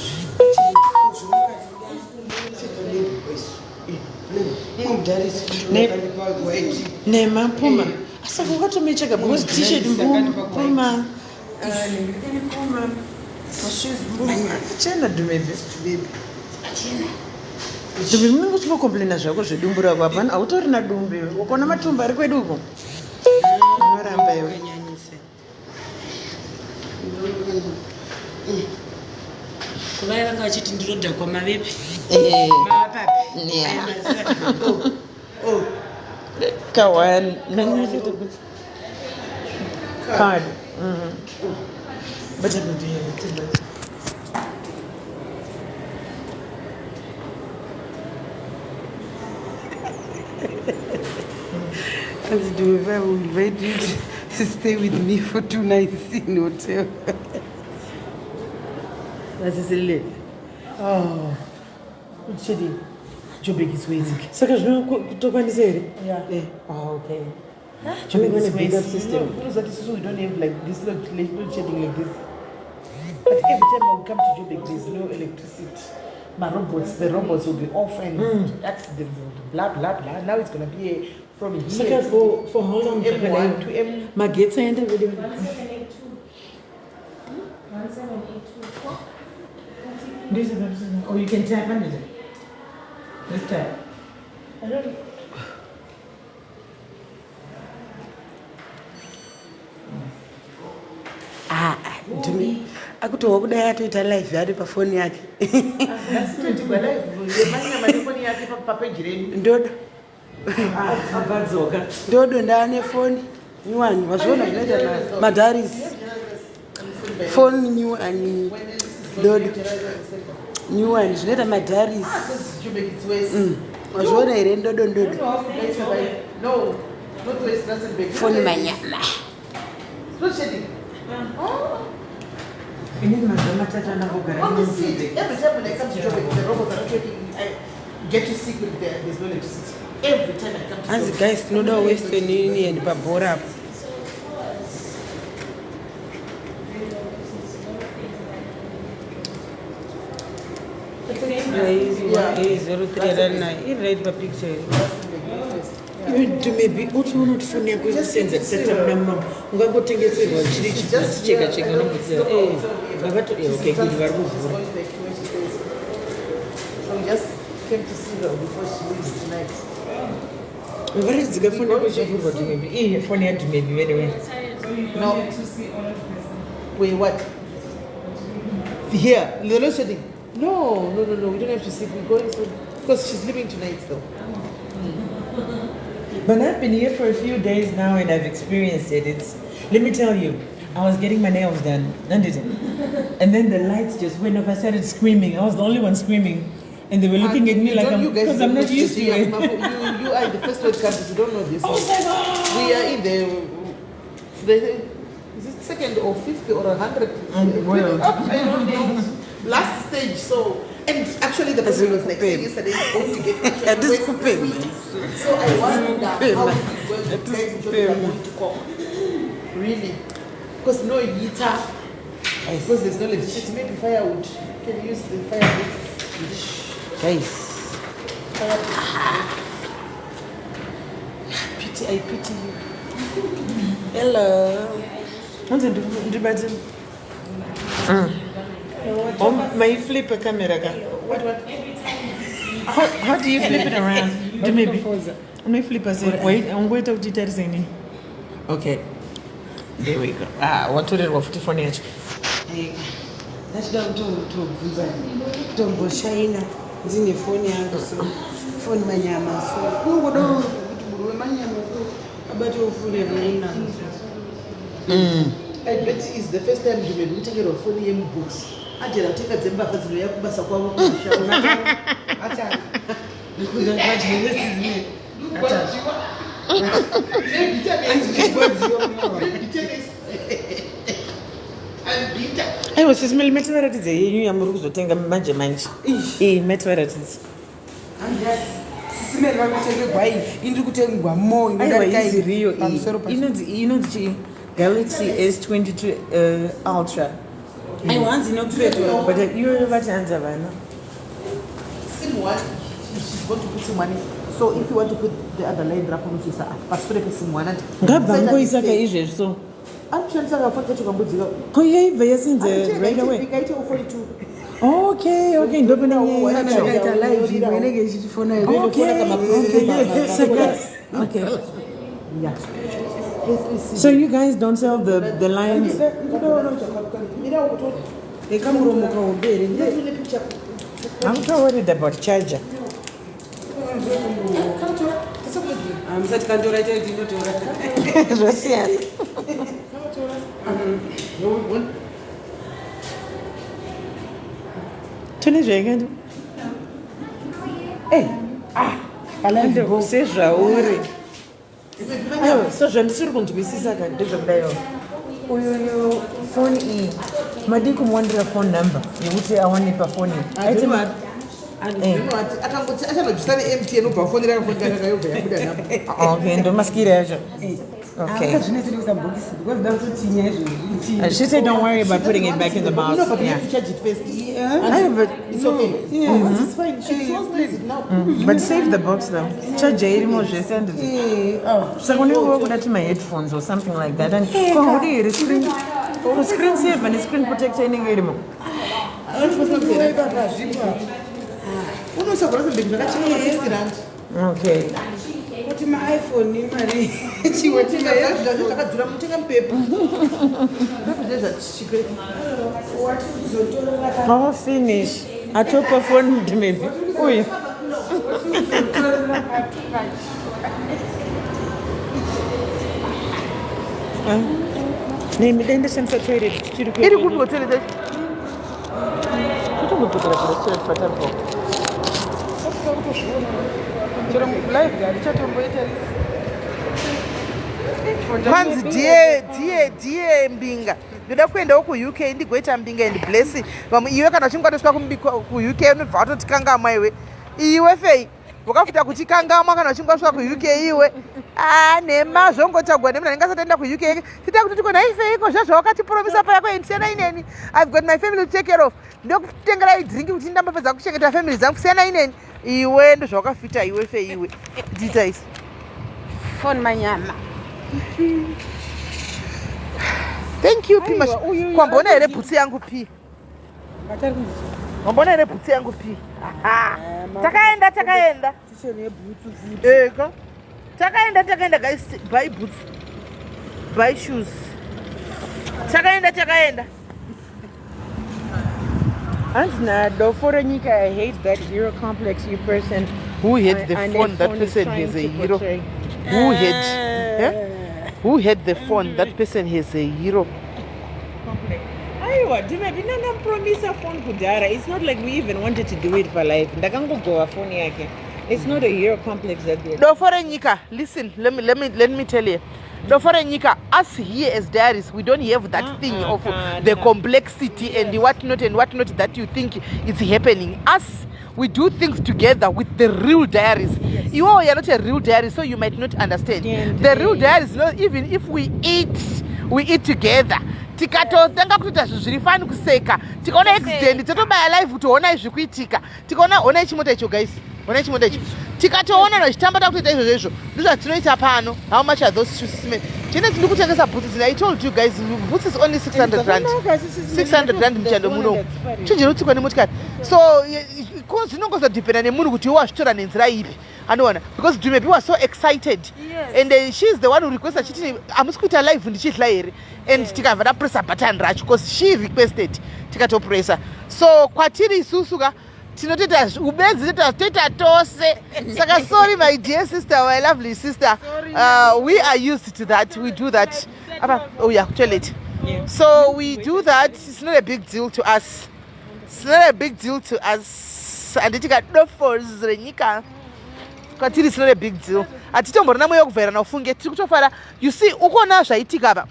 mumwe mudarisi akandipa white. Nema Puma. Saka ukatomechaga because t-shirt Puma. Puma. Mashoes Puma. Chena dhumebi. Dhumebi munenge uchingocomplaina zvako zvedumbu rako, hapana hautorina dumbu iwe. Ukaona matumbu ari kwedu uko. Unoramba iwe. Akanyanyisa. Kuvaya vanga vachiti ndinodhakwa, mavepi? Mavapapi? Yeah. Oh. Kawan. Card. But it would be too much. As do if I will invite you to stay with me for 2 nights in hotel. Vasisilele uchedi Joburg is waiting. Saka zvinotokwanisa here? Yeah. Ah, okay. Joburg Vanenge is vane backup waiting. system. Unozati isusu we don't have like this load shedding like this. But every time I come to Joburg, there's no electricity. My robots, the robots will be off and accidents and blah blah blah. Now it's gonna be from here Saka for how long? M1 to M. Magetsi aenda vedu. 1782. 17824. Oh, you can type on it. Let's type. I don't. Ah, ndimi akutohwa kudai atoita live ari pafoni yake. Totigwa live yemanyama nefoni yake papeji redu. Ndodo. Abva dzoka. Ndodo, ndaane foni nyuwani, wazviona zvinoita madharisi. Phone new and dodo new one zvinoita madharis. Wazviona here ndodo ndodo? Phone manyama. Inini mazuva matatu andangogara On the seat, every time when I come to Joburg, the robots are not working. I get to sick with there's no electricity. Every time I come to Hanzi Joburg. guys tinoda Western Union pabhora apo. Iri right papicture here. Maybe utoona kuti foni yako ikusenza tisati tabuda munomu ungangotengeserwa chiri chibhati chega chega unombodzira okay good vari kuvhura. Going back to where she stays. So we just came to see her before she leaves tonight. Varatidzika foni yako ichivhurwa Dumebi, iyi foni yaDumebi venewe. No. Wait, what? Here, the load shedding. No. We don't have to sit. We're going soon because she's leaving tonight, though. But I've been here for a few days now and I've experienced it. It's, let me tell you, I was getting my nails done, and it, and then the lights just went off. I started screaming. I was the only one screaming. And they were looking at me You like don't- I'm, you guys because I'm don't not know used to this. it. You are in the first world countries. You don't know this. I was like, oh. We are in the is it second or fifth or 100th World. I don't know. Last stage. So, and actually the person was like saying yesterday it's going to get actually This worse coupe, this week. man. So I wonder how man. it's going to This guys in coupe, Joburg are man. going to cope. Really. Because no heater. Because there's no electricity. Maybe firewood. You can use the firewood. Guys. Pity, I pity you. Hello. Hanzi ndibate. Oh, my flip a camera ka. How do you flip it around? Do maybe. Unoiflipa sei? Wait, ungoita kuti itarise inini. Okay. There we go. Ah, watorerwa futi foni yacho. Ndachida kutobvunza kutomboshaina ndine foni yangu so foni manyama so unongoda kuti munhu wemanyama so abatewo foni yakanaka. I bet it's the first time Jume kutengerwa foni yemubox. Ajera kutenga dzembavha dzinouya kubasa kwavo kumusha. Atanga ndikuzavatyenesizine. Kurwadziwa. Kurwadziwa. Bitterness. I'm bitter. Aiwa sisi Meli, mativaratidze yenyu yamuri kuzotenga manje manje. Iyi mativaratidze. Sisimeri vari kutengegwa iyi, indiri kutengwa mo. Aiwa Inodarika izi iyi riyo iyi. pamusoro pacho. Inonzi iyi inonzi chii? Galaxy S22 Ultra. Aiwa hanzi inopetwa. But iyoyo vati hanzi havana. Sim one, she's going to put sim one. So if you want to put the other line rapo unozoisa apa pasure pesim one. Ngabva angoisa ka izvezvi so. Ari kushandisa kafoni kacho kambudzika. Ko yaibva yasinze right away. Ikaite 42. Okay, ndopane nyaya yacho. Akaita live imwe inenge ichitifona. Okay. Okay. Yeah. So you guys don't sell the lines? Ekamuromo kahombe here. I'm so worried about charger. Musati kandora chaiti inotora. Zvasiyana. Tone zvaikaita. Eh, ah, sezvauri. Aiwa, so zvandisiri kunzwisisa ka ndezvekudaiwo. Uyuyu foni iyi madii kumuwandira phone number yekuti awane pafoni iyi? Akangoti achanobvisa neMTN ubva afonera kafoni kake kayobva yabuda namba. Okay, ndomaskiri acho. Okay. Zvinetseri kuisa mubhokisi because da kutotinya izvozvi. She said don't worry about putting it back in the box. No, but you Yeah. have to charge it first. Aiwa, but It's okay. Oh, it's fine. She knows it now. But save the box though. Charger irimo zvese handiti. Saka unenge wakuda ti ma-headphones or something like that. And ko haudi here screen, ko screen saver ne-screen protector inenge irimo. Unoisa kuRustenburg zvakachipa ma 60 rand. Okay. Kuti maiPhone imari chiwe. Zvakadhura, mutenga mupepa. Pepa ndezvachipe. Power finish. Atopa phone maybe. Uyu. Nemi dai ndashandisa toilet tichiri kuenda. Iri kupi toilet yacho? Kutongobhadhara ku restaurant patabva. Chero live harichatomboita risi. Kwanzi dear dear dear mbinga. Ndoda kuendawo kuUK ndigoita mbinga and bless vamwe. Iwe kana uchinge watosvika kuUK unobva watotikangamwa iwe. Iwe fei wakafuta kutikangamwa kana uchinge wasvika kuUK iwe. Ah, nhema zvongotagwa nemunhu anenge asati aenda kuUK. Tita kuti tiko nhai fei ko zvazvawakatipromisa paya ko siyana ineni. I've got my family to take care of. Ndokutengerai drink kuti ndambopedza kuchengeta family dzangu, siyana ineni. Iwe ndozvawakafita iwe fei iwe. Tiita isi. Phone manyama. Thank you, P. Aiwa, uyu- Kwamboona here bhutsu yangu P? Wamboona here bhutsu yangu P? Aha. Takaenda takaenda. Eka. Takaenda takaenda guys, buy boots. Buy shoes. Takaenda takaenda. Hanzi nadofo renyika, I hate that hero complex you person. Who had the Ane phone? That phone is person trying has a to hero. portray. Who had eh? Who had the phone? That person has a hero. Complex. Aiwa, ndimebi ndandamupromisa phone kudhara. It's not like we even wanted to do it for life. Ndakangogova phone yake. It's not a hero complex that we Dofo renyika, listen, let me tell you. Dofo renyika, us here as diaries, we don't have that thing of the complexity and the what not and what not that you think is happening. Us, we do things together with the real diaries. You are not a real diary, so you might not understand. The real diaries, no, even if we eat, we eat together. Tikatotanga kutoita zvinhu zviri fani, kuseka, tikaona accident totobaya live kuti honai zviri kuitika. Tikaona, honai chimota icho guys, honai chimota icho. Tikatoona vachitamba takutoita izvozvo, izvo ndozvatinoita pano. How much are those shoes? Sime chine tiri kutengesa boots dzina. I told you guys, boots is only 600 rand, 600 rand muchando muno. Chinjiri kutsikwa nemotikari. So zvinongozodhipenda nemunhu kuti iwe wazvitora nenzira ipi, anoona, because Dumebi was so excited and she is the one who request achiti hamusi kuita live ndichidla here, and tikabva tapressa button racho because she requested, tikatopressa. So kwatiri isusu ka tinotoita ubenzi, toita tose. Saka sorry, my dear sister, my lovely sister, we are used to that. We do that apa. Oh yeah, toilet. So we do that. It's not a big deal to us, it's not a big deal to us. Handiti kadofos renyika, kwatiri it's not a big deal. Hatitomborina mweya wekuvhairana, ufunge tiri kutofara. You see, ukuona zvaitika apa,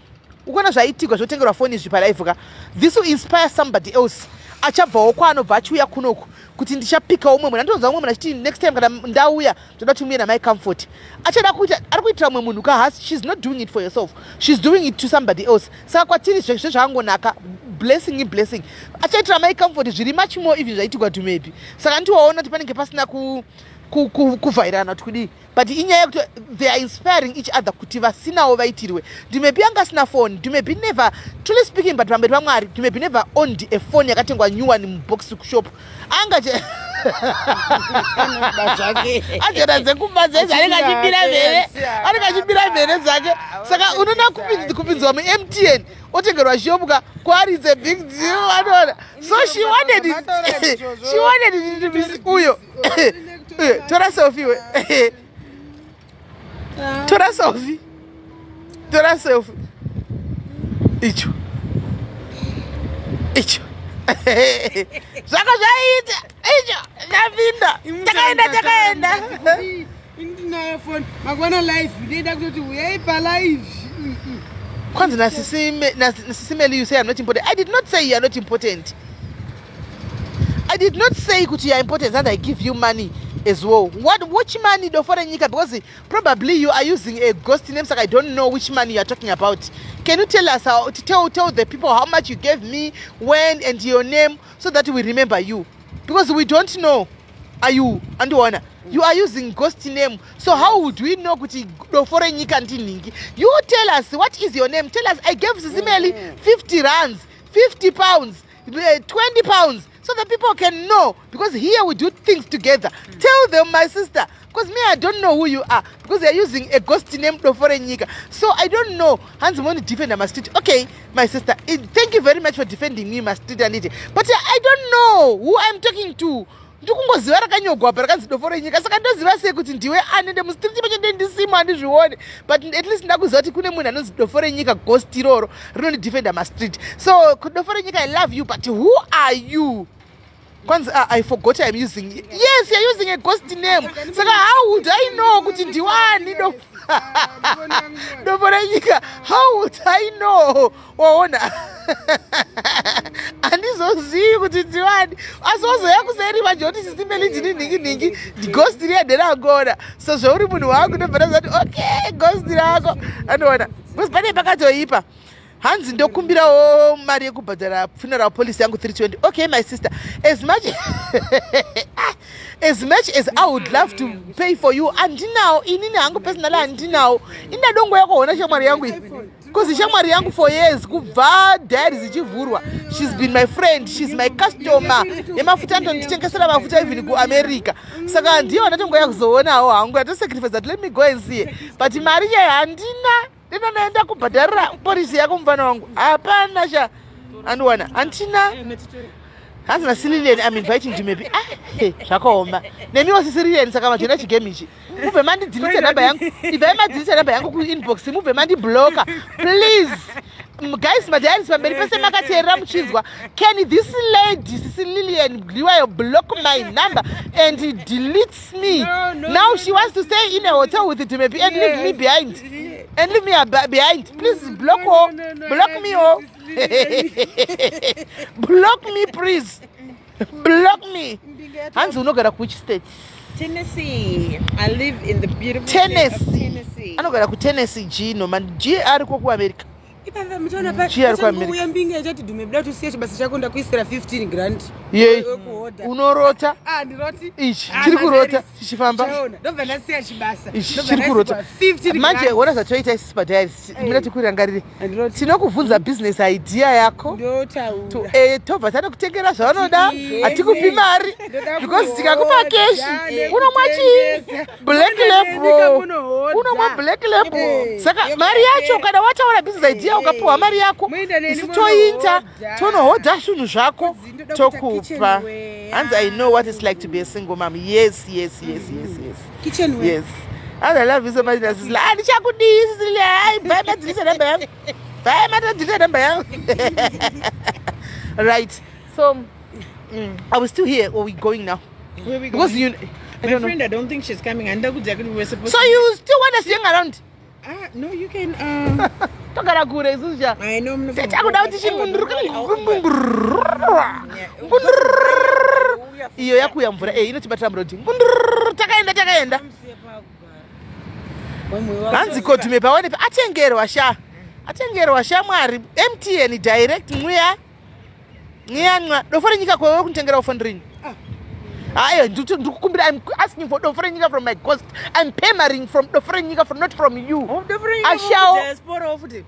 ukuona zvaitikwa zvotengerwa foni izvi palive ka, this will inspire somebody else achabvawo kwaanobva achiuya kunoku kuti ndichapikawo umwe munhu. Andinonzwa umwe munhu achiti next time kana ndauya ndoda kuti muye namai Comfort. Achada kuita, ari kuitira mumwe munhu ka. She's not doing it for yourself, she's doing it to somebody else. Saka kwatiri zvezvangonaka, blessing iblessing. Achaitira mai Comfort zviri much more even zvaitikwa Dumebi. Saka ndiwaona kuti panenge pasina kuvhairana kuti kudii, but inyaya yekuti they are inspiring each other kuti vasinawo vaitirwe. Dumebi anga asina phone. Dumebi never, truly speaking, but pamberi paMwari, Dumebi never owned a phone yakatengwa new one mubox kushop. Anga ajera dzekumba dzedzi, anenge achibira mhere, anenge achibira mhere dzake. Saka unoda kupinzwa muMTN otengerwa shop ka, kwaari it's a big deal, anoona. So she wanted it, she wanted it to be uyo. Tora selfie we, tora selfie, tora selfie. Icho icho zvaka zvaita icho, ndapinda. Takaenda takaenda. Ndinayo foni mangwana live, ndinoida kutoti uyai palive. Kwanzi nasisimeli, you say I'm not important. I did not say you are not important. I did not say kuti you are important, and I give you money as well. What, which money, dofo renyika? Because probably you are using a ghost name, so I don't know which money you are talking about. Can you tell us how to tell the people how much you gave me, when, and your name, so that we remember you? Because we don't know. Are you andiona? You are using ghost name, so how would we know kuti dofo renyika ndinhingi? You tell us, what is your name? Tell us. I gave Sisimeli 50 rands, £50, £20, so that people can know, because here we do things together. Tell them, my sister, because me, I don't know who you are, because they're using a ghost name, dofo renyika, so I don't know. Hanzi moni defender my street. Okay, my sister, thank you very much for defending me, my street anditi, but I don't know who I'm talking to. Ndikungoziva rakanyogwa pa rakanzi dofo renyika, saka ndoziva sei kuti ndiwe ani? Ende mustreet macho ndendisimo, handizvione, but at least ndakuziva kuti kune munhu anonzi dofo renyika, ghost iroro rinondidefenda mastreet. So dofo renyika, I love you, but who are you? Kwanzi, ah, I forgot I'm using, yes, you're using a ghost name. Saka how would I know kuti ndiwani dofo renyika? How would I know? Waona, handizozivi kuti ndiwani, asi wazoya kuseri manje kuti sisimeli ndini nhingi nhingi, ghost riya nderangona. So zvauri munhu wangu, ndobva ndazati okay, ghost rako anoona, because pane pakatoipa. Hanzi ndokumbirawo mari yekubhadhara funeral policy yangu, 320. Okay, my sister, as much as I would love to pay for you, handinawo inini hangu personally, handinawo. Indadongo yakoona shamwari yangu iyi, because shamwari yangu for years, kubva diary zichivhurwa, she's been my friend, she's my customer yemafuta, anotonditengesera mafuta even kuAmerica. Saka ndiyo ndatongoya kuzoonawo hangu, atosacrifice that, let me go and see, but mari chaiyo handina. Ndinondaenda kubhadharira policy yako, mufana wangu, hapana sha andiwana, handina. Hanzi naSililian, I'm inviting to maybe. Ah, hey, zvakaoma nemiwo siSililian. Saka majoina chigame ichi, mubve mandidhilita namba yangu, ibvai madhilita namba yangu kuinbox, mubve mandibloka, please. Guys, madiaries pamberi pese makateerera muchinzwa. Can this lady Sisililian Gliwayo block my number and deletes me? No, no, Now no, she wants to stay in a hotel with Dumebi and leave me behind and leave me behind. Please block her. No, no, Block no, me. Oh, block me, please, block me. Hanzi unogara kuwhich state? Tennessee. I live in the beautiful state of Tennessee. Tennessee. Anogara kuTennessee. Gino man, G ariko kuAmerica. Ipapa muchaona. Chii ari kuAmerica? Uya mbinga ichati, "Dhume, buda kuti usiye chibasa chako, ndakuisira 15 grand." Yei. Wekuhodha. Unorota. Ah, ndiroti. Ichi Ah, chiri kurota. Madiaries. Chichifamba. Chaona, ndobva ndasiya chibasa. Ichi Ndobva chiri kurota. ndaisirwa 15 Manje grand. ona zvatoita isisi padiaries, mina tikurangarire. Handiroti. Tinokubvunza business idea yako. Ndotaura. Tobva tanokutengera zvaunoda. Yes. Hatikupi mari Ndoda because tikakupa kuhodha cash unomwa chii? nekutengesa. Black Munoenda Label. munohodha. Unomwa Black Label. Saka mari yacho, kana wataura business idea, ukapiwa mari yako, Moenda neni isu tointa munohodha. tonohodha zvinhu zvako, Ndoda kuita tokupa. kitchenware. Hanzi, "I know what it's like to be a single mom." Yes. Kitchenware. Yes. And I love you so much, Sisila. Ah, ndichakudii, Sisilia? Ai, bye, madhilisa namba yangu, bye, matadhilisa namba yangu. Right, so are we still here or we going now? Where we Because going? you, I My don't know. friend, I don't think she's coming. And we were supposed So to. you still want us to hang around? Ah, no, you can. Togara kure isusu cha. I know. Takuda kuti chingunduru iyo yakuya mvura e inotibatira murodi. Ngunduru, takaenda, takaenda. Hanzi kodhume pawanepa atengerwa sha, atengerwa sha mwari, MTN direct mwiya mwiya mwa dofo renyika. Kwewe kunotengera foni rini? Ayo, ndikukumbira, I'm asking for dofo renyika from my ghost. I'm pemering from dofo renyika, from, not from you. Ashawo. Diaspora futi.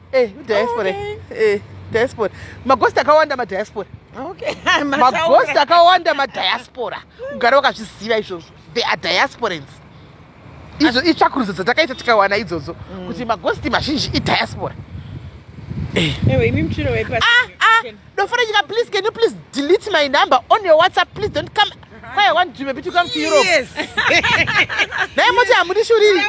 Diaspora. Okay. Diaspora, maghost akawanda madiaspora. Okay. Maghost akawanda madiaspora, ugara wakazviziva izvozvo. They are diasporans. Izvo itsvakurudzo dzatakaita tikawana idzodzo kuti maghost mazhinji idiaspora. Anyway, imi muchiro wepasi. Ah ah, dofo renyika, please, can you please delete my number on your WhatsApp? Please don't come. Why I want to maybe to come to Europe. Yes. Naye moti hamundishuriri.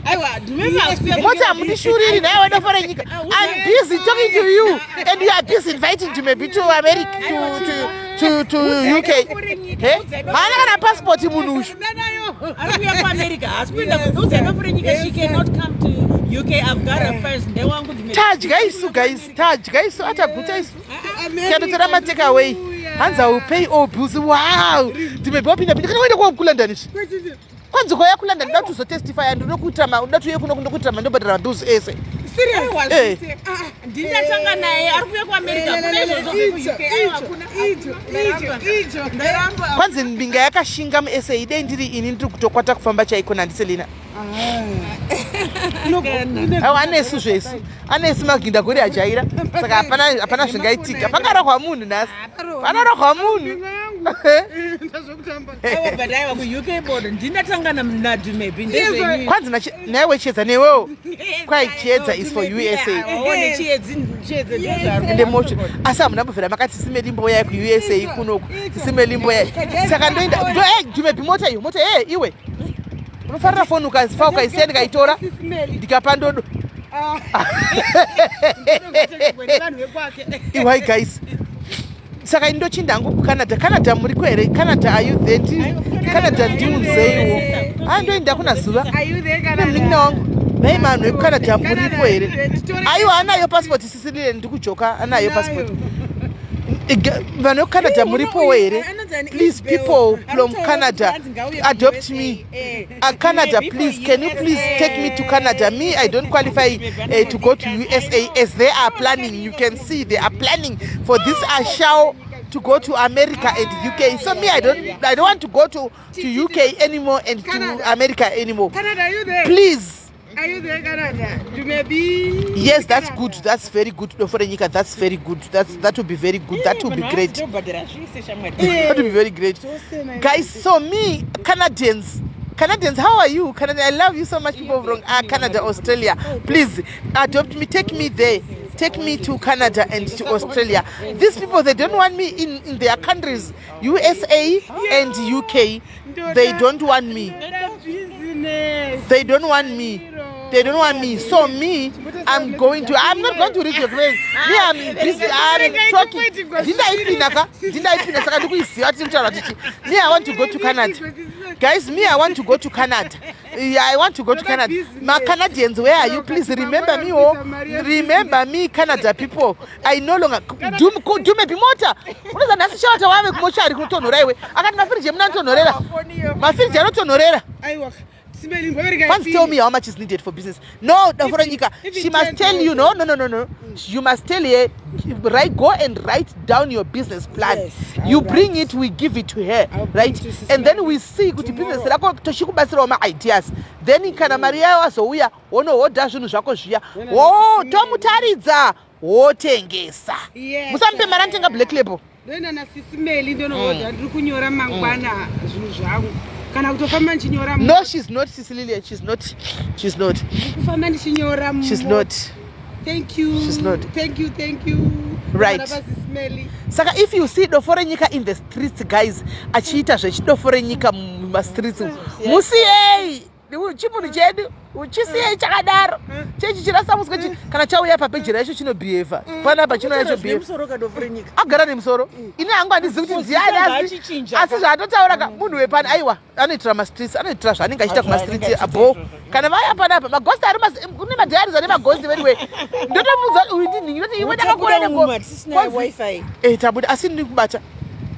Aiwa, remember Moti hamundishuriri naye wedofo renyika. I'm busy talking to you and you are busy inviting to maybe to America, to UK. He haana kana passport munhu ushu. Ari kuuya kuAmerica, haasi kuenda kuudza dofo renyika. She cannot come to UK. I've got her first, ndewangu. Tadya isu, guys, tadya isu, ataguta isu, tikandotora matake away. Hanzi, "I will pay all bills." Wow, ndimebva wapinda pinda kana waenda kuLondon izvi. Kwanzi kwauya kuLondon, ndoda kuti uzotestifya, ndinokuitira ndoda kuti uye kuno kundokuitira mandobhadhara mabills ese. Serious, ndindatanga naye, ari kuuya kuAmerica. Kuna izvozvo zvekuUK, aiwa, hakuna. Ndaramba. Kwanzi mbinga yakashinga musa. Idei ndiri ini, ndiri kutokwata kufamba chaiko nandiselina. Aiwa, anesu zvesu, anesu magindagori ajaira, saka hapana, hapana zvingaitika. Pangarohwa munhu nhasi, panorohwa munhu. Aiwa, but aiwa kuUK board ndindatanga naDumebi ndezvenyu. Kwanzi naiwe Chiedza newewo. Kwai Chiedza is for USA. Chiedza ndezvaro. Ende mocho asi hamuna kubvira makati simelimbo yai kuUSA kunoku simelimbo yai saka ndoenda ndo eh Dumebi mota iyo mota eh iwe unofarira foni ukazifa ukaisiya ndikaitora ndikapa ndodo. Vanhu vekwake. Iwai guys, saka ini ndochinda hangu kuCanada. Canada muriko here? Canada, are you there? Canada, ndiunzeiwo. A, ndoenda kuna zuva nemunin'ina wangu. Nhai vanhu vekuCanada, muripo here? Aiwa, anayo passport sisirire, ndikujoka, anayo passport. Vanhu vekuCanada muripowo here? Please, people from Canada, adopt me. Canada, please, can you please take me to Canada? Me, I don't qualify to go to USA as they are planning. You can see they are planning for this ashao to go to America and UK. So me, I don't want to go to UK anymore and to America anymore. Canada, are you there? Please. Are you there, Canada? Dumebi. Yes, that's good. That's very good for nyika. That's very good. That will be very good. That will be great. Tobhadhara zvese, shamwari. That will be very great, guys. So me, Canadians, Canadians, how are you? Canada, I love you so much. People from Canada, Australia, please adopt me. Take me there. Take me to Canada and to Australia. These people, they don't want me in their countries, USA and UK. They don't want me. Business. They don't want me. They don't want me. So me, I'm not going to read your friends. Me, I'm busy. I'm talking. Ndindaipinda ka, ndindaipinda, saka ndikuiziva tiri kutaura tichi. Me, I want to go to Canada, guys. Me, I want to go to Canada. Yeah, I want to go to Canada. My Canadians, where are you? Please remember me. Oh, remember me, Canada people. I no longer do do maybe mota unoza nhasi chawata wave kumochari kunotonhora iwe. Akati mafiriji emuna anotonhorera, mafiriji anotonhorera. Aiwa. Once tell me how much is needed for business. No, Daforanyika, she must tell you. No, no, no, no, no. You must tell her, right? Go and write down your business plan. Yes, You bring it, we give it to her, I'll bring right? it to Sister And then we see kuti business rako tochikubatsirawo ma-ideas. Then kana mari yayo azouya, wonohodha zvinhu zvako zviya, wo tomutaridza, wotengesa. Yes. Musamupe mari anotenga Black Label. Ndoenda nasisimeli, ndonohodha. Ndiri kunyora mangwana zvinhu zvangu kana kutofamba ndichinyora. No, she's not Cecilia. She's not. She's not. Kufamba ndichinyora. She's not. Thank you. She's not. Thank you, thank you. Right. Sisimeli. Saka if you see dofo renyika in the streets, guys, achiita zvechidofo renyika mumastreets, musiyei. Chimunhu chedu chisiyei chakadaro. Chechi chirasamuswa kana chauya papeji racho chinobhehava panapa, chinouya chobhehava. Nemusoro kadofo renyika. Agara nemusoro. Ini hangu handizivi kuti ndiani, asi Achichinja. asi zvaatotaura ka munhu wepano, aiwa, anoitira mastreets, anoitira zvaanenge achiita kumastreets abo. Kana vaya panapa magosti ari kune madiaries ane magosti anyway. Ndotomudza uyu ndinhingi, ndoti iwe ndakakura. Tabuda umu, hatisisina WiFi. Eh, tabuda, asi ndiri kubata.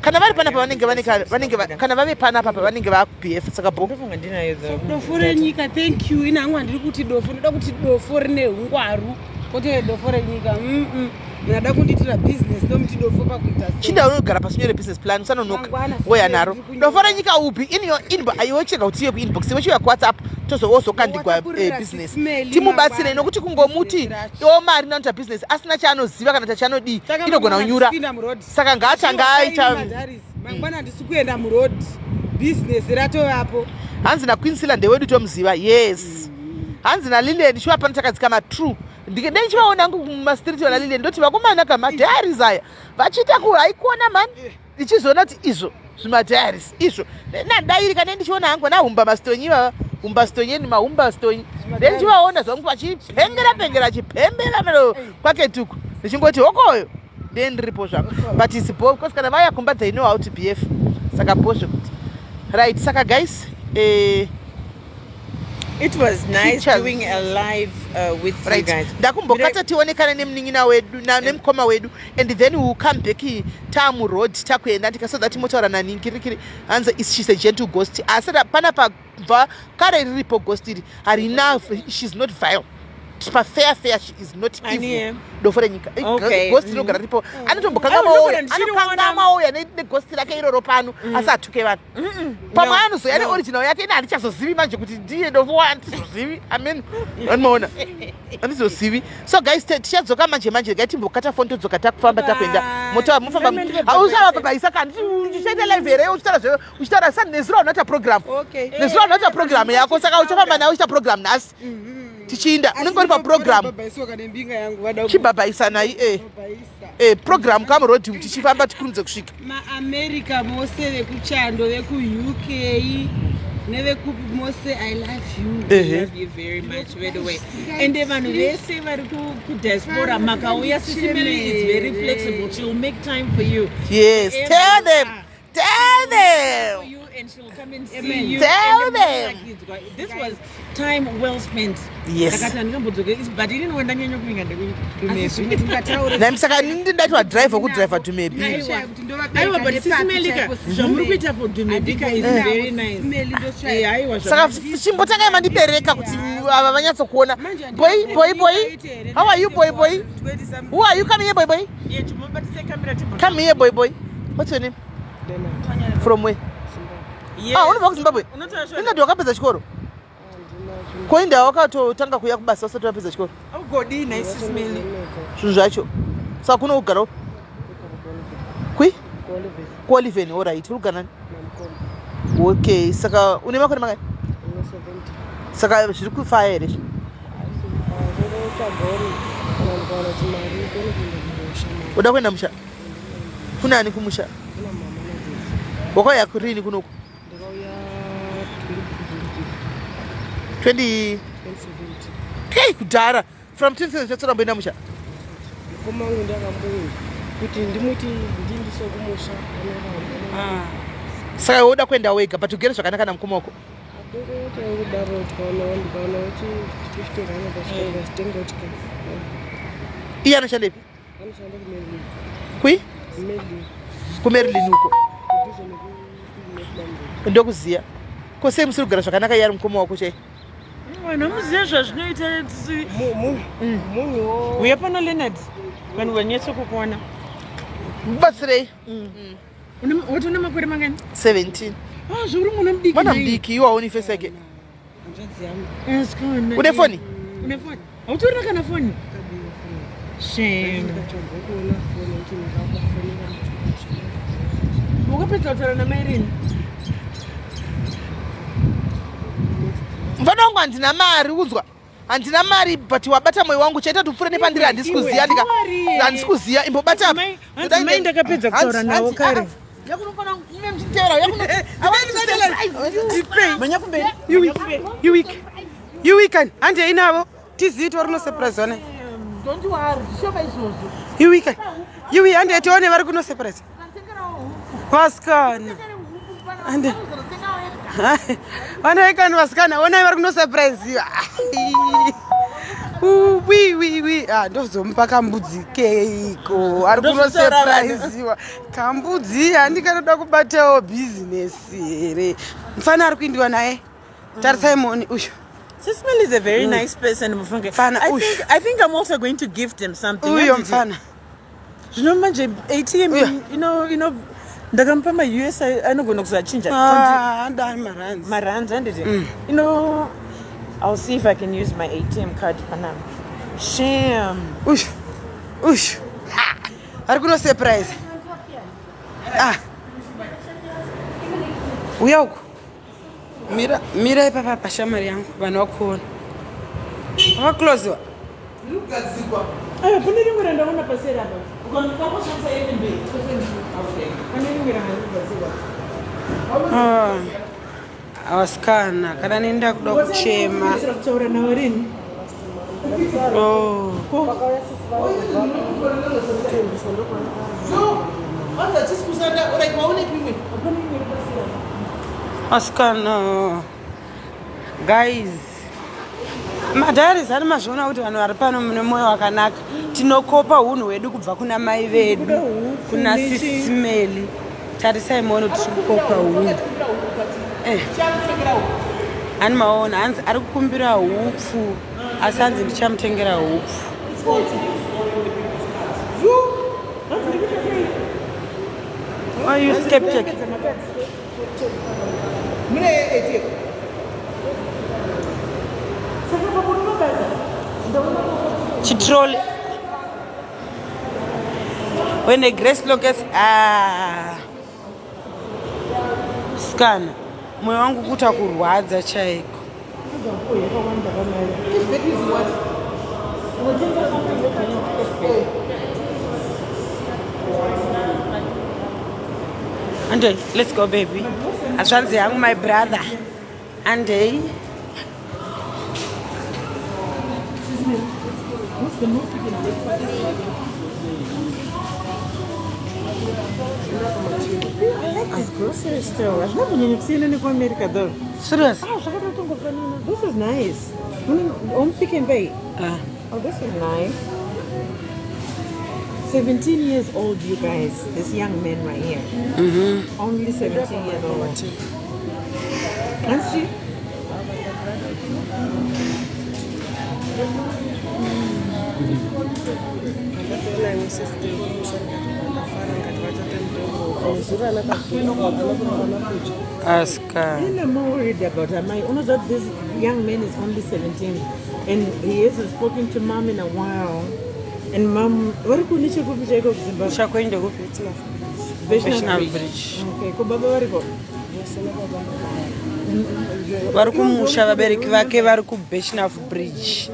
Kana vari panapa vanenge vane vanenge kana vave panapa pavanenge vakuBF, saka bo. Ndofunga ndinayo though. Dofo renyika, thank you. Ini hangu handiri kuti dofo, ndoda kuti dofo rine ungwaru, kwete dofo renyika. Ndada kundiitira business, ndomuti dofo pakuita sei? Chinda unogara pasi unyore business plan, usanonoka. Mangwana Woya naro ndiri kunyora. dofo renyika upi in your inbox. Aiwe, chega kuti iye kuinbox, iwe chiuya kuWhatsApp, tozowozokandigwa. WhatsApp Business Sismeli timubatsire mangwana. nokuti kungomuti Business racho. iwo mari nanoita business asina chaanoziva kana tachanodii, Saka inogona mangwana kunyura. handisi kuenda muroad. Saka ngaatanga aita. Mangwana handisi kuenda muroad, business ratovapo. Hanzi naQuinsila ndewedu, tomuziva. Yes, hanzi naLilian chiva pano takadzikama. True. Ndike ndichivaona hangu mumastreet vana Lilian, ndoti vakomana kamadiaries aya vachiita ku haikuona mani, ndichizoona kuti izvo zvimadiaries izvo nadairi kana ndichiona hangu nahumba mastonyi ivava, humba stonyi mahumba stonyi, ndendichivaona zvangu vachipengera pengera, achipembera mero kwake tuku, ndichingoti hokoyo, ndendiripo zvangu. But it's bo because kana vaya kumba they know how to behave, saka bo zvekuti. Right, saka guys, It was nice Pictures. doing a live with you Right, guys. ndakumbokata tionekana nemunin'ina wedu nemukoma wedu, and then we will come back taamuroad takuenda ndika so that motaura naNingirikiri. Hanzi she's a gentle ghost, asi panapa kubva kare riripo ghost iri harina. She's not vile. Pafair fair, she is not Ani, evil. eh? Dofo renyika. Okay. Ghost rinogara ripo. Anotombokanga Aiwa, mauya, ndinogara ndichiriona. anokanga mauya neghost rake iroro pano, asi atuke vanhu. Pamwe anozoya neoriginal yake, ine handichazozivi manje kuti ndiye dofo, handizozivi. Amen, anomaona, handizozivi. So guys, tichadzoka manje manje. Regai timbokata foni, todzoka takufamba, takuenda mota mufamba. Family. Usavabhabhaisa kandi uchichaita live here, uchitaura zve uchitaura sa nezuro unoita program. Okay. Nezuro unoita program yako, saka uchafamba nayo uchiita program nhasi. Tichiinda unenge uri paprogram. Babhaiswa kana mbinga yangu vada Chibhabhaisanai e kubhabhaisa. E program kamurodhi, tichifamba tikurumidze kusvika. Maamerica mose, vekuchando, vekuUK nevekupi mose, I love you. Ehe. Love you very much, by the way. Ende vanhu vese vari kudiaspora makauya, Sisi Melly is very flexible. She'll make time for you. Yes, Wherever tell you them. are. Tell For them. you and she'll come and see you. Tell And them. This was time well spent. Yes. Ndakati handingambodzoke, but inini wandanyanya kuvinga ndekudumebi. Nami saka ndindati wadhiraivha kudhiraivha Dumebi. Aiwa, but Sisi Melika, zvamuri kuita for Dumebika is very nice. Aiwa, Saka chimbotangai mandibereka kuti ava vanyatsokuona. Boy, boy, boy, how are you, boy? Boy, who are you? Come here, boy, boy. Yeah, chimbobatise camera Come here, boy, boy. What's your name? From where? Yes. Ah, unobva kuZimbabwe? Unotaura shona? Inati wakapedza chikoro koinda, wakatotanga kuuya kubasa usati wapedza chikoro? Ugodii nhai, Sisi Melly? Zvinhu zvacho. Saka kuno kugara kui kuOliven. Alright, uri kugara nani? Okay, saka une makore makani? Saka zviri kufaya here izvi? Uda kuenda musha? Kuna ani kumusha? Wakauya kurini kunoku? 20 kei kudhara, from 2017 mboenda musha. Mukoma wangu ndakamboenda kuti ndimuti ndindise kumusha, anoramba. Saka woda kuenda wega, but ugere zvakanaka namukoma wako? Atongoitawo kudaro, tikaona ndikaona kuti 50 rand pasvika ndikatengawo chikafu. Iye anoshandepi? Anoshanda kuMerlin. Kui? Merlin. KuMerlin uko? Kudhuze nekuNorth. Ndokuziya ko, sei musiri kugara zvakanaka, iye ari mukoma wako chai? Vanhu vamuziva zvazvinoita. Munhuwo. Uya pano, Leonard, vanhu vanyatsokukuona. Mubatsirei. Wati une makore mangani? 17. Ah, zvauri mwana mudiki. Mwana nhai. mudiki, iwo aoni face yake. Hanzvadzi yangu. Asikana, Une foni? Une foni? Hautorina kana foni? Shame. Ndikatsvaga kuona foni kuti ndingabafonera. Wakapedza kutaura namairini? Mufana wangu, handina mari, unzwa, handina mari, but wabata mwoyo wangu. Chaita kuti upfuure nepandiri, handisi kuziya. Handisi kuziya, imbobata apa. Hanzi mai ndakapedza kutaura navo kare. Manya kumberi, iweekend handei navo, tizivi tori kunosurprise one. Iweekend iwi, handei tione vari kunosurprise vasikana. Hande vanaikani vasikana, onai vari kunosurprise. Wiwiwi, ndozomupa kambudzi keiko ari kunosurpriseiwa kambudzi? Handikanoda kubatawo bhizinesi here? Mufana ari kuindiwa naye, tarisai moni uyu. Sis Melly is a very nice person, Mufunge. Mfana, I uyu. think I'm also going to gift him something. Uyo Handiti? mfana. Zvino manje ATM Uyo. Ndakamupa maUS, anogona kuzachinja. Ah, andani marands. Marands, handiti? I'll see if I can use my ATM card panapa. Shame. Uyu uyu ari kunosurprise. Ah, uya uku, mira, mira ipapa pashamari yangu, vanhu vakuona vakaclosiwa. Aiwa, pane rimwe randaona paseri apa. Ukangoshandisa FNB. Okay. Pane rimwe rangagadzirwa. Vasikana, kana nenda kuda kuchema. Kupedzisira kutaura navo rini? Oh. Vanzi hachisi kushanda. Alright, waoneki imwe. Vasikana, guys, madharis ani mazviona kuti vanhu vari pano mune mwoyo wakanaka. Tinokopa unhu hwedu kubva kuna mai vedu, kuna Sisi Melly. Tarisai muone kuti tiri kukopa unhu. Ani maona, hanzi ari kukumbira hupfu. Asi hanzi ndichamutengera hupfu. Why are you skeptic? Mune ATM. Chitroli. When the grace locust ah scan moyo wangu kuta kurwadza chaiko. Cashback is what? Andei, let's go baby. Hazvanzi yangu my brother. Andei. I like this grocery store. Hazvina kunyanya kusiyana nekuAmerica though. Serious? Ah, zvakatotongofanana. This is nice. Home Pick n Pay. Ah. Oh, this is nice. 17 years old, you guys. This young man right here. Only 17 years old. Hansi? Aska. I'm more worried about Amai. You know that this young man is only 17 and he hasn't spoken to mom in a while. And mom, vari kune chekupi chaiko kuZimbabwe? Chakuenda kupi? National National Bridge. Okay, ko baba variko? Vari kumusha vabereki vake vari kuBeshnaf Bridge.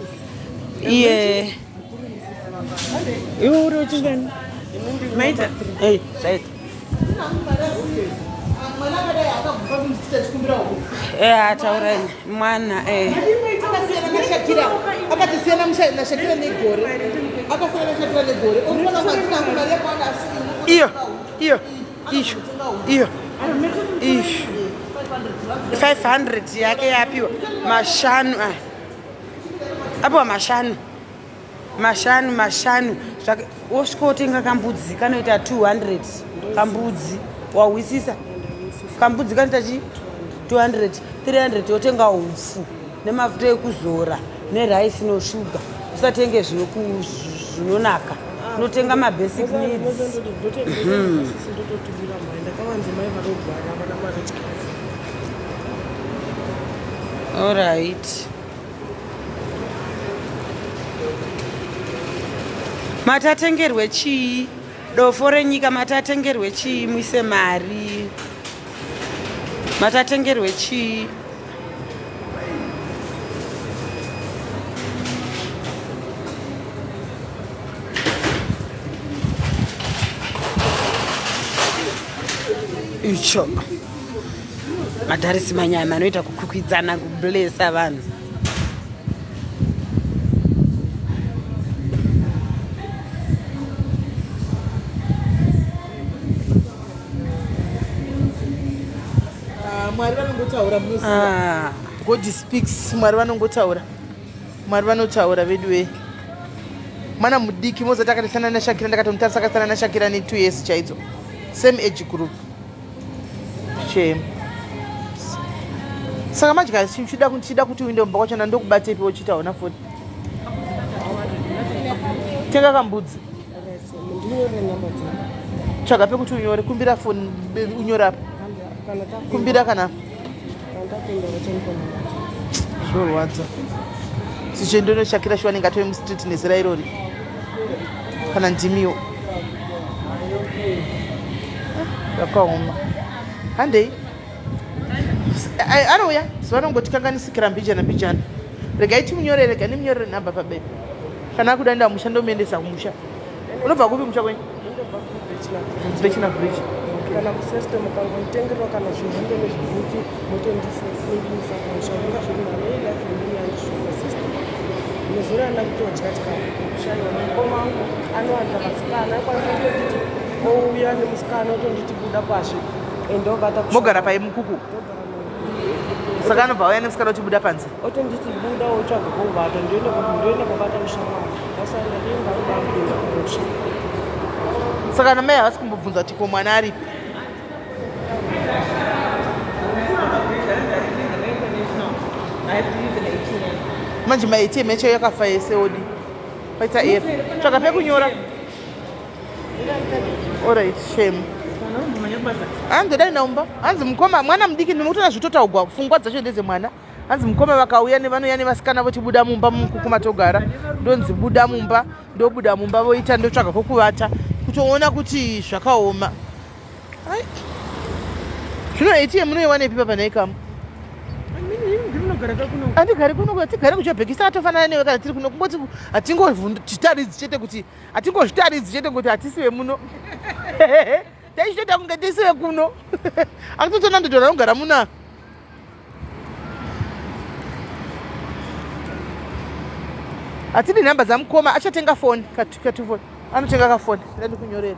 Iye. Iwe uri wechingani? Maita? Hey, zvaita. Mwana akadai akabva kumudzidzisa chikumbira uko. Eh, ataura mwana eh. Akasiyana naShakira. Akatosiyana naShakira negore. Akasiyana naShakira negore. Urikuona kwatina hangu mari yakawanda asi Iyo, iyo, isho, iyo. Isho. 500 yake yapiwa mashanu aya. Apiwa mashanu. Mashanu, mashanu. Zvake wosvika wotenga kambudzi kanoita 200 kambudzi. Wahwisisa? Kambudzi kanoita chi 200, 300 wotenga upfu nemafuta ekuzora neraisi noshuga. Usatenge zvinonaka. Unotenga mabasic needs. Ndototumira mari ndakavanzi mai varogwara vana mari chikafu. Alright. Matatengerwe chii? Dofo renyika matatengerwe chii? Muise mari. Matatengerwe chii? Icho. Madharisi manyama anoita kukwikwidzana kublesa vanhu. Ah, Mwari vanongotaura munoziva. Ah. God speaks. Mwari vanongotaura. Mwari vanotaura vedu wee. Mwana mudiki mozati akatosiyana naShakira ndakatomutarisa akasiyana naShakira ne 2 years chaidzo. Same age group. Shame. Saka manje kana chida kuti uinde mumba kwachona ndokubatepi wochita hona foni. Tenga kambudzi. Ndinyore namba dzangu. Tsvaga pekuti unyore kumbira foni unyore apa. Kumbira kana Kana tapinda vachanipa namba dzangu. Zvorwadza. Sichendonoshakira shuwa anenge atove mustreet nezera irori. Kana ndimiwo. Zvakaoma. Handei. Anouya zuva rinongotikanganisikira mbijana mbijana. Regai timunyorere, regai ndimunyorere nhamba pabepa. Kana akuda enda kumusha ndomuendesa kumusha. Unobva kupi musha kwenyu? Ndobva kuBechina. Bechina Bridge. Kana kuseste mukangonditengerwa kana zvihembe nezvibhutsu motondisimbisa kumusha unga zviri nani life yendini yandishupa sister. Nezuro handina kutodya chikafu kushaiwa mukoma wangu anowanza vasikana aikwanisa kutonditi ouya nemusikana otonditi buda kwazve ende ovata Mogara pai mukuku. Saka anobva auya nemusikana ochibuda panze. Otonditi buda wotsvaga kwovata ndoenda kwavata mushamwari vasaenda denga oda kupinda kumusha. Saka ana mai havasi kumbobvunza kuti ko mwana aripi. I have to use an ATM. Manje maATM yacho yakafa yese odi. Paita error. Tsvaka pekunyora. Alright, shame. Hanzi dai naumba. Hanzi mukoma mwana mudiki ndinokutoona zvitotaugwa pfungwa dzacho ndedzemwana. Hanzi mukoma vakauya nevanouya nevasikana votibuda mumba mukuku matogara. Ndonzi buda mumba, ndobuda mumba voita ndotsvaga kwekuvata kutoona kuti zvakaoma. Ai. Zvino ATM munoiwanepi papa nhai kamu? Andigari kuno, hatigari kuJobhekisa atofanana newe kana tiri kuno kungoti hatingozvitaridzi chete kuti hatingozvitaridzi chete kuti hatisi vemuno. Taichitoita kunge tisi vekuno. Akutotona ndotoona kugara muna. Hatidi nhamba dzamukoma achatenga foni katufoni anotenga kafoni ndandikunyorera.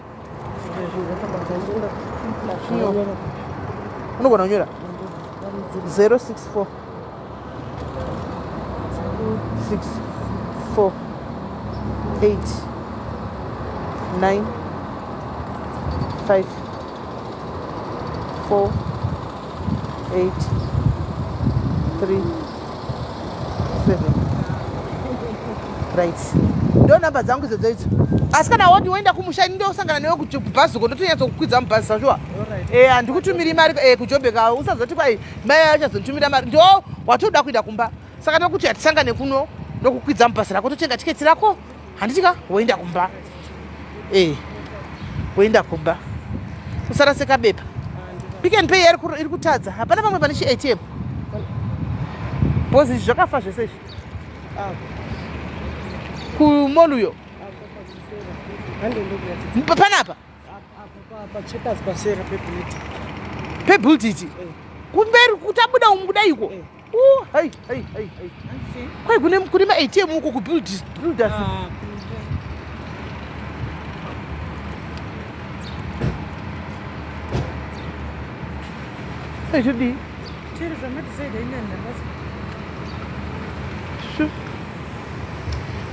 Unogona kunyora 064 6 4 8 9 5 4 8 3 7 right ndo namba dzangu idzodzo idzo asi kana woti woenda kumusha ini ndosangana newe kubhazi uko ndotonyatsokukwidza mubhazi sashuwa e handikutumiri mari e kujobeka usazoti kwai mai achazonditumira mari ndo watoda kuenda kumba saka ndokuti hatisangane kuno ndokukwidza mubhazi rako totenga tiketi rako handiti ka woenda kumba e woenda kumba usarase kabepa Pick and Pay iri kutadza hapana pamwe pane chiATM because izvi zvakafa zvese izvi kumall uyo panapa pebuilditi kumberi kutabuda umu kudai iko hai hai hai hai kwai kune kune maATM uko kubuilders builders Hey, todii Chero zvamatisaida inani nhasi.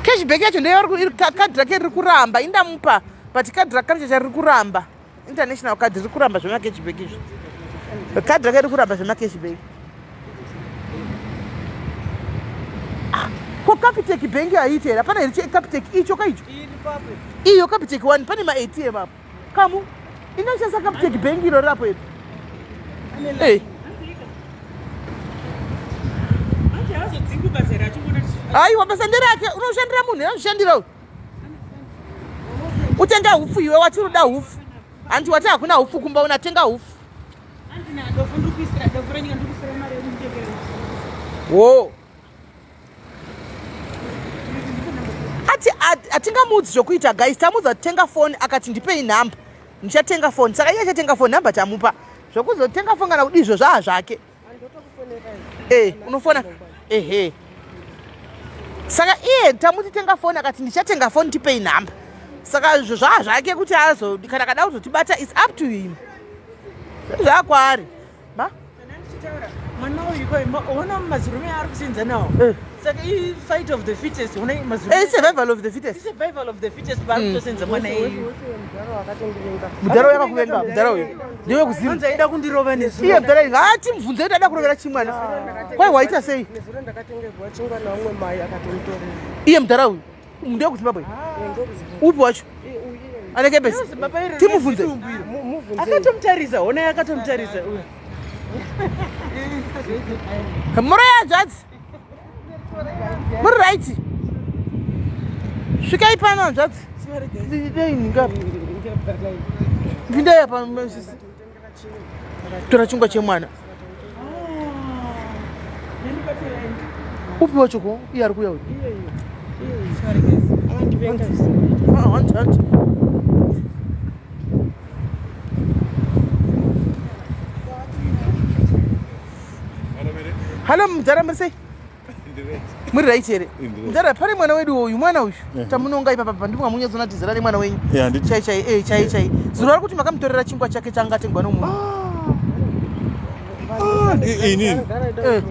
Cashback yacho ndeyo kadhi rake riri kuramba indamupa but kadhi rake chacha riri kuramba international card riri kuramba zvemacashback izvi kadhi rake riri kuramba zvemacashback ah, ko Capitec bank haiiti here hapana here cheCapitec icho ka icho iyo Capitec one pane maATM apo kamu inoshandisa Capitec bank iro rirapo iri Hey. Aiwa basa nderake unoshandira munhu anozvishandira uyu utenga hupfu iwe wati unoda hupfu hanti wati hakuna hupfu kumba unatenga hupfu wo ati hatingamuudzi zvokuita guys tamuudza kutenga foni akati ndipei nhamba ndichatenga foni saka iye achatenga foni nhamba tamupa zvokuzotenga foni kana kudii izvo zvaa zvake e unofona ehe saka iye tamuti tenga foni akati ndichatenga foni tipei nhamba saka izvo zvaa zvake kuti azo kana kada kuzotibata its up to him zvakwaari ma mwana uyu ko ona mazirume aari kusenza nawo Eh. saka i fight of the fittest ona mazirume Eh, survival of the fittest survival of the fittest paari kutosenza mwana iyu mudhara uyu akakuvenga mudhara uyu ndewe kuziva anzi aida kundirova nezuva iye mudhara uyu ngaatimubvunze kuti ada kurovera chimwana kwai waita sei Nezuro ndakatengerwa chingwa naumwe mai akatonditorera. iye mudhara uyu ndewe kuzimbabwe upi wacho anenge besi timubvunze akatomutarisa ona akatomutarisa uyu muri hanzvadzi muri right svikai pano hanzvadzi pindai apa tora chingwa chemwana upi wacho ko iye ari kuuya uyu Ah, hanti hanti halo mudhara muri sei muri right here mudhara pane mwana wedu uyu mwana uyu tamunonga ipapa pa ndipo mamunyatsonatizira nemwana wenyu Eh, handiti. chai chai eh, chai chai zuro ari kuti makamutorera chingwa chake changa atengwa nomunhu inini Eh,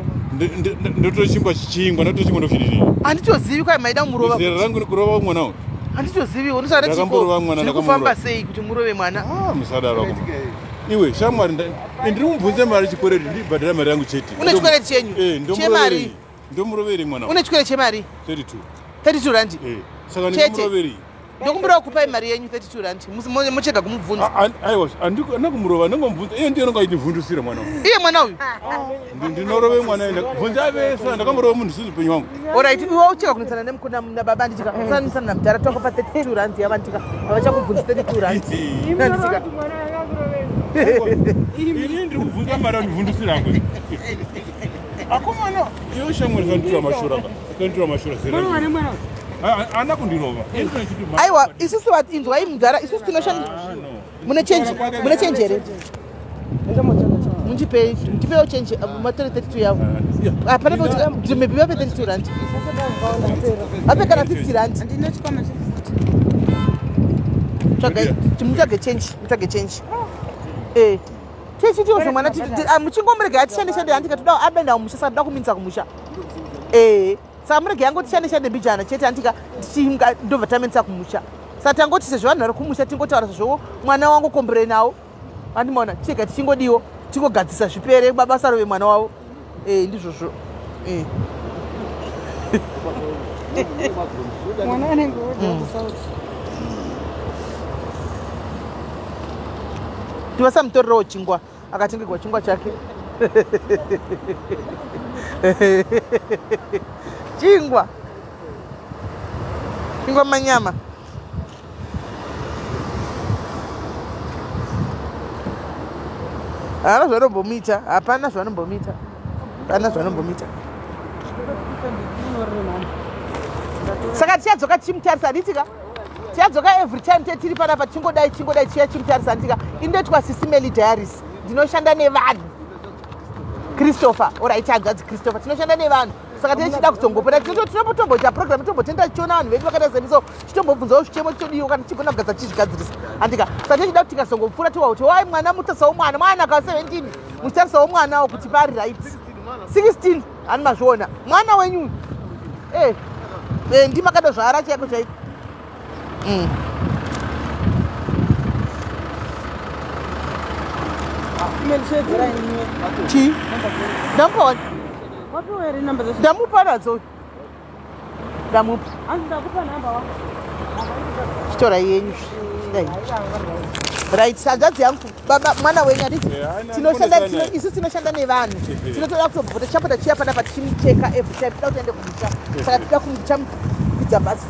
ndotora chingwa chingwa ndotora chingwa ndochidini handitozivi kwai maida murova zera rangu kurova mwana uyu handitozivi Ndakamborova mwana, zviri kufamba ndakamurova. sei kuti murove mwana Ah, musadaro wako iwe shamwari ndiri kumubvunza mari chikwereti ndibhadhara mari yangu chete Une chikwereti chenyu? Eh, Chemari? Ndomuroveri mwana. Une chikwere chemari? 32. 32 rand. Eh. Saka Chete. ndinomuroveri. Ndokumbirawo kupai mari yenyu 32 rand. Muchega kumubvunza. Aiwa, andina kumurova, ndingomubvunza. Iye ndiye anonga achindivhundusira mwana wangu. Iye mwana uyu? Ndinorove mwana enda. Bvunza vese, ndakamurova munhu sinzi upenyu wangu. Alright, iwe ucheka kunetsana nemukuna nababa ndichika. Usanetsana namudhara tokupa 32 rand yava ndichika. Havachakubvunzi 32 rand. Ndichika. Ini ndiri kubvunza mari andivhundusira hangu. Akomana, iwe shamwari kanditura mashura ka. Kanditura mashura zera. Haana kundirova. Aiwa, isusu inzwai mudhara, isusu tinoshanda. Mune change, mune change here? Mundipe, ndipewo change, matore 32 yavo. Ah, pane pekuti maybe vape 32 rand. Vape kana 50 rand. Tsvagai, mutsvage change, mutsvage change. Eh. Tichitiwo zvemwana muchingomurega atishande shande handika toda abenda kumusha saka toda kuminza kumusha. Eh. Saka murege yangoti shande shande mbijana chete handika ndobva taminza kumusha. Saka tangoti sezvo vanhu vari kumusha tingotaura sezvo mwana wangu komborei nawo. Andimaona chega tichingodiwo tingogadzisa zvipere baba sarove mwana wavo. Eh ndizvozvo. Eh. Mwana anenge oda kusauti. Tivasamutorerewo chingwa akatengerwa chingwa chake. Chingwa. Chingwa manyama. Hapana zvavanombomuita, hapana zvavanombomuita. Hapana zvavanombomuita. Saka tichadzoka tichimutarisa handiti ka? Tichadzoka every time te tiri panapa tichingodai tichingodai tichiya tichimutarisa handiti ka? Indoitwa Sisi Melly Diaries. Ndinoshanda nevanhu. Christopher, alright hanzvadzi Christopher, tinoshanda nevanhu. Saka tichida kuzongopota tinotomboita program tombotenda tichiona vanhu vedu vakaita semiso tichitombobvunzawo zvichemo tichodiwo kana tichigona kugadzira tichizvigadzirisa handika. Saka tichida kuti tikazongopfuura tiwa kuti wai mwana mutarisawo mwana mwana ka 17 muchitarisawo mwanawo kuti pari right 16 hani mazviona mwana wenyu eh eh ndimakadozvara chaiko chaiko. Chii? Ndamupa wani? Ndamupa nadzo. Ndamupa. Chitora yenyu. Dai. Right, hanzvadzi yangu baba mwana wenyu handiti tinoshanda isu tinoshanda nevanhu tinotoda kutobvota tichapota chiya panapa tichimucheka every time toda kuti aende kumusha saka toda kumuchamukwidza bhazi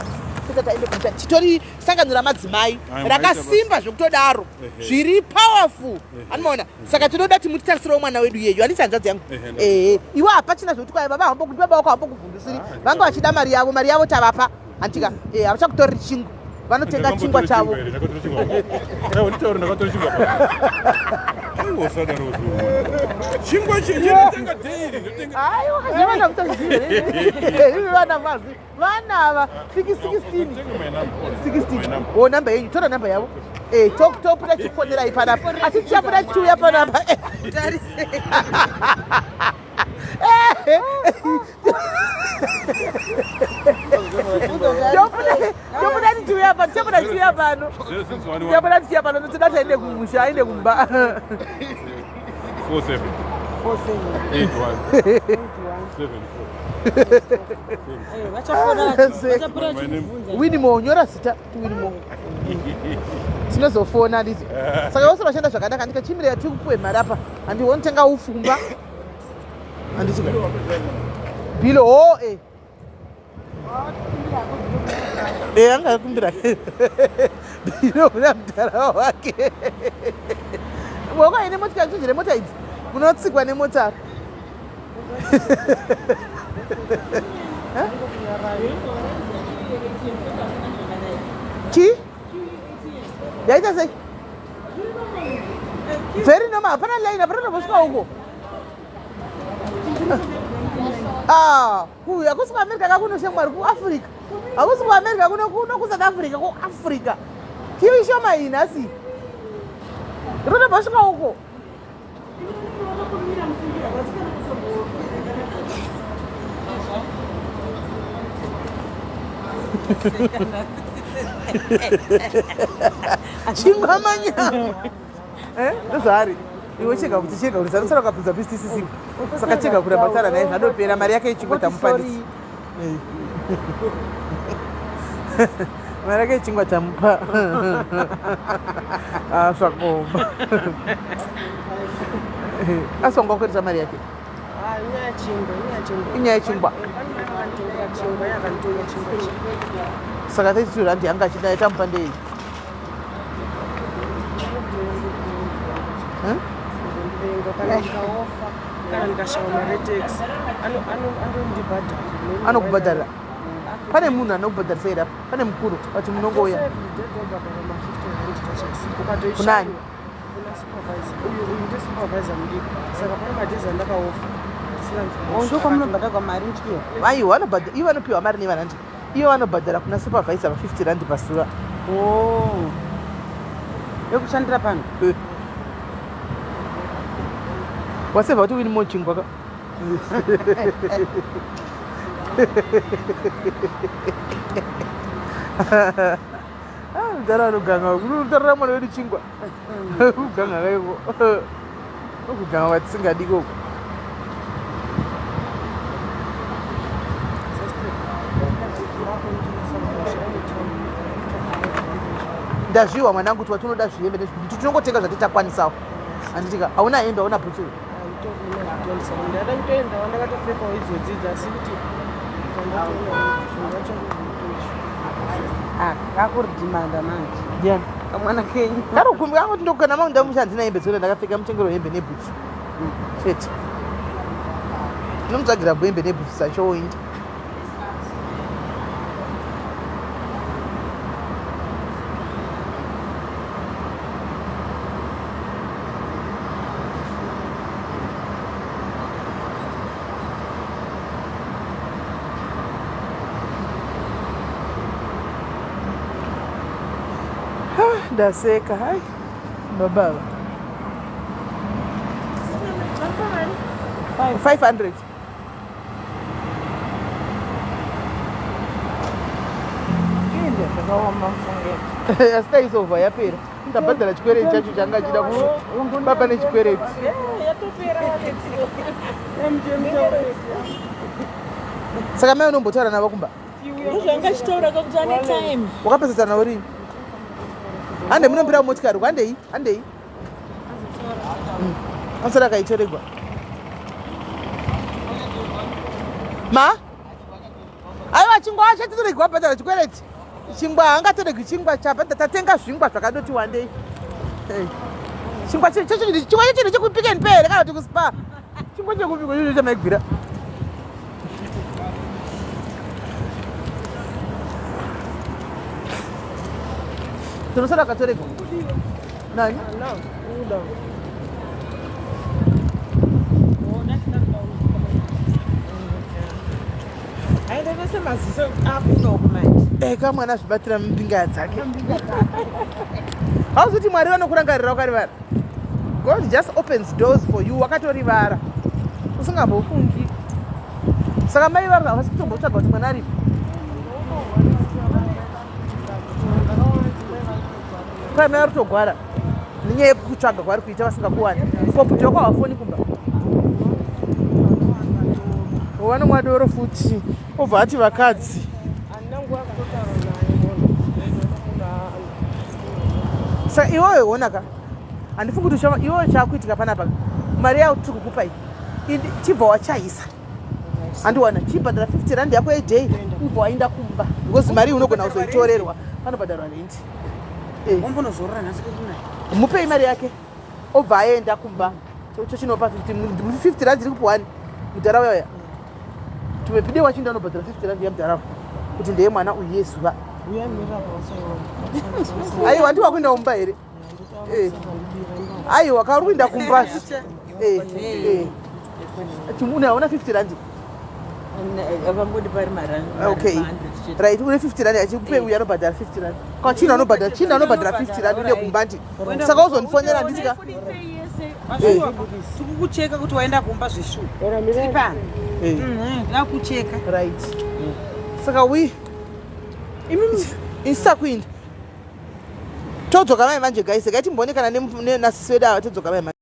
toda taende kumusha titori sangano ramadzimai rakasimba zvekutodaro zviri powerful anomaona saka tinoda kuti mutitarisirawo mwana wedu iyeyo handiti hanzvadzi yangu ehe iwe hapachina zvekuti kwai baba hambo kuti baba wako hambokuvhundusiri vanga vachida mari yavo mari yavo tavapa handitika havachakutoreri chingwa vanotenga chingwa chavo. Chingwa chinotenga daily. Aiwa zvevana kutaziva vana vazi vana ava 16 16 o namba yenyu tora namba yavo eh topuda chifonerai panapa asi tichapuda chiuya panapa. Tobuda tichiuya pano, tobuda tichiuya pano. Tobuda tichiuya pano, toda taende kumusha, aende kumba. 47 81 74. Winimo, nyora zita Winimo. Tinozofona handiti. Saka vose vashanda zvakanaka ndikachimirira tiri kupuwe mari apa. Handi wonotenga ufumba. Handiti. Bilo ho eh. Eh anga kumbira. Bilo kuna mudhara wake. Wako ine motikari chinjire mota idzi. Munotsikwa nemota. Chi? Yaita sei? Very normal. Hapana line, hapana tombosvika uko. Ah, kuya hakusi kuAmerica kakuno shamwari kuAfrica. Hakusi kuAmerica kuno kuno kuSouth Africa, kuAfrica. Kiwi shoma iyi nhasi. Rinotombosvika uko. Chingwa manyama. Eh, ndozvaari. Iwe chega kuti chega kuti sanosara ukapinza pistisisi. Saka chega kuramba kutaura naye zvadopera mari yake yechingwa tamupa ndisi. Eh. Mari yake yechingwa tamupa. Ah, zvakaoma. Eh, asi wanga wakwereta mari yake? Ah, inyaya yechingwa, inyaya yechingwa. Inyaya yechingwa. Eh, pane mai vakanditengera chingwa, iye akanditora chingwa chingwa. Saka 32 rand yanga achida tamupa ndei? Kana ndikaofa kana ndikashaya mari yetaxi anondibhadhara. Anokubhadhara. Pane munhu anokubhadharisa here apa? Pane mukuru vati munongouya. Kunani? Uyu ndisupervisor mudiki saka pane madhezi andakaofa. Ndokwamunobhadharwa mari ndiyo? Aiwa, vanobhadhara ivo vanopiwa mari nevana ndi ivo vanobhadhara kuna supervisor va 50 rand pazuva. Oh. Yekushandira pano. Eh. Wasevha kuti wini mochingwa ka. Ah, mudhara anoganga unotarira mwana wedu chingwa kuganga kaiko kuganga kwatisingadi ikoko. Ndazviwa mwanangu kuti watinoda zvihembe nezvibhutsu tinongotenga zvatitakwanisawo handitika hauna hembe hauna bhutsu. Ndada kutoenda wandakatopfekawo idzodzi asi kuti Ah, kakuridhimanda manje. Ndiani? Kamwana kenyu. Karukumbi kangu ndokana mangu ndamusha handina hembe dzona ndakapfeka mutengero hembe nebhutsu chete. Ndinomutsvagira hembe nebhutsu dzacho oinda. Ndaseka hai baba 500. Inde zvakaoma mufunge. Asi taizova yapera tabhadhara chikwereti chacho changa achida baba nechikwereti. Yatopera. Saka mai unombotaura navo kumba? Ndozvanga chitaura kakuti ane time. Wakapesana navo rini? Hande munombira mumotikari uko, handei handei. Anosara akaitoregwa ma aiwa chingwa chatitorегwa bhadhara chikwereti chingwa haangatoregwi chingwa chabhadha tatenga zvingwa zvakadoti wandei. Eh. Chingwa chingwa chacho ndechekuPick n Pay here kana kuti kuSpar? Chingwa chekupikwa chocho chamaigwira. Tinosara akatoregwa nani? Aenda vese maziso akunoku manje. Eka mwana azvibatira mbinga dzake. Hauzoti Mwari vanokurangarira ukarivara. God just opens doors for you wakatorivara usingambofungi. Saka mai vari havasi kutombotsvaga kuti mwana aripi. Kwai mai vari kutogwara nenyaya yekukutsvaga kwavari kuita vasingakuwani. Koputi wako hawafoni kumba. Vanomwa doro futi obva ati vakadzi. Handina nguva yekutotaura naye munhu. Saka iwewe honaka handifungi kuti iwewe chaakuitika panapa mari yao tiri kukupa iyi chibva wachaisa handiwana chibhadhara 50 rand yako yeday ubva waenda kumba because mari iyi unogona kuzoitorerwa panobhadharwa rent. Eh. Wombonozorora nhasi kwekunaya. Mupei mari yake obva aenda kumba chochinopa 50 rand iri kupiwani mudhara uya tumepide wachienda unobhadhara 50 rand yamudhara kuti ndeye mwana uyu yezuva. Uya mirira pausaiona. Aiwa ndiwa kuenda kumba here? Eh. Aiwa kauri kuenda kumba. Eh, eh. Chimune hauna 50 rand? Avangodi pari marand. Okay right, une 50 rand achikupe uyu anobhadhara 50 rand kwa chino anobhadhara chino anobhadhara 50 rand uende kumba ndi saka uzondifonera nditika. Tikukucheka kuti waenda kumba zveshuwa. Tiri pano. Eh. Ndakucheka. Right, saka wi insta kuinda todzoka mai manje guys, regai timboonekana nasisi vedu ava todzoka mai manje.